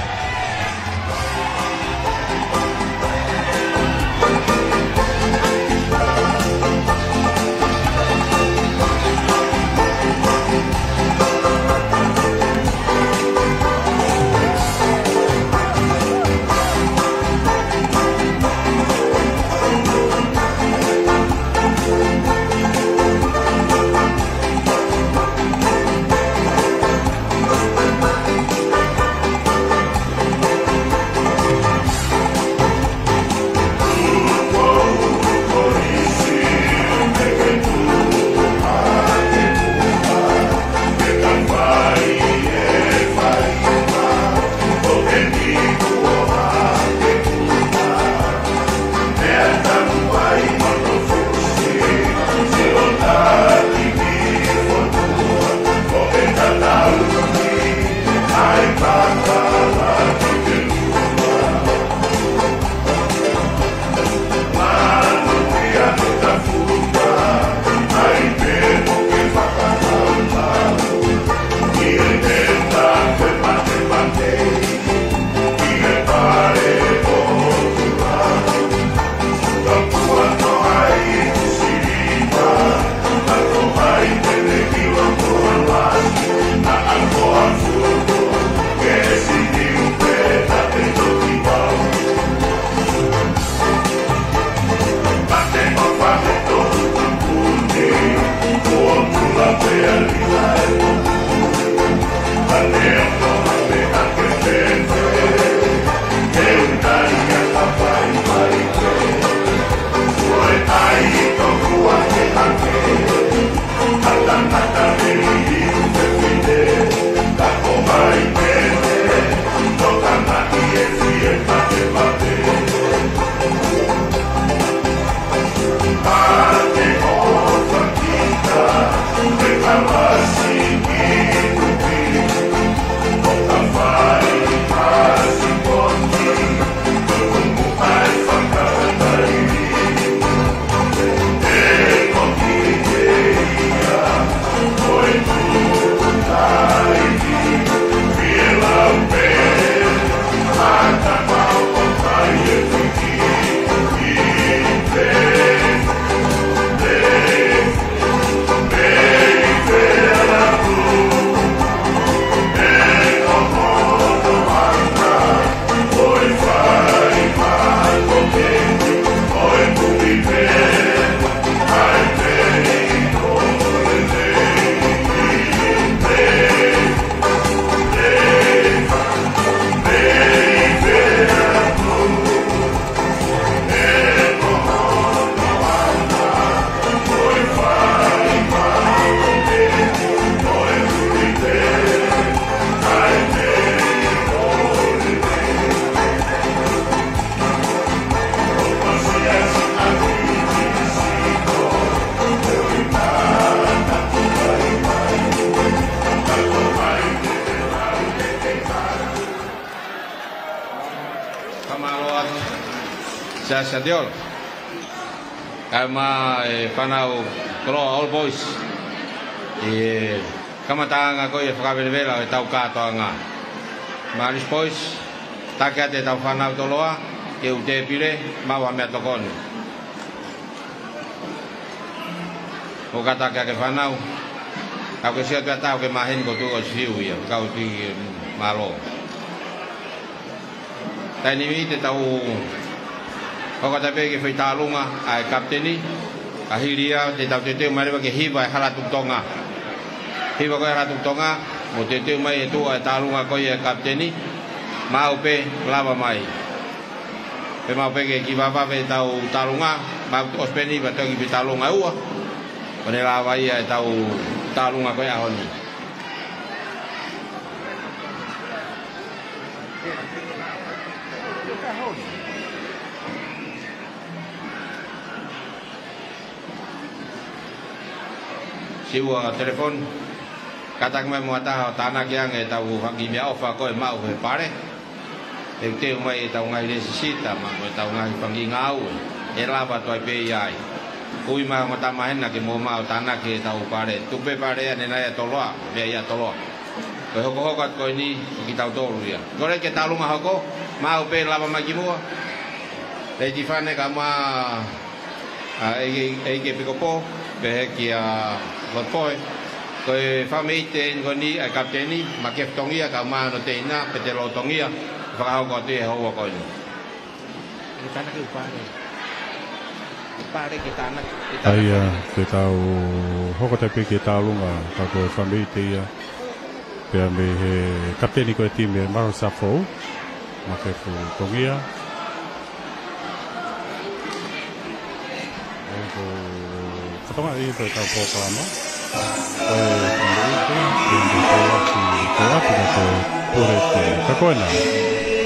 Mālō atu. Sa, sa diol. Kae ʻumaʻā e fānau Toloa Old Boys. ʻI he kamataʻanga ko ia e fakavelevela ʻo e tau kātoanga. Mālis Boys, taki atu e tau fānau Toloa, ke u tēpile, maʻu ha meʻatokoni. ʻO kātaki ʻa e fānau. Ka ʻoku ke sio atu ʻa e taha ʻoku ke maheni ko e tuʻu ʻo siu ia, ka ʻoku ke mālō. Taimi ni te tau hoko atu pē ki he foʻi tālunga ʻa e kapiteni, ka hili ia te tau teuteu mai leva ke hiva e hala tuʻu Tonga. Hiva ko e hala tuʻu Tonga, mo teuteu mai e tuʻu ʻa e tālunga ko ia e kapiteni, maʻu pē lava mai. Pea maʻu pē ke kiʻi vavave e tau tālunga, maʻu ʻosi pē ni pea toki pē tālunga ʻe ua. ʻO ne lava ia e tau tālunga ko e ʻaho ni. Siua telefoni. Kātaki mai mo ha taha ʻo tānaki ange e tau fanga kiʻi meʻaʻofa ko ē maʻu he pale. Teuteu mai e tau ngaahi lēsisita, mo e tau ngaahi fanga kiʻi ngāue. ʻE lava atu ai pē ia ai. Ui mai ongo tama hena ke mou maʻu tānaki e tau pale. Tuku pē pale ia ʻanenai ʻa Toloa, meʻa ia ʻa Toloa. Ko e hokohoko atu ko eni, ko kitautolu ia. Kole ke tālunga hoko, maʻu pē lava mai ki muʻa. Lady Fane kae ʻumaʻā ʻa e, ʻEiki, ʻEiki Pikopo, pehē kia Lotoe. Ko e fāmili ʻeni ko eni, ʻa e kapiteni, Makefu Tongia, kae ʻumaʻā hono teina, Petelo Tongia, fakahoko atu he houa ko eni. Ke tānaki e pale. Pale ke tānaki, ke tānaki. ʻA ia, te tau hoko atu pē ki he tālunga, ka ko e fāmili ia. Pea mei he kapiteni ko e timi ʻa e Marosa Fou, Makefu Tongia. ʻOku ou fakatokangaʻi ko e tau polokalama. Ko e fāmili, ko e tau ʻaki ko e ʻapi ka ko e pule ko e ka ko ena.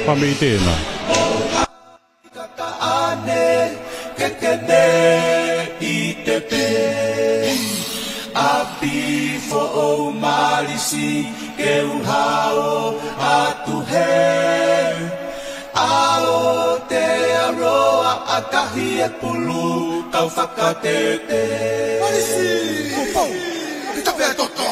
Fāmili ena. Kata ane ke ke ne i te pe. ʻApi foʻou mālisi ke u hao atu he. ʻAo te aroa ʻa tahi e pulu kau fakatete. Mālisi, kupou, ki tape e toto.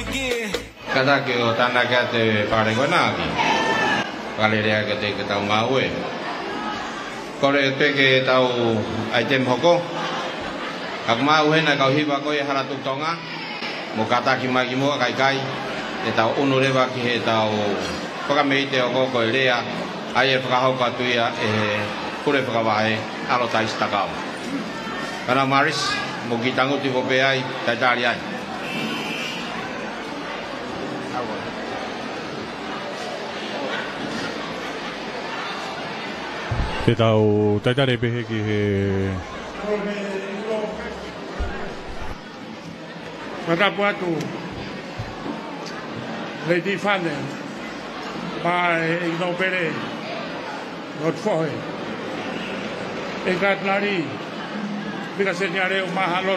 Kātaki ʻo tānaki atu e paleko naki. Palelea ke te ke tau ngāue. Kole te ke tau ʻaitemi hoko. Ka ʻoku maʻu hena kau hiva ko e hala tutonga. Mo kātaki mai ki muʻa kae ʻikai. ʻE tau ʻunu leva ki he tau fakameite ʻo ko ko e lea. ʻA ia ʻe fakahoko atu ia ʻe he pule fakavahe ʻAlo Taisi Takao. Kana Maris, mo ki tanguti ko pe ai, taitali ai. Te tau taitali pehē ki he Fakatapu atu, Lady Fane, pea ʻEiki Nōpele, Lord Fohe, ʻEiki Katinali, Mika Seniale ʻo Mahalo,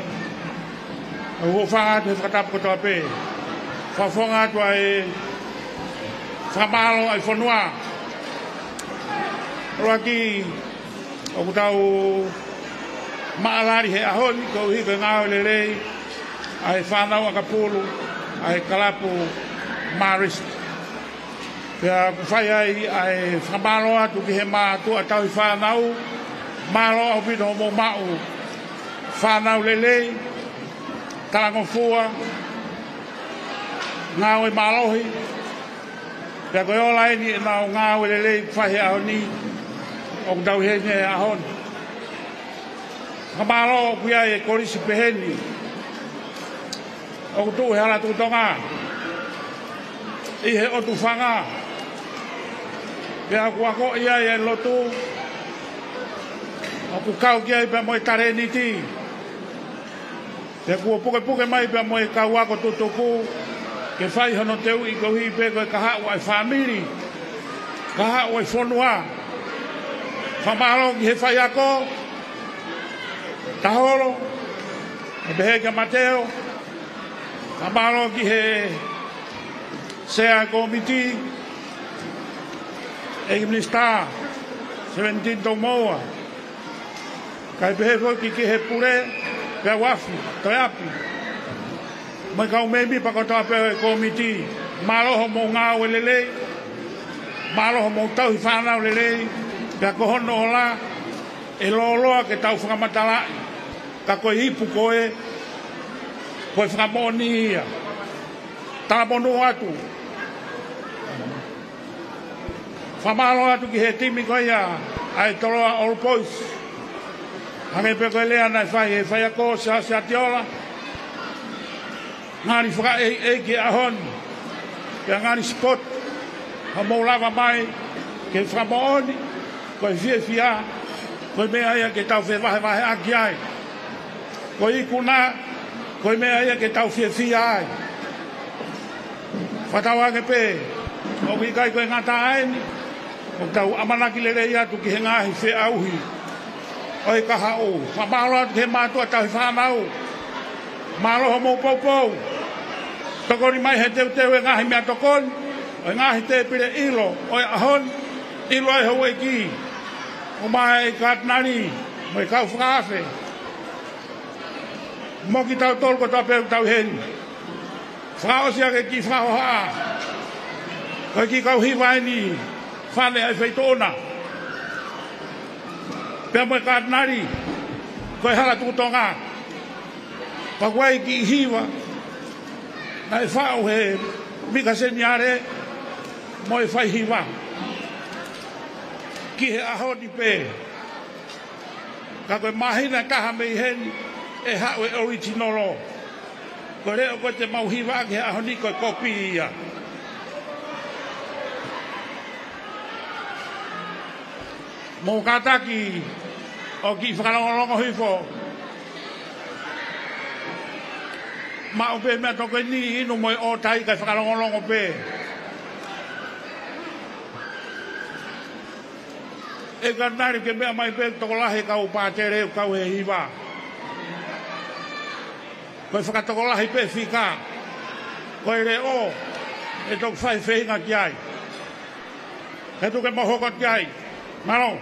ʻoku ou hūfanga atu he fakatapu kotoa pē. Fakafofonga atu ʻa e fakamālō ʻa e fonua. ʻUluaki, ʻoku tau maʻalali he ʻaho ni koeʻuhi ko e ngāue lelei ʻa e fānau ʻakapulu ʻa e kalapu Marist. Pea ʻoku fai ai ʻa e fakamālō atu ki he mātuʻa tauhi fānau, mālō ʻaupito hoʻomou maʻu fānau lelei, talangofua, ngāue mālohi, pea ko e ola eni ʻenau ngāue lelei ʻoku fai he ʻaho ni, ʻoku tau ʻi heni he ʻaho ni. Fakamālō ʻoku ʻi ai e kolisi pehē ni, ʻoku tuʻu he hala tutonga, ʻi he ʻotu fanga, pea ʻoku akoʻi ai e lotu, ʻoku kau ki ai pea mo e talēniti. Pea kuo pukepuke mai pea mo e kau ako tutuku, ke fai hono teuʻi koeʻuhi pē ko e kahaʻu ʻa e fāmili, kahaʻu ʻa e fonua. Fakamālō ki he faiako, Taholo, ʻo pehē kia Mateo, fakamālō ki he sea kōmiti, ʻEiki Minisitā, Sevenitini Toumoua, kae pehē foki ki he pule, pea uafi, toe api. Mo e kau mēmipa kotoa pē ʻo e kōmiti, mālō hoʻomou ngāue lelei, mālō hoʻomou tauhi fānau lelei, pea ko hono ola, ʻe lōloa ke tau fakamatalaʻi, ka ko e ipu ko ē, ko e fakamoʻoni ia. Talamonū atu. Fakamālō atu ki he timi ko ia ʻa e Toloa All Boys. Hangē pē ko e lea naʻe fai ʻe he faiako Siaosi ʻAtiola. Ngali fakaʻeiʻeiki he ʻaho ni. Pea ngali sipoti. Hoʻomou lava mai ke fakamoʻoni. Ko e fiefia. Ko e meʻa ia ke tau fevahevaheʻaki ai. Ko e ikuna, ko e meʻa ia ke tau fiefia ai. Fakatauange pē, ʻoku ʻikai ko e ngata ai ni, ʻoku tau ʻamanaki lelei atu ki he ngaahi feʻauhi ʻo e kahaʻu. Fakamālō atu ki he mātuʻa tauhi fānau. Mālō hoʻomou poupou. Tokoni mai he teuteu e ngaahi meʻatokoni, ʻo e ngaahi tēpile ʻilo ʻo e ʻaho ni, ʻilo ai houʻeiki, ʻumaʻā e katinali, mo e kau fakaafe. Mo kitautolu kotoa pē ʻoku tau ʻi heni. Fakaʻosi ake ki he fakahohaʻa. Ko e kiʻi kau hiva eni, Fane ʻa e Faitoʻona. Pea mo e katinali, ko e hala tutonga. Pea ko e kiʻi hiva naʻe faʻu ʻe he Mika Seniale mo e faihiva. Ki he ʻaho ni pē. Ka ko e māhina ʻe taha mei heni ʻe haʻu e original. Ko e leʻo ko ē te mau hivaʻaki he ʻaho ni ko e kopi ia. Mou kātaki ʻo kiʻi fakalongolongo hifo. Maʻu pē meʻatokoni inu mo e ʻōtai kae fakalongolongo pē. ʻE katinali ke meʻa mai pē tokolahi e kau pātele ʻoku kau he hiva. Ko e fakatokolahi pē fika. Ko e leʻo ʻe toki fai feinga ki ai. He tuku ke mou hoko ki ai. Mālō.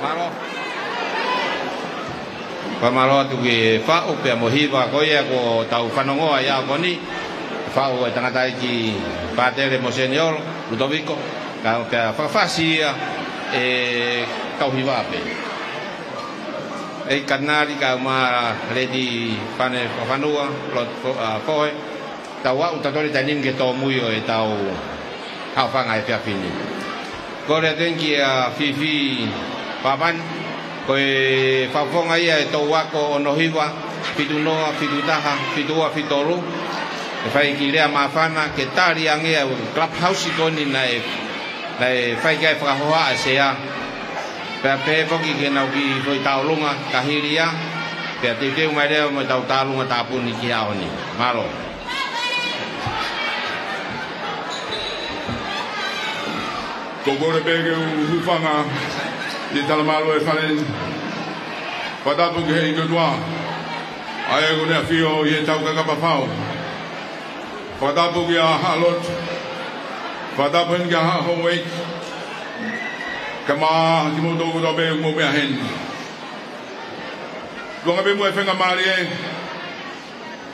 Mālō. Fakamālō atu ki he faʻu pea mo e hiva ko ia kuo tau fanongoa ʻi he ʻaho ko eni. Faʻu ʻe he tangataʻeiki Pātele mo Seniolo Lutoviko, kae pea fakafasi ia ʻe he kau hiva pē. ʻEiki Katinali kae ʻumaʻā Lady Fane Fakafanua, Lord Fo-, ʻa, Fohe, tau aʻu tautolu he taimi ni ki he tōmui ʻo ʻetau haʻofanga he efiafi ni. Kole atu eni kia Fifi Papani, ko e fakafofonga ia ʻo e toʻu ako ono hiva, fitu noa, fitu taha, fitu ua, fitu tolu, ʻe fai e kiʻi lea māfana ke tali ange ʻa e clubhouse ko eni naʻe, naʻe fai ki ai e fakahohaʻa ʻa e sea. Pea pehē foki ki heʻenau kiʻi foʻi tauʻolunga, ka hili ia, pea teuteu mai leva mo ʻetau tauʻolunga tāpuni ki he ʻaho ni. Mālō. Ko e kole pē ke u hūfanga ʻi he talamalu ʻo e fale ni. Fakatapu ki he ʻEiki ʻOtua, ʻa ia kuo ne ʻafio ʻi he tau kakapa fau. Fakatapu kia Haʻa Lotu. Fakatapu heni kia Haʻa Houʻeiki. Kae ʻumaʻā kimoutolu kotoa pē ʻoku mou meʻa heni. Tuʻunga pē muʻa e faingamālie,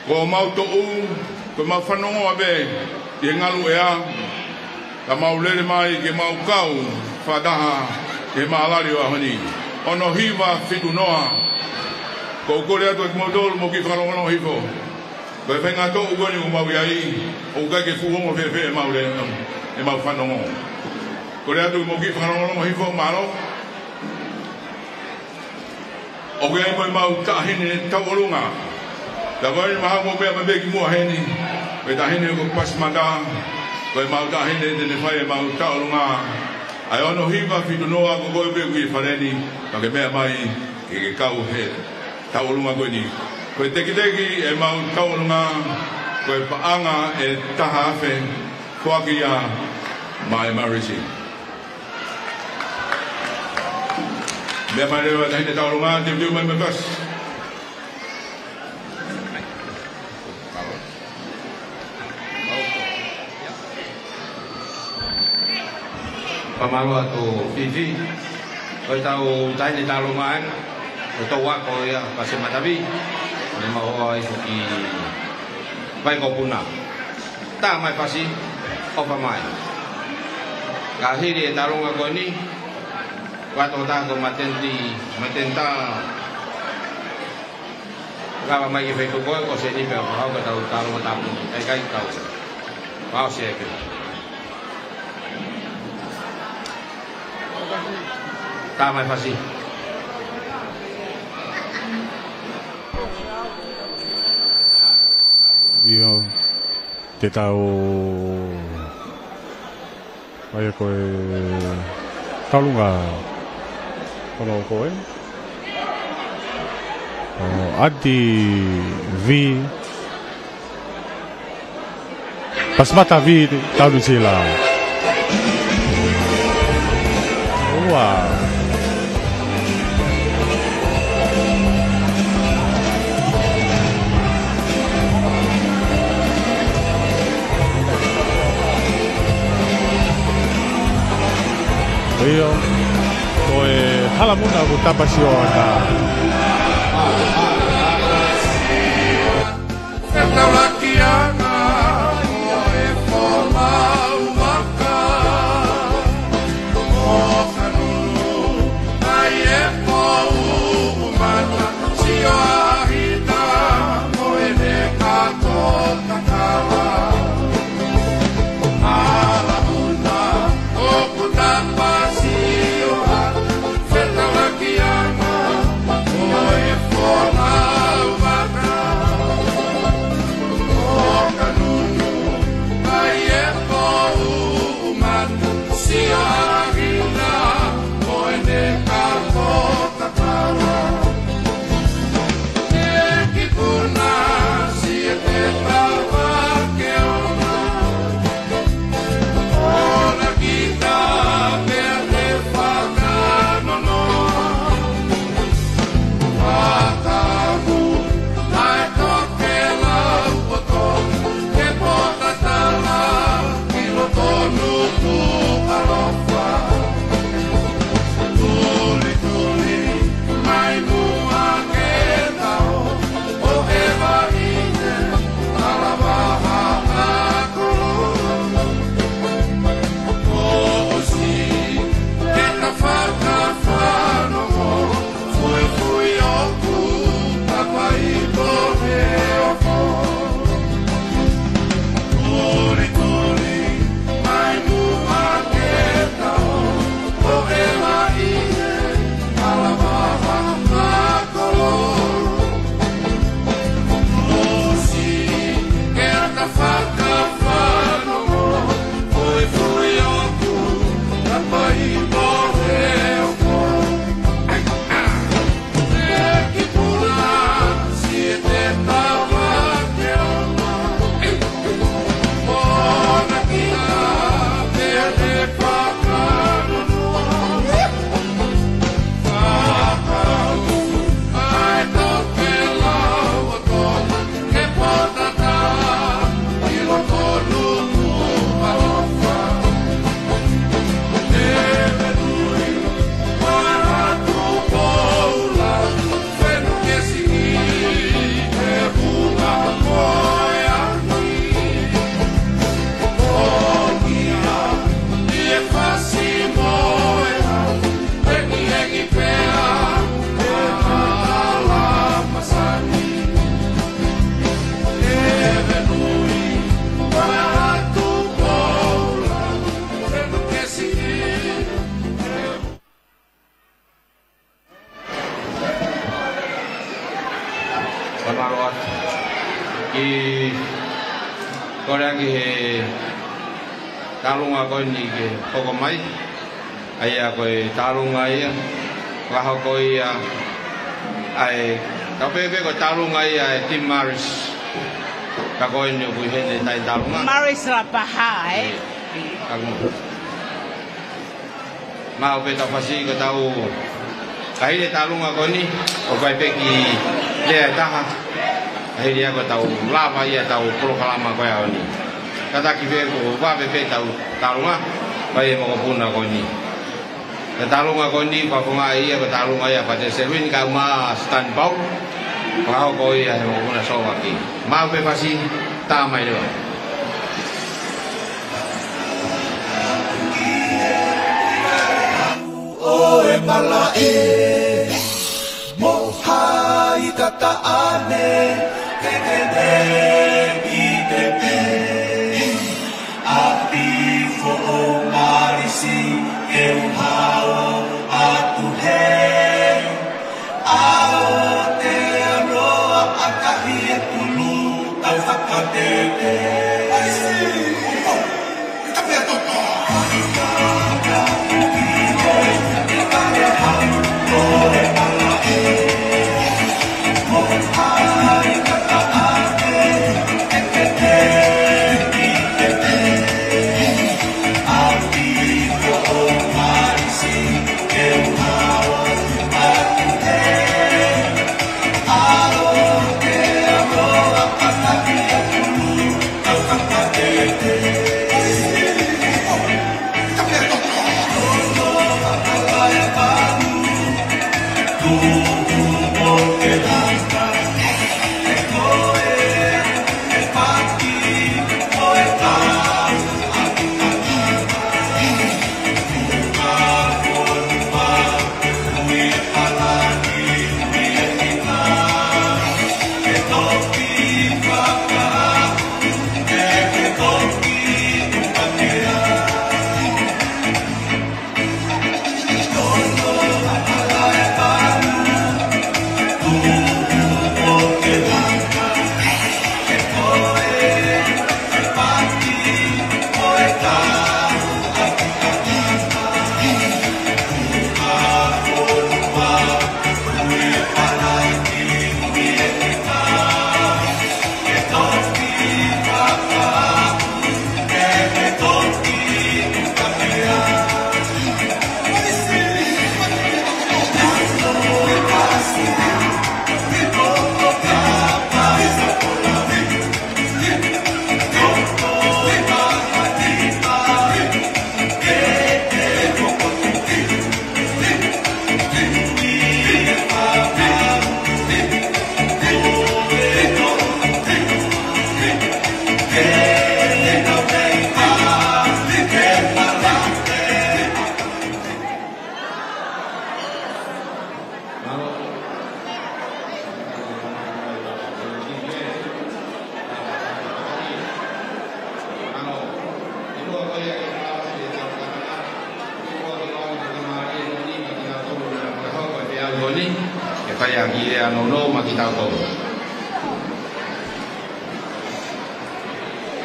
ko homau toʻu, ko ʻemau fanongoa pē ʻi he ngalu ʻea, ka mau lele mai ke mau kau fakataha ʻi he mālali ʻo e ʻaho ni. Ono hiva fitu noa. ʻOku ou kole atu kiate kimoutolu mou kiʻi fakalongolongo hifo. Ko e faʻahinga toʻu ko eni ʻoku mau ʻi ai, ʻoku ʻikai ke fuʻu ongo fēfē ʻemau lele, ʻemau fanongo. Kole atu mou kiʻi fakalongolongo hifo, mālō. ʻOku ʻi ai mo ʻemau taʻahine tauʻolunga. Ka ko eni mahalo ʻoku mou meʻa mai pē ki muʻa heni. Ko e taʻahine ko Pasimata, ko ʻemau taʻahine te ne fai ʻemau tauʻolunga. ʻA e ono hiva fitu noa, ko koe pē ʻoku ʻi he fale ni, ka ke meʻa mai ke ke kau he tauʻolunga ko eni. Ko e tekiteki ʻemau tauʻolunga, ko e paʻanga ʻe taha afe, foaki ia maʻa e Marisi. Meʻa mai leva e taʻahine tauʻolunga, teuteu mai mo e fasi. Fakamālō atu Fifi. Ko ʻetau taʻahine tauʻolunga eni, ko e toʻu ako ia, Fasi Matavi. Ne mau hoa ai foki Vai Kopuna. Tā mai fasi, ʻofa mai. Ka hili e tauʻolunga ko eni, ʻoatu ʻe he tokotaha ko Matenti, Matenta, lava mai ki he feituʻu ko ē, ko eni pē ʻoku hau ka tau talo mo tapu. ʻIkai, ʻikai tau. Vau se ke. Tā mai fasi. ʻIo, te tau ʻai ko e tauʻolunga ko eni ko ē. ʻO Ati V. Pasimata V, Tau Nuʻusila. Ua. ʻIo, ko e Hala Muna ʻoku tapasio ʻana. Fetaulaki ana ʻo e folau vaka. ʻO kanu ai e pou mata sio ahita mo e neka ko kakala. Hala Muna ʻoku tapasio ʻa fetaulaki ana ʻo e folau vaka. Mālō atu. Kiʻi kole ange he tālunga ko eni ke hoko mai. ʻA ia ko e tālunga ia, fakahoko ia, ʻa e, tau pehē pē ko e tālunga ia ʻa e Tim Maris. Ka ko eni ʻoku ʻi heni e taʻe tālunga. Maris Lapaha, ē? Ē, ka ko Mau pē tau fasi ko tau ka hili e tālunga ko eni, ʻoku ʻi ai pē kiʻi lea ʻe taha. Ka hili ia ko tau lava ia tau polokalama ko ia ʻo e ʻaho ni. Kātaki pē ko vave pē tau tālunga, ʻa e mokopuna ko eni. Ko e tālunga ko eni, fakafofongaʻi ia ko e tālunga ia ʻa Pātele Selwini kae ʻumaʻā Stan Paul. Fakahoko ia he mokopuna Sōvaki. Mau pē fasi, tā mai leva. ʻO e malaʻe, mo hai kataʻane, ke ke ne i te te. ʻApi foʻou Malisi, ke u hao atu he. ʻAo te aloa ʻa kahi e pulu tau fakatete.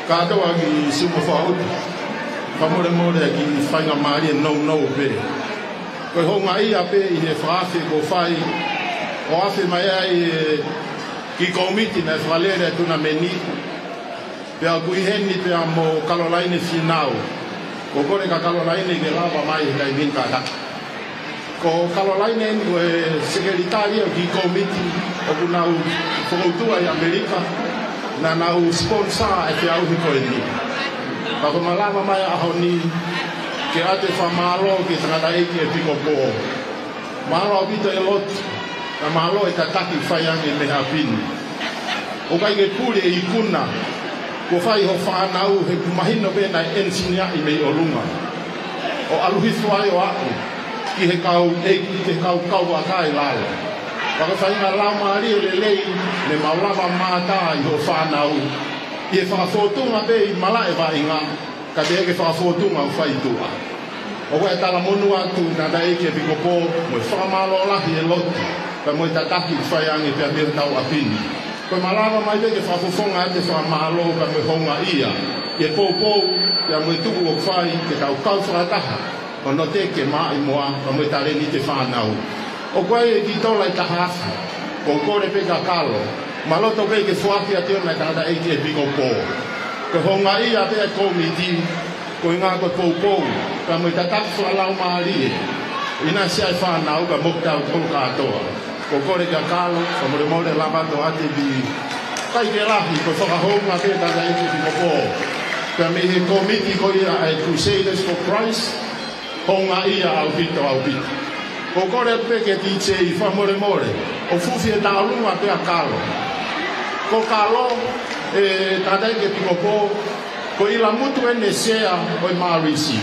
Kātoa ki Sumo Fauta, fakamolemole ki he faingamālie nounou pē. Ko e houngaʻia pē ʻi he fakaafe kuo fai, ʻo afe mai ai e kiʻi kōmiti naʻe fakalele e tunameni, pea ʻoku ʻi heni pea mo Kalolaine Fīnau. Ko e kole kia Kalolaine ke lava mai he taimi ni kātaki. Ko Kalolaine eni ko e sekelitali ʻo e kiʻi kōmiti ʻoku nau fokoutua ʻi ʻAmelika, naʻa nau sponsor e feʻauhi ko eni. Ka ko e malava mai ʻaho ni ke ʻoatu e fakamālō ki he tangataʻeiki ʻEpikopō. Mālō ʻaupito e lotu, pea mālō e tataki fai ange mei he ʻapi ni. ʻOku ʻikai ke puli e ikuna kuo fai ʻe hoʻo fānau, he ʻoku mahino pē naʻe ʻenisiniaʻi mei ʻolunga ʻo ʻalu hifo ai ʻo aʻu ki he kau ʻeiki, ki he kau kauvaʻaka ʻi lalo. Pea ko e faʻahinga laumālie lelei, ne mau lava mātā ʻi hoʻo fānau, ʻi he fakafōtunga pē ʻi malaʻe vaʻinga, ka teʻeki ke fakafōtunga ʻo fai tuʻa. ʻOku ou talamonū atu ki he tangataʻeiki ʻEpikopō, mo e fakamālō lahi e lotu, pea mo e tataki fai ange pea mei hotau ʻapi ni. Ko e malava mai pē ke fakafofonga ʻa e fakamālō ka mo e houngaʻia ʻi he poupou, pea mo e tuʻu ʻoku fai ke tau kau fakataha, ʻo nofo ke maʻimoa, ka mo e talēniti ʻa e fānau. ʻOku ʻi ai e kiʻi tola ʻe taha afe, ʻoku ou kole pē kia Kalo, ma loto pē ke foaki atu ia maʻa e tangataʻeiki ʻEpikopō. Ko e houngaʻia pē ʻa e kōmiti, ko e ngaahi ko e poupou, ka mo e tataki fakalaumālie, ʻi he ʻinasi ʻa e fānau ka mo kitautolu kātoa. ʻOku ou kole kia Kalo, fakamolemole lava ʻo ʻoatu e kiʻi kai ke lahi, ko e fakahounga pē ʻa e tangataʻeiki ʻEpikopō. Pea mei he kōmiti ko ia ʻa e Crusaders for Christ, houngaʻia ʻaupito, ʻaupito. ʻOku ou kole pē kia DJ, fakamolemole, ʻo fufū e tauʻolunga pē ʻa Kalo. Ko Kalo, ʻe tangataʻeiki ʻEpikopō, ko e ʻilamutu ʻene sea ʻo e Marisi.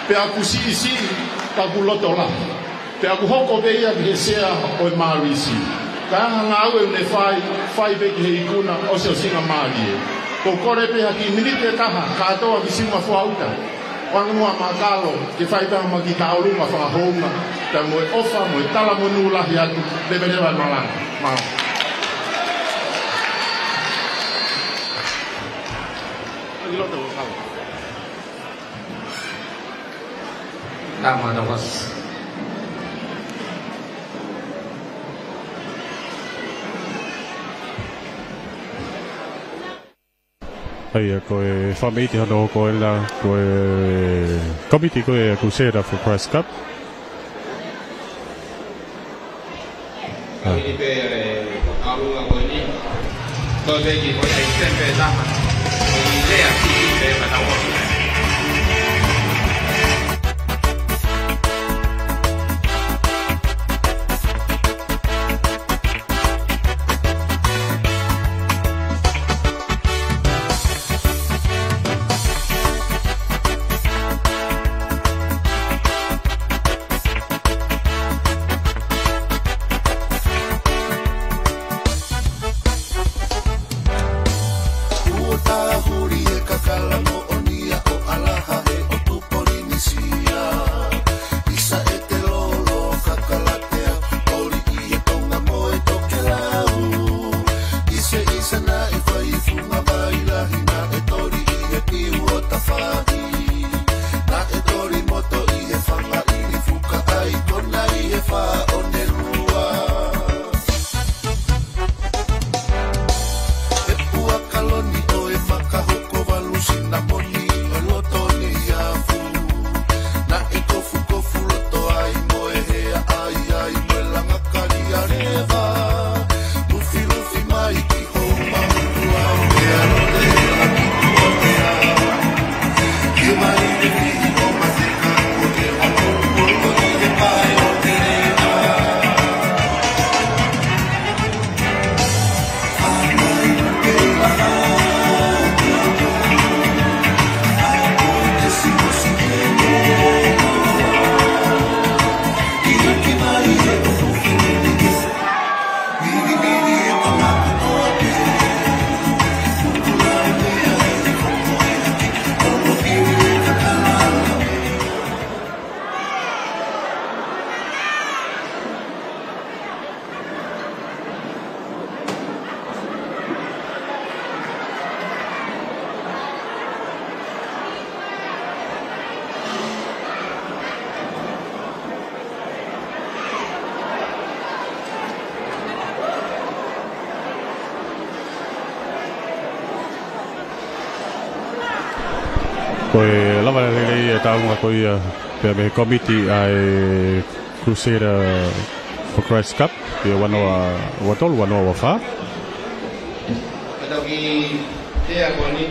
Pea ʻoku siʻisiʻi, ka ʻoku loto lahi. Pea ʻoku hoko pē ia ki he sea ʻo e Marisi. Ka ʻi ai ha ngāue ʻoku ne fai, fai pē ki he ikuna ʻo e ʻosiʻosingamālie. ʻOku ou kole pē ha kiʻi miniti ʻe taha, kātoa ki siʻi ngaahi fua uta. ʻOange muʻa maʻa Kalo, ke fai pē ha kiʻi tauʻolunga fakahounga, pea mo e ʻofa, mo e talamonū lahi atu, leveleva e malanga. Mālō. Tama na was. ʻA ia, ko e fakameʻite hono hoko ʻena, ko e kōmiti ko e Crusader for Christ Cup. Ko eni pē, ʻe, ʻalu a ko eni. Ko e peki, ko e tempe tama. Ko e lea, ki pē, ka tau. Kuo tāhuri e kakala moʻoni ʻa ʻAlaha he ʻotu Polinisia. ʻIsa e te lolo kakalatea, ʻoli ʻi he Tonga mo e tokelau. ʻIsa, ʻisa naʻe fai funga mai lahi, naʻe toli ʻi he piu ʻo tafahi. Naʻe toli moto ʻi he fanga ʻili fuka ʻai kona ʻi he fā ʻo ne lua. E pua kaloni ʻo e maka hoko valu sinamoni ʻo loto ni afu. Naʻe kofukofu loto ai mo e hea ʻai ai mo e langa kali a leva. Lufilufi mai ki Ko e lava lelei e taunga ko ia pea mei he kōmiti ʻa e Crusader for Christ Cup, ʻi he ua noa ua tolu, ua noa ua fā. Ko e tau kiʻi lea ko eni.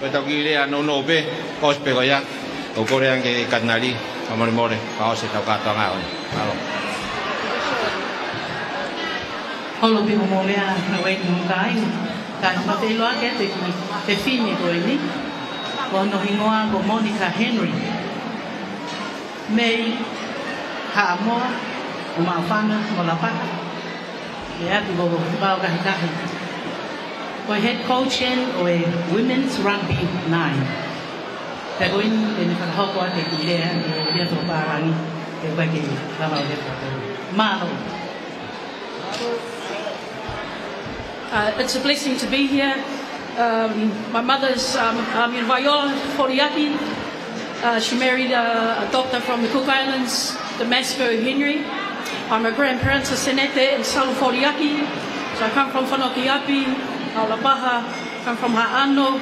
Ko e tau kiʻi lea nounou pē, ʻosi pē ko ia, ʻoku ou kole ange ki he katinali, fakamolemole, fakaʻosi e tau kātoanga ko eni. Mālō. Holo pē hoʻomou lea, Hawaiʻi mo kai, ka ʻoku ou fakaʻilo ake atu e kiʻi fefine ko eni, ko hono hingoa ko Monica Henry. Mei Haʻamoa, ʻo Maʻufanga, mo Lapata. Pea ʻoku ou fai pau kahi kahi. Ko e head coach eni ʻo e Women's Rugby Nine. Pea ko eni, te ne fakahoko atu e kiʻi lea, ʻi he lea fakapālangi, ʻe ʻikai ke lava ʻo lea fakapālangi. Mālō. Uh, it's a blessing to be here. Um, my mother's, um, um, in Vaiola Foliaki. Uh, she married a, a doctor from the Cook Islands, Damasco Henry. I'm a grandparent to Senete and Salo Foliaki. So I come from Fanokiapi, Aulapaha, come from Haano,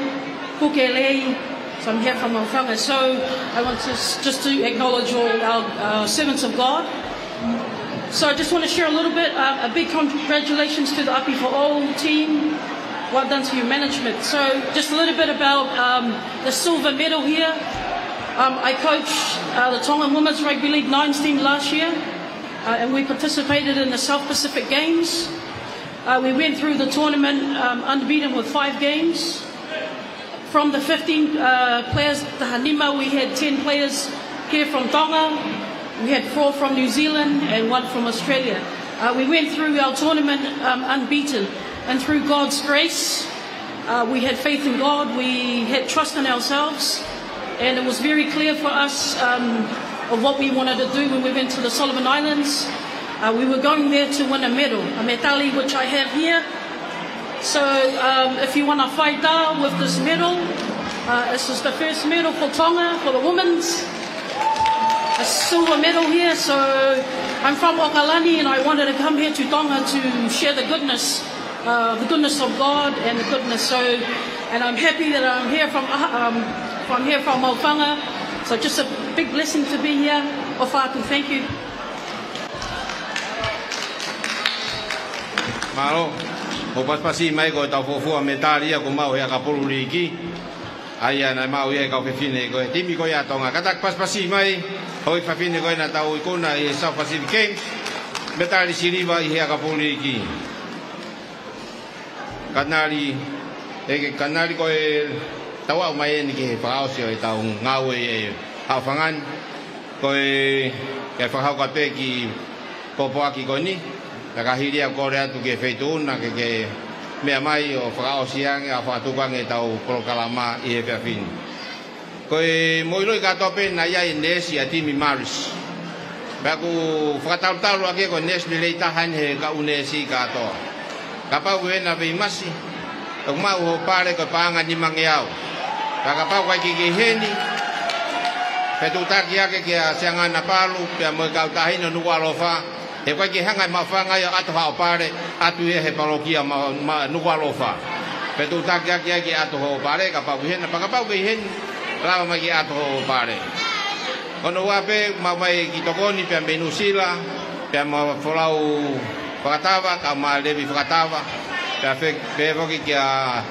Kukelei. So I'm here from Maufanga. So I want to s-, just to acknowledge all our, uh, servants of God. So I just want to share a little bit, um, a big congratulations to the Api for All team. Well done to your management. So just a little bit about, um, the silver medal here. Um, I coached, uh, the Tongan Women's Rugby League Nines team last year, uh, and we participated in the South Pacific Games. Uh, we went through the tournament, um, unbeaten with five games. From the fifteen, uh, players, taha nima, we had ten players here from Tonga. We had four from New Zealand and one from Australia. Uh, we went through our tournament, um, unbeaten. And through God's grace, uh, we had faith in God. We had trust in ourselves. And it was very clear for us, um, of what we wanted to do when we went to the Solomon Islands. Uh, we were going there to win a medal, a metali which I have here. So, um, if you want to fight down with this medal, uh, this is the first medal for Tonga, for the women's. A silver medal here, so I'm from Okalani and I wanted to come here to Tonga to share the goodness, uh, the goodness of God and the goodness. So, and I'm happy that I'm here from, uh, um, from here from Maufanga. So just a big blessing to be here. ʻOfa atu, thank you. Mālō, ʻoku pasipasi mai ko ʻetau fuofua metali ia kuo maʻu he ʻakapulu liiki. ʻA ia naʻe maʻu ia ʻe he kau fefine ko e timi ko ia ʻa Tonga. Kātaki pasipasi mai, houʻeiki fafine ko ē naʻa tau ikuna ʻi he South Pacific Games, metali siliva ʻi he ʻakapulu liiki. Kanali, ʻe ke kanali ko e tau aʻu mai eni ki he fakaʻosi ʻo ʻetau ngāue ʻi he ʻaho fanga ni. Ko e, ke fakahoko atu pē kiʻi pōpoaki ko eni, pea ka hili ia kole atu ki he Feituʻuna ke, ke meʻa mai ʻo fakaʻosi ange, ʻa fakatuku ange ʻetau polokalama ʻi he efiafi ni. Ko e mou ʻiloʻi kātoa pē naʻe ʻi ai e neesi ʻa e timi Marist. Pea ʻoku fakatalutalu ʻaki ko e neesi lelei taha eni he kau neesi kātoa. Kapau ʻoku ʻi heni ha veimasi, ʻoku maʻu hoʻo pale ko e paʻanga nimangeau. Pea kapau ʻoku ʻikai ke ʻi heni, fetuʻutaki ake kia Siaga Napalu, pea mo e kautaha ʻi Nukuʻalofa, he ʻoku ʻikai ke hanga ʻe Maʻufanga ia ʻo ʻatu haʻo pale, ʻatu ia he palokia ma, ma Nukuʻalofa. Fetuʻutaki ake ai ke ʻatu hoʻo pale, kapau ʻoku ʻi heni, pea kapau ʻoku ʻikai ke ʻi heni, lava mai ke ʻatu hoʻo pale. Ko hono ua pē, maʻu mai e kiʻi tokoni pea mei Nuʻusila, pea mo Folau Fakatava, kae ʻumaʻā Levi Fakatava, pea fe-, pehē foki kia,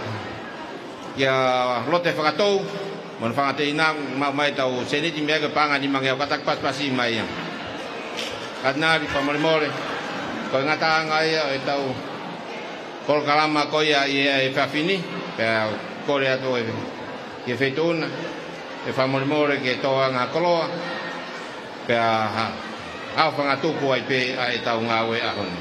kia Lote Fakatou, mo hono fanga teina, maʻu mai ʻetau sēniti meʻa ko e paʻanga nimangeau, kātaki pasipasi mai ia. Kanali, fakamolemole, ko e ngataʻanga ia ʻo ʻetau polokalama ko ia ʻi he efiafi ni, pea kole atu ʻe, ki he Feituʻuna, ʻe fakamolemole ke tō ange ha koloa, pea ha, ʻa fakatupu ai pē ʻa ʻetau ngāue ʻaho ni.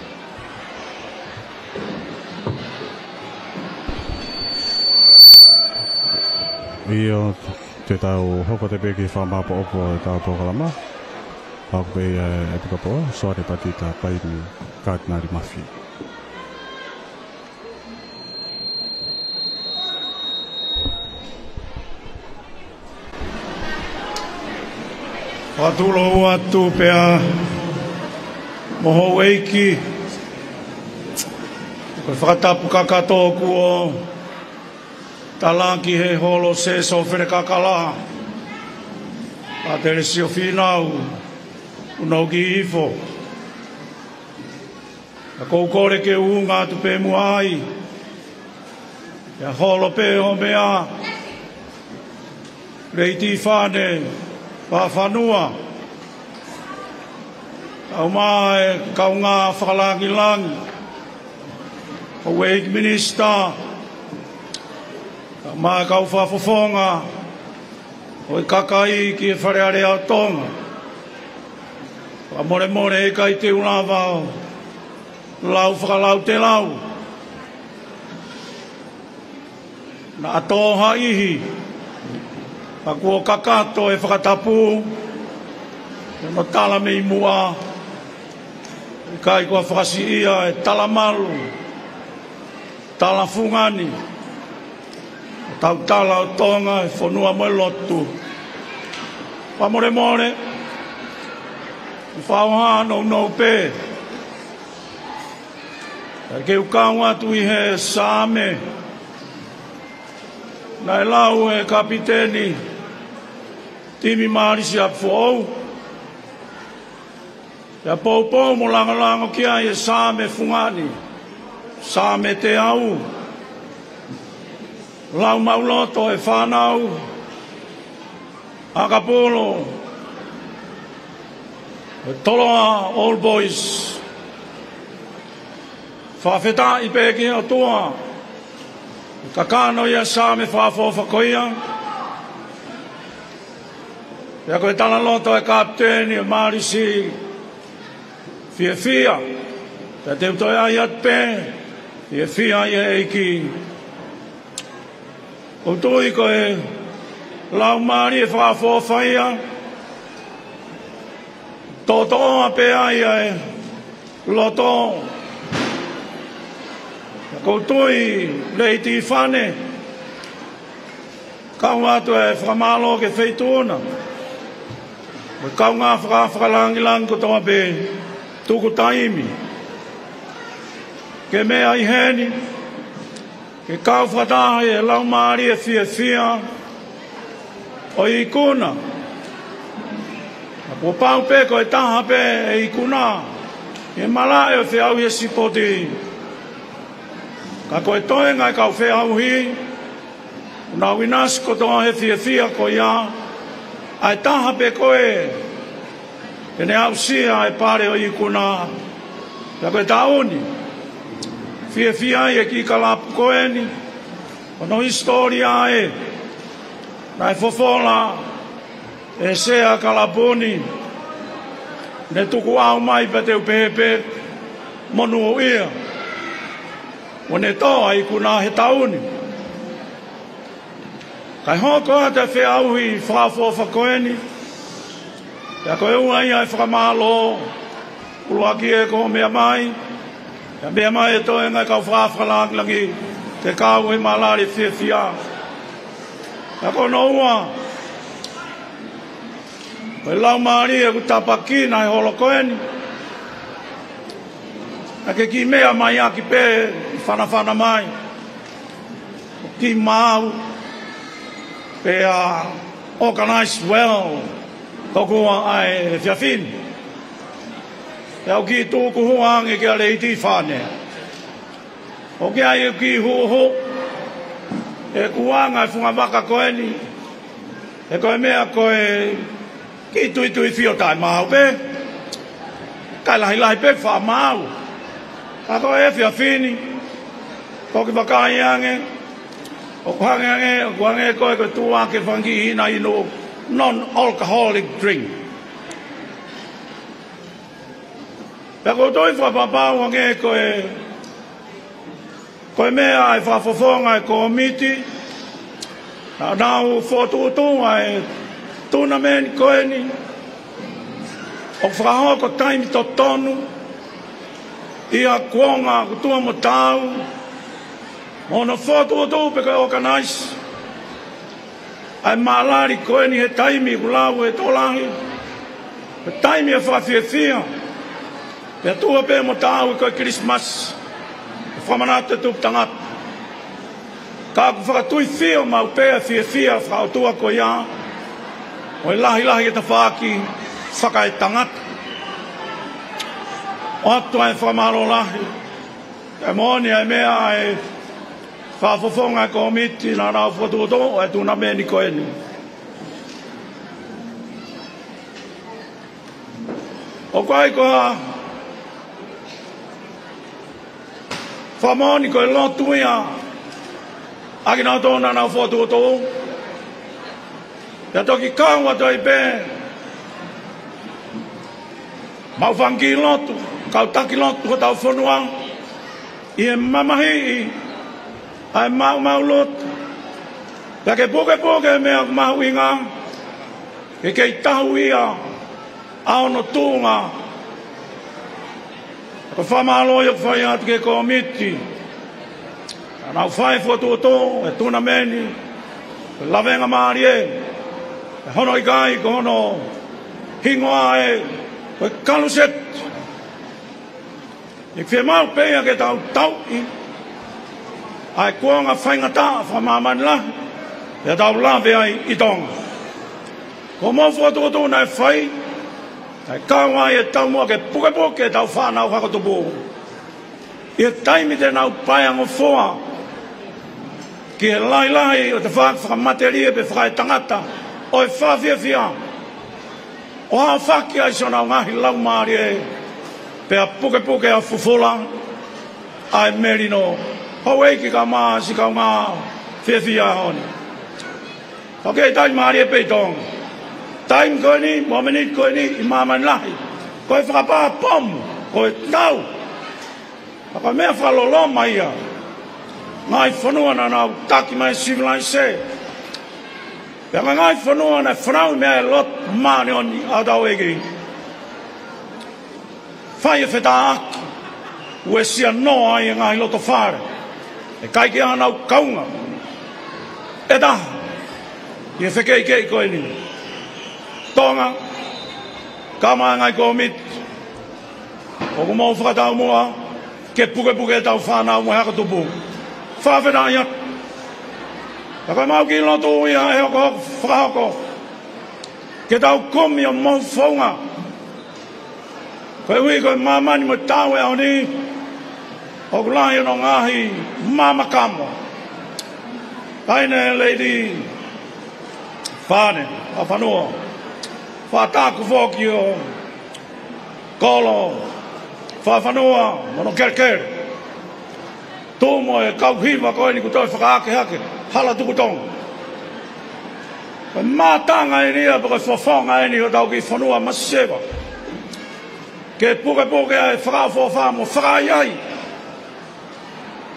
ʻIo, te tau hoko atu pē ki he fakamāʻopoʻopo ʻetau polokalama. Hoko pē ia ʻEpikopō Soane Patita Paini, Katinali Mafi. Fakatulou atu pea mo houʻeiki, ko e fakatapu kakato kuo talaki he holo Sēsofele Kakala, Pātele Siofina Unoukihifo. Ka ʻoku ou kole ke u unga atu pē muʻa ai, pea holo pē hoʻo meʻa, Lady Fane Fafanua, kae ʻumaʻā e kaungā fakalangilangi, houʻeiki minisitā, kae ʻumaʻā e kau fakafofonga ʻo e kakai ki he Fale Alea ʻo Tonga. Fakamolemole ʻe ʻikai te u lava ʻo lau fakalautelau. Naʻa tō ha ʻihi, ka kuo kakato e fakatapu, ʻi hono tala mei muʻa, ʻikai ko ha fakasiʻia e talamalu. Tala fungani, tau tala ʻo Tonga, e fonua mo e lotu. Fakamolemole, fakaʻofa nounou pē. Ka ke u kau atu ʻi he Saame naʻe lau ʻe he kapiteni timi Mālisi ʻApifoʻou. Pea poupou mo langolango ki ai e Saame fungani, Saame teau. Lau maʻuloto e fānau ʻakapulu ʻo e Toloa Old Boys. Fakafetaʻi pē ki he ʻOtua, kakano ia Saame fakaʻofoʻofa ko ia. Pea ko e talaloto e kapiteni ʻo Mālisi, fiefia. Pea te u toe ʻai atu pē, fiefia ʻi he ʻEiki. ʻOku ou tui ko e laumālie fakaʻofoʻofa ia, toʻotoʻoa pē ai ʻa e loto. ʻOku ou tui Lady Fane, kau atu e fakamālō ki he feituʻu na, mo e kaungā faka-, fakalāngilangi kotoa pē, tuku taimi ke meʻa ʻi heni, ke kau fakataha ʻi he laumālie fiefia ʻo e ikuna. Ka kuo pau pē ko e taha pē e ikuna ʻi he malaʻe ʻo e feʻauhi e sipoti. Ka ko e toenga e kau feʻauhi, ʻoku nau ʻinasi kotoa he fiefia ko ia, ʻa e taha pē ko ē te ne aʻusia e pale ʻo e ikuna. Pea ko e taʻu ni, fiefia ai e kiʻi kalapu ko eni, ko hono hisitōlia ē, naʻe fofola ʻe he sea kalapu ni, ne tukuʻau mai pea te u pehē pē monūʻia, ʻo ne toʻo e ikuna he taʻu ni. Kae hoko atu e feʻauhi fakaʻofoʻofa ko eni. Pea ko e ua ia e fakamālō, ʻuluaki ē ko e meʻa mai, pea meʻa mai e toenga e kau fakafakalāngilangi, ke kau he malaʻe fiefia. Pea ko hono ua, ko e laumālie ʻoku tāpuekina he holo ko eni. Naʻe kiʻi meʻa mai ʻaki pē, fanafana mai, kiʻi maau, pea organize well, ko ē ʻa e efiafi ni. Pea u kiʻi tuku hua ange kia Lady Fane, ʻoku ʻi ai e kiʻi huʻuhuʻu, ʻe kuanga e funga vaka ko eni, he ko e meʻa ko e kiʻi tuitui fio taʻemaau pē. Kae lahilahi pē faʻa maau. Ka ko e efiafi ni, ʻoku ou vakai ange, ʻoku hangē ange, ʻoku hangē ko e, ko e tuʻu hake e fanga kiʻi hina inu, non-alcoholic drink. Pea ʻoku ou toe fakapapau ange ko e, ko e meʻa ʻa e fakafofonga e kōmiti, naʻa nau fokotuʻutuʻu ʻa e tunameni ko eni, ʻo fakahoko taimi totonu, ʻi he kuonga kuo tuʻu mo taau, mo hono fokotuʻutuʻu pē ko e organize ʻa e malali ko eni he taimi ʻoku lau e tokolahi, he taimi ʻe fakafiefia, pea tuʻu pē mo taau ko e Kilisimasi, ʻe fakamanatu e tupu tangata. Ka ʻoku fakatuifio maʻu pē ʻa e fiefia fakaʻotua ko ia, ʻo e lahilahi e tafaʻaki fakaetangata. ʻOatu ʻa e fakamālō lahi, ʻe moʻoni ʻa e meʻa ʻa e fakafofonga e kōmiti naʻa nau fokotuʻutuʻu ʻa e tunameni ko eni. ʻOku ʻi ai ko ha fakamoʻoni ko e lotu ia ʻa kinautolu naʻa nau fokotuʻutuʻu. Pea toki kau atu ai pē maʻu fanga kiʻi lotu, kau taki lotu hotau fonua, ʻi he mamahiʻi ʻa e maʻumaʻu lotu. Pea ke pukepuke e meʻa ʻoku mahuʻinga, ke kei tahuʻia ʻa hono tuʻunga. Ko e fakamālō ia ʻoku fai atu ki he kōmiti, Naʻa nau fai fokotuʻutuʻu e tunameni, ko e lavengamālie, ʻa hono ʻikai ko hono hingoa ē, ko e Kaluseti. ʻE fiemaʻu pē ia ke tau tauʻi ʻa e kuonga faingataʻa fakamāmani lahi, pea tau lave ai ʻi Tonga. Ko hoʻomou fokotuʻutuʻu naʻe fai, naʻe kau ai e taumuʻa ke pukepuke ʻetau fānau hako tupu ʻi he taimi te nau paengofua ki he lahilahi ʻo e tafaʻaki fakamatelie pe fakaetangata ʻo e fakafiefia, ʻo haofaki ai siʻonau ngaahi laumālie, pea pukepuke ʻa fufula ʻa e melino. Houʻeiki kae ʻumaʻā siʻi kaungā fiefia ʻo e ʻaho ni. Ka ʻoku kei taimi mālie pē ʻi Tonga. Taimi ko eni, mōmeniti ko eni ʻi māmani lahi, ko e fakapā pomu, ko e tau. Ka ko e meʻa fakaloloma ia. Ngaahi fonua naʻa nau taki mai sivilaise, pea ngaahi fonua naʻe fanauʻi mei ai e loto māʻoniʻoni ʻa hotau ʻEiki, fai e fetāʻaki, uesia noa ai e ngaahi loto fale, ʻikai ke ʻi ai hanau kaunga ʻe taha ʻi he fekeʻikeʻi ko eni. Tonga, kae ʻumaʻā e ngaahi kōmiti, ʻoku mou fakataumuʻa ke pukepuke ʻetau fānau mo e hako tupu. Fakafetaʻi atu. Ka ko ʻemau kiʻi lotu ia ʻe hokohoko, fakahoko, ke tau kumi ʻo mohu founga, koeʻuhi ko e māmani mo e tau ʻo e ʻaho ni, ʻoku lahi hono ngaahi maama kamo. Taʻahine Lady Fane, Fafanua. Fakataku foki ʻo Kolo Fafanua mo hono kelekele, tuʻu mo e kau hiva ko eni kuo toe fakaakehake, hala tuku Tonga. Ko e mātanga eni ia, pe ko e fofonga eni ʻo hotau kiʻi fonua masiva, ke pukepuke ʻa e fakaʻofoʻofa mo fakaʻaiʻai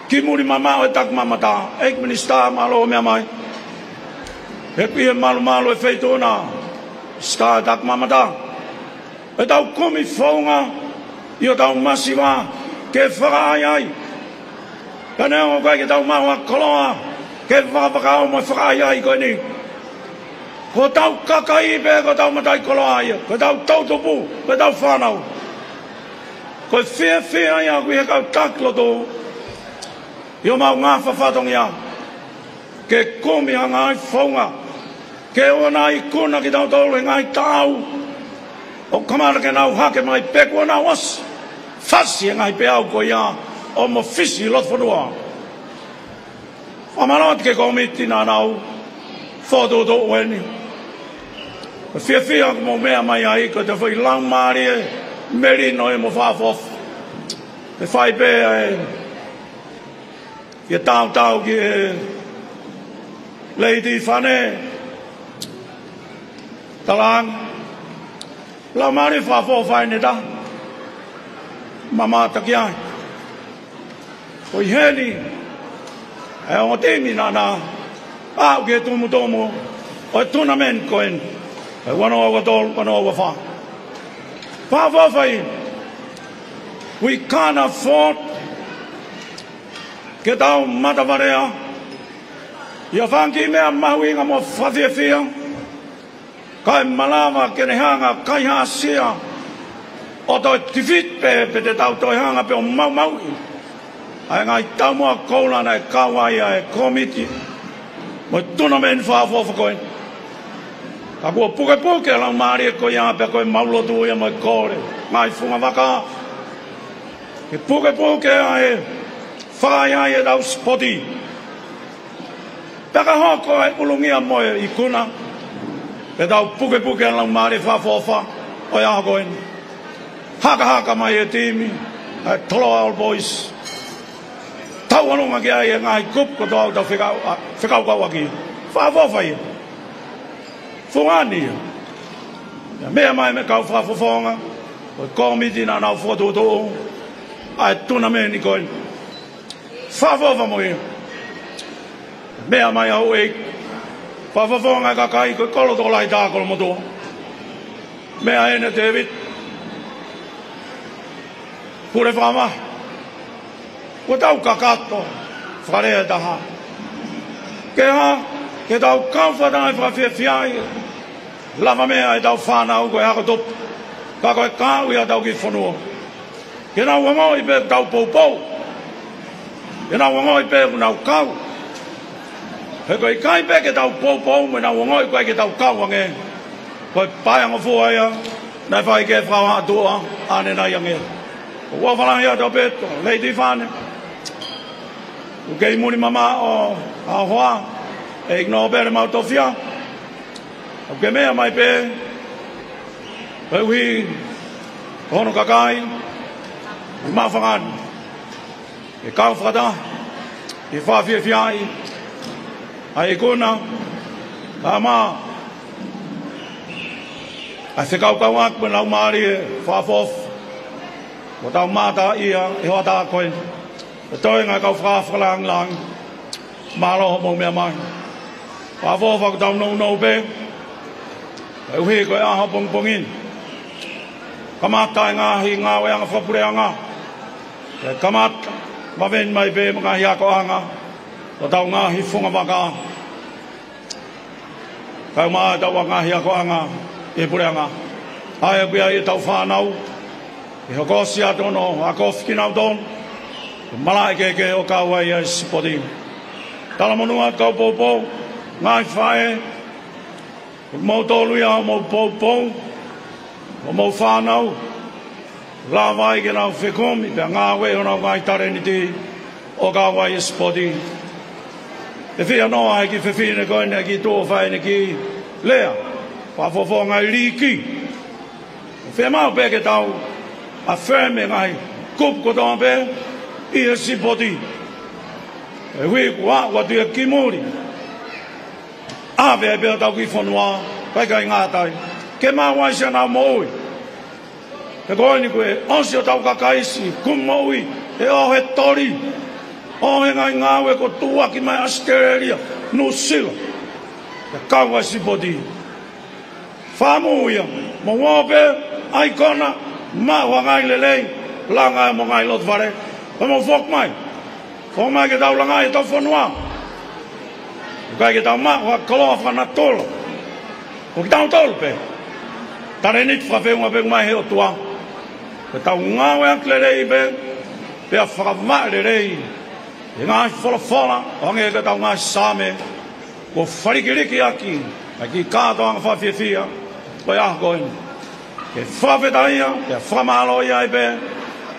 ki muli mamaʻo e takimamata. ʻEiki Minisitā, mālō e meʻa mai. He ʻoku ʻi he malumalu e feituʻu na, Minisitā e takimamata, ʻetau kumi founga ʻi hotau masiva ke fakaʻaiʻai. Ka neongo ʻoku ʻikai ke tau maʻu ha koloa ke fakafakaʻau mo e fakaʻaiʻai ko eni, ko hotau kakai pē ko hotau mataʻikoloa ia, ko hotau toʻutupu, ko hotau fānau. Ko e fiefia ia ʻoku ʻi he kau taki lotu ʻi homau ngaahi fatongia ke kumi ha ngaahi founga, ke ʻoua naʻa ikuna kitautolu ʻe he ngaahi taʻau ʻoku kamata ke nau hake mai pe kuo nau ʻosi fasi e ngaahi peau ko ia ʻo mafisi loto fonua. Fakamālō atu ki he kōmiti naʻa nau fokotuʻutuʻu eni. Ko e fiefia ʻoku mou meʻa mai ai, ko e foʻi laumālie melino ia mo fakaʻofoʻofa. Ke fai pē ʻa e, ke tautau ki he Lady Fane Talaange. Laumālie fakaʻofoʻofa eni ʻe taha, mamata ki ai. Ko e heni ʻa e ongo timi naʻa na aʻu ki he tumutumu ʻo e tunameni ko eni, ʻa e ua noa ua tolu, ua noa ua fā. Fakaʻofoʻofa ia. We can't afford ke tau matavalea ʻi ha fanga kiʻi meʻa mahuʻinga mo fakafiefia, kae malava ke ne hanga ʻo kaihaʻasia ʻo toe tifiti pē, pe te tau toe hanga pē ʻo maumauʻi ʻa e ngaahi taumuʻa koula naʻe kau ai ʻa e kōmiti mo e tunameni fakaʻofoʻofa ko eni. Ka kuo pukepuke ʻa e laumālie ko ia pea ko ʻemau lotu ia mo e kole, ngaahi fungavaka, ke pukepuke ʻa e fakaʻaiʻai ʻetau sipoti. Pea ka hoko e ʻulungia mo e ikuna, pea tau pukepuke ʻa e laumālie fakaʻofoʻofa ʻo e ʻaho ko eni. Hakahaka mai e timi ʻa e Toloa Old Boys, tauʻolunga ki ai e ngaahi kupu kotoa ʻoku tau fekau-, a, fekaukauʻaki. Fakaʻofoʻofa ia. Fungani ia. Pea meʻa mai mei he kau fakafofonga ʻo e kōmiti naʻa nau fokotuʻutuʻu ʻa e tunameni ko eni. Fakaʻofoʻofa mo ia. Meʻa mai ʻa houʻeiki fakafofonga e kakai ko e kolo tokolahi tā, Kolomotuʻa. Meʻa eni ʻa Tēvita, pule fakamahi. Kuo tau kakato Fakalea ʻe taha. Ke hā, ke tau kau fakataha ʻi he fakafiefiaʻi. Lavameʻa ʻetau fānau ko e hako tupu. Ka ko e kau ia ʻetau kiʻi fonua. Ke nau ongoʻi pē ʻoku tau poupou. Ke nau ongoʻi pē ʻoku nau kau. He ko e ʻikai pē ke tau poupou mo nau ongoʻi ko e ke tau kau ange. Ko e paeangofua ia, naʻe fai ke fakahaʻatuʻa, ʻanenai ange. ʻOku ou fakalahi atu pē, Lady Fane. ʻOku kei muli mamaʻo ʻa e hoa, ʻe ʻikai nōpele mau tofia. ʻOku ke meʻa mai pē, koeʻuhi ko hono kakai, ʻi Maʻufanga ni. ʻE kau fakataha, ʻi he fakafiefiaʻi, ʻa e ikuna, ʻa e mā, ʻa e fekaukauʻaki mo e laumālie fakaʻofoʻofa. Kuo tau mātā ia, ʻi he hoʻatā ko eni. ʻE toe ngaahi kau fakaafe langilangi. Mālō hoʻomou meʻa mai. Fakaʻofoʻofa ʻoku tau nounou pē. Koeʻuhi ko e ʻaho pongipongi ni. Kamata e ngaahi ngāueʻanga fakapuleʻanga. ʻE kamata, maveni mai pē mo e ngaahi akoʻanga. Ko hotau ngaahi fungavaka. Kae ʻumaʻā ʻetau ngaahi akoʻanga ʻi he puleʻanga. ʻA ia ʻoku ʻi ai ʻetau fānau. ʻE hokosia atu hono ako fekinautolu. Malaʻe kehekehe ʻo kau ai ʻa e sipoti. Talamonū atu kau poupou. Ngaahi faʻē. Ko kimoutolu ia hoʻomou poupou. Hoʻomou fānau. Lava ai ke nau fekumi, pea ngāue honau ngaahi talēniti ʻo kau ai ʻa e sipoti. ʻE fiha noa ʻa e kiʻi fefine ko eni, ʻa e kiʻi tuofā ʻene kiʻi lea. Fakafofonga ʻi he liiki. Fiemaʻu pē ke tau ʻafēmi e ngaahi kupu kotoa pē ʻi he sipoti. Koeʻuhi kuo aʻu atu ia ki muli. ʻAve ai pē hotau kiʻi fonua, ʻikai ke ngata ai. Ke maʻu ai siʻenau moʻui. He ko eni kuo ʻosi hotau kakai siʻi kumi moʻui, ʻe ʻoho he toli, ʻoho he ngaahi ngāue kuo tuʻuaki mai ʻAositelēlia, Nuʻusila. Ke kau ai sipoti. Fāmili ia, mou ō pē, ʻaikona, maʻu ha ngaahi lelei, langa ai homou ngaahi loto fale, pea mou foki mai. Foki mai ke tau langaʻi ʻetau fonua. ʻOku ʻikai ke tau maʻu ha koloa fakanatula. Ko kitautolu pē. Talēniti fakafeʻunga pē mai he ʻOtua. Ke tau ngāueʻaki lelei pē, pea fakamaʻa lelei. ʻI he ngaahi folofola, ʻo hangē ko ʻetau ngaahi Saame. Kuo falikilikiʻaki, ʻa e kiʻi kātoanga fakafiefia, ko e ʻaho ko eni. Ke fakafetaʻia, pea fakamālōʻia ai pē,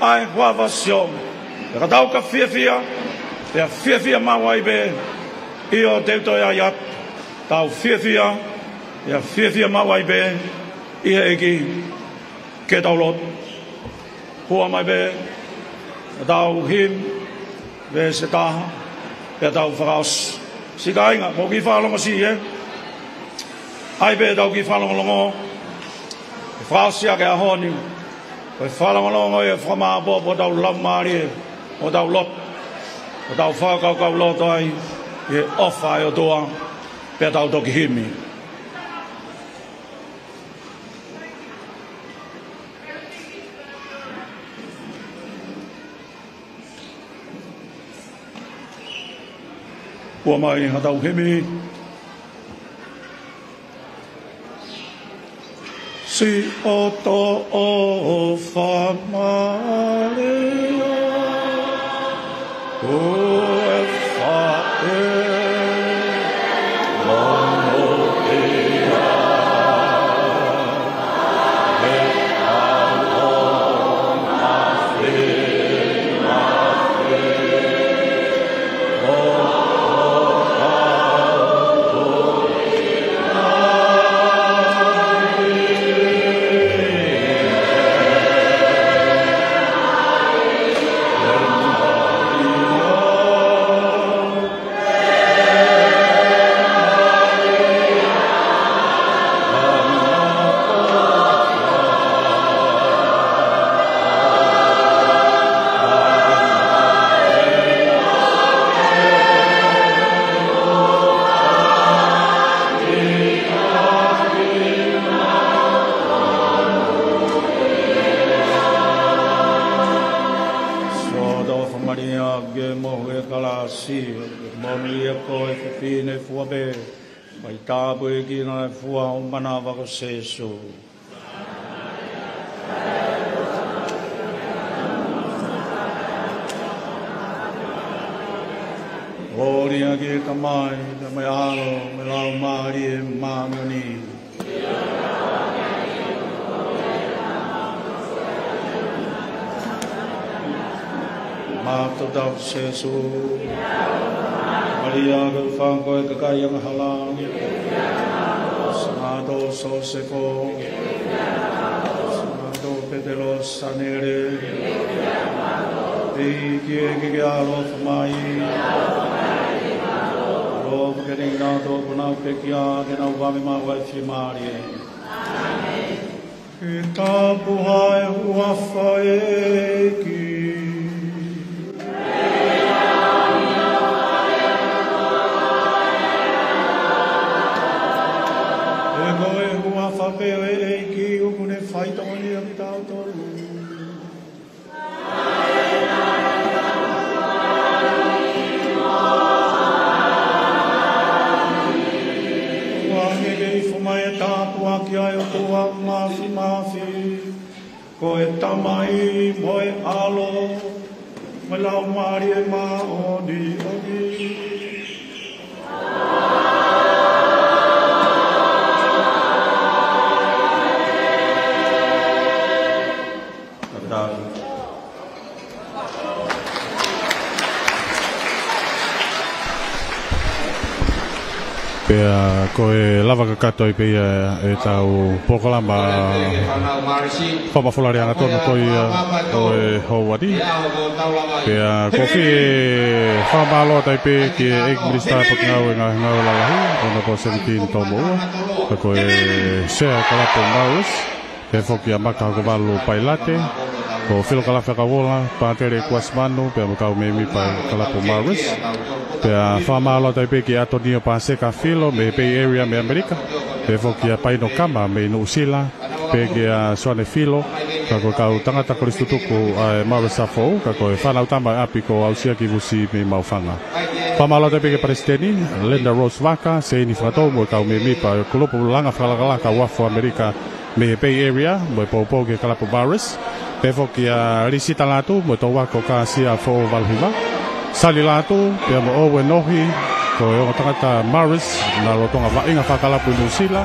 ʻa e huafa ʻo Sihova. Pea ka tau ka fiefia, pea fiefia maʻu ai pē, ʻio te u toe ʻai atu, tau fiefia, pea fiefia maʻu ai pē, ʻi he ʻEiki, ke tau lotu. Hua mai pē, ʻetau himi, veesi ʻe taha, pea tau fakaʻosi. Siʻi kāinga, mou kiʻi fakalongosi ē. ʻAi pē ʻetau kiʻi fakalongolongo. Fakaʻosi ʻaki e ʻaho ni. Ko e fakalongolongo ʻe fakamāʻopoʻopo hotau laumālie, hotau loto, hotau fakakaukauloto ai, ʻi he ʻofa ʻa e ʻOtua, pea tau toki himi. Hua mai haʻatau himi. Siʻoto ʻofa mālie, ko e faʻē Ke mohu e kalasi, ke mohu ia ko e fefine fua pē, ʻoku ʻi ai e tāpuekina ʻi he fua ʻo ho manava ko Sēsū. Glory ki he Tamai, pea mo e ʻAlo, mo e Laumālie Māʻoniʻoni. Mātuʻa Sēsū, Malia ko e fanga ko e kakai angahala, Sangātō Sosefo, Sangātō Petelo Sanele, ʻEiki ke ke ʻaloʻofa mai, ʻaloʻofa ke ne nau tō ko nau pekia ke nau vave maʻu ai fiemālie. Ke tapuhā e huafa ʻo e ʻEiki. He ko e huafa pē ʻo e ʻEiki ʻoku ne faitokoniʻi kitautolu. Kuo hangē ke ifo mai e tāpuaki ʻa e ʻOtua Māfimafi, ko e Tamai mo e ʻAlo mo e Laumālie Māʻoniʻoni. Pea ko e lava kakato ai pē ia ʻetau polokalama fakamafola lea angatonu ko ia ʻo e houa ni. Pea ʻoku ou fie fakamālō atu ai pē ki he ʻEiki Minisitā Potungāue Ngāue Lalahi, Honourable Seventeen Tomoua, pea ko e Sea Kalapu Marist, pehē foki ʻa Maka Hokovalu Pailate, ko Filo Kalafi ʻAkauola, Pātele Kuasimanu, pea mo e kau mēmipa ʻo e Kalapu Marist. Pea fakamālō atu ai pē kia ʻAtonio Paseka Filo mei he Bay Area mei ʻAmelika, pehē foki kia Paino Kama mei Nuʻusila, pehē kia Soane Filo, ka ko e kau tangata kolisi tutuku ʻa e Marist foʻou, ka ko e fānau tama ʻo e ʻapi ko ʻAusia ki Vusi mei Maufanga. Fakamālō atu ai pē kia Palesiteni Linda Rose Vaka, Seini Fakatou mo e kau mēmipa ʻo e kulupu langa fakalakalaka uafu ʻAmelika, mei he Bay Area, mo e poupou ki he Kalapu Marist, pehē foki kia Lisita Lātū, mo e touako Kāsia Foʻou Valuhiva, Sali Lātū, pea mo Owen Nohi, ko e ongo tangata Marist, naʻa nau lolotonga vaʻinga fakakalapu ʻi Nuʻusila,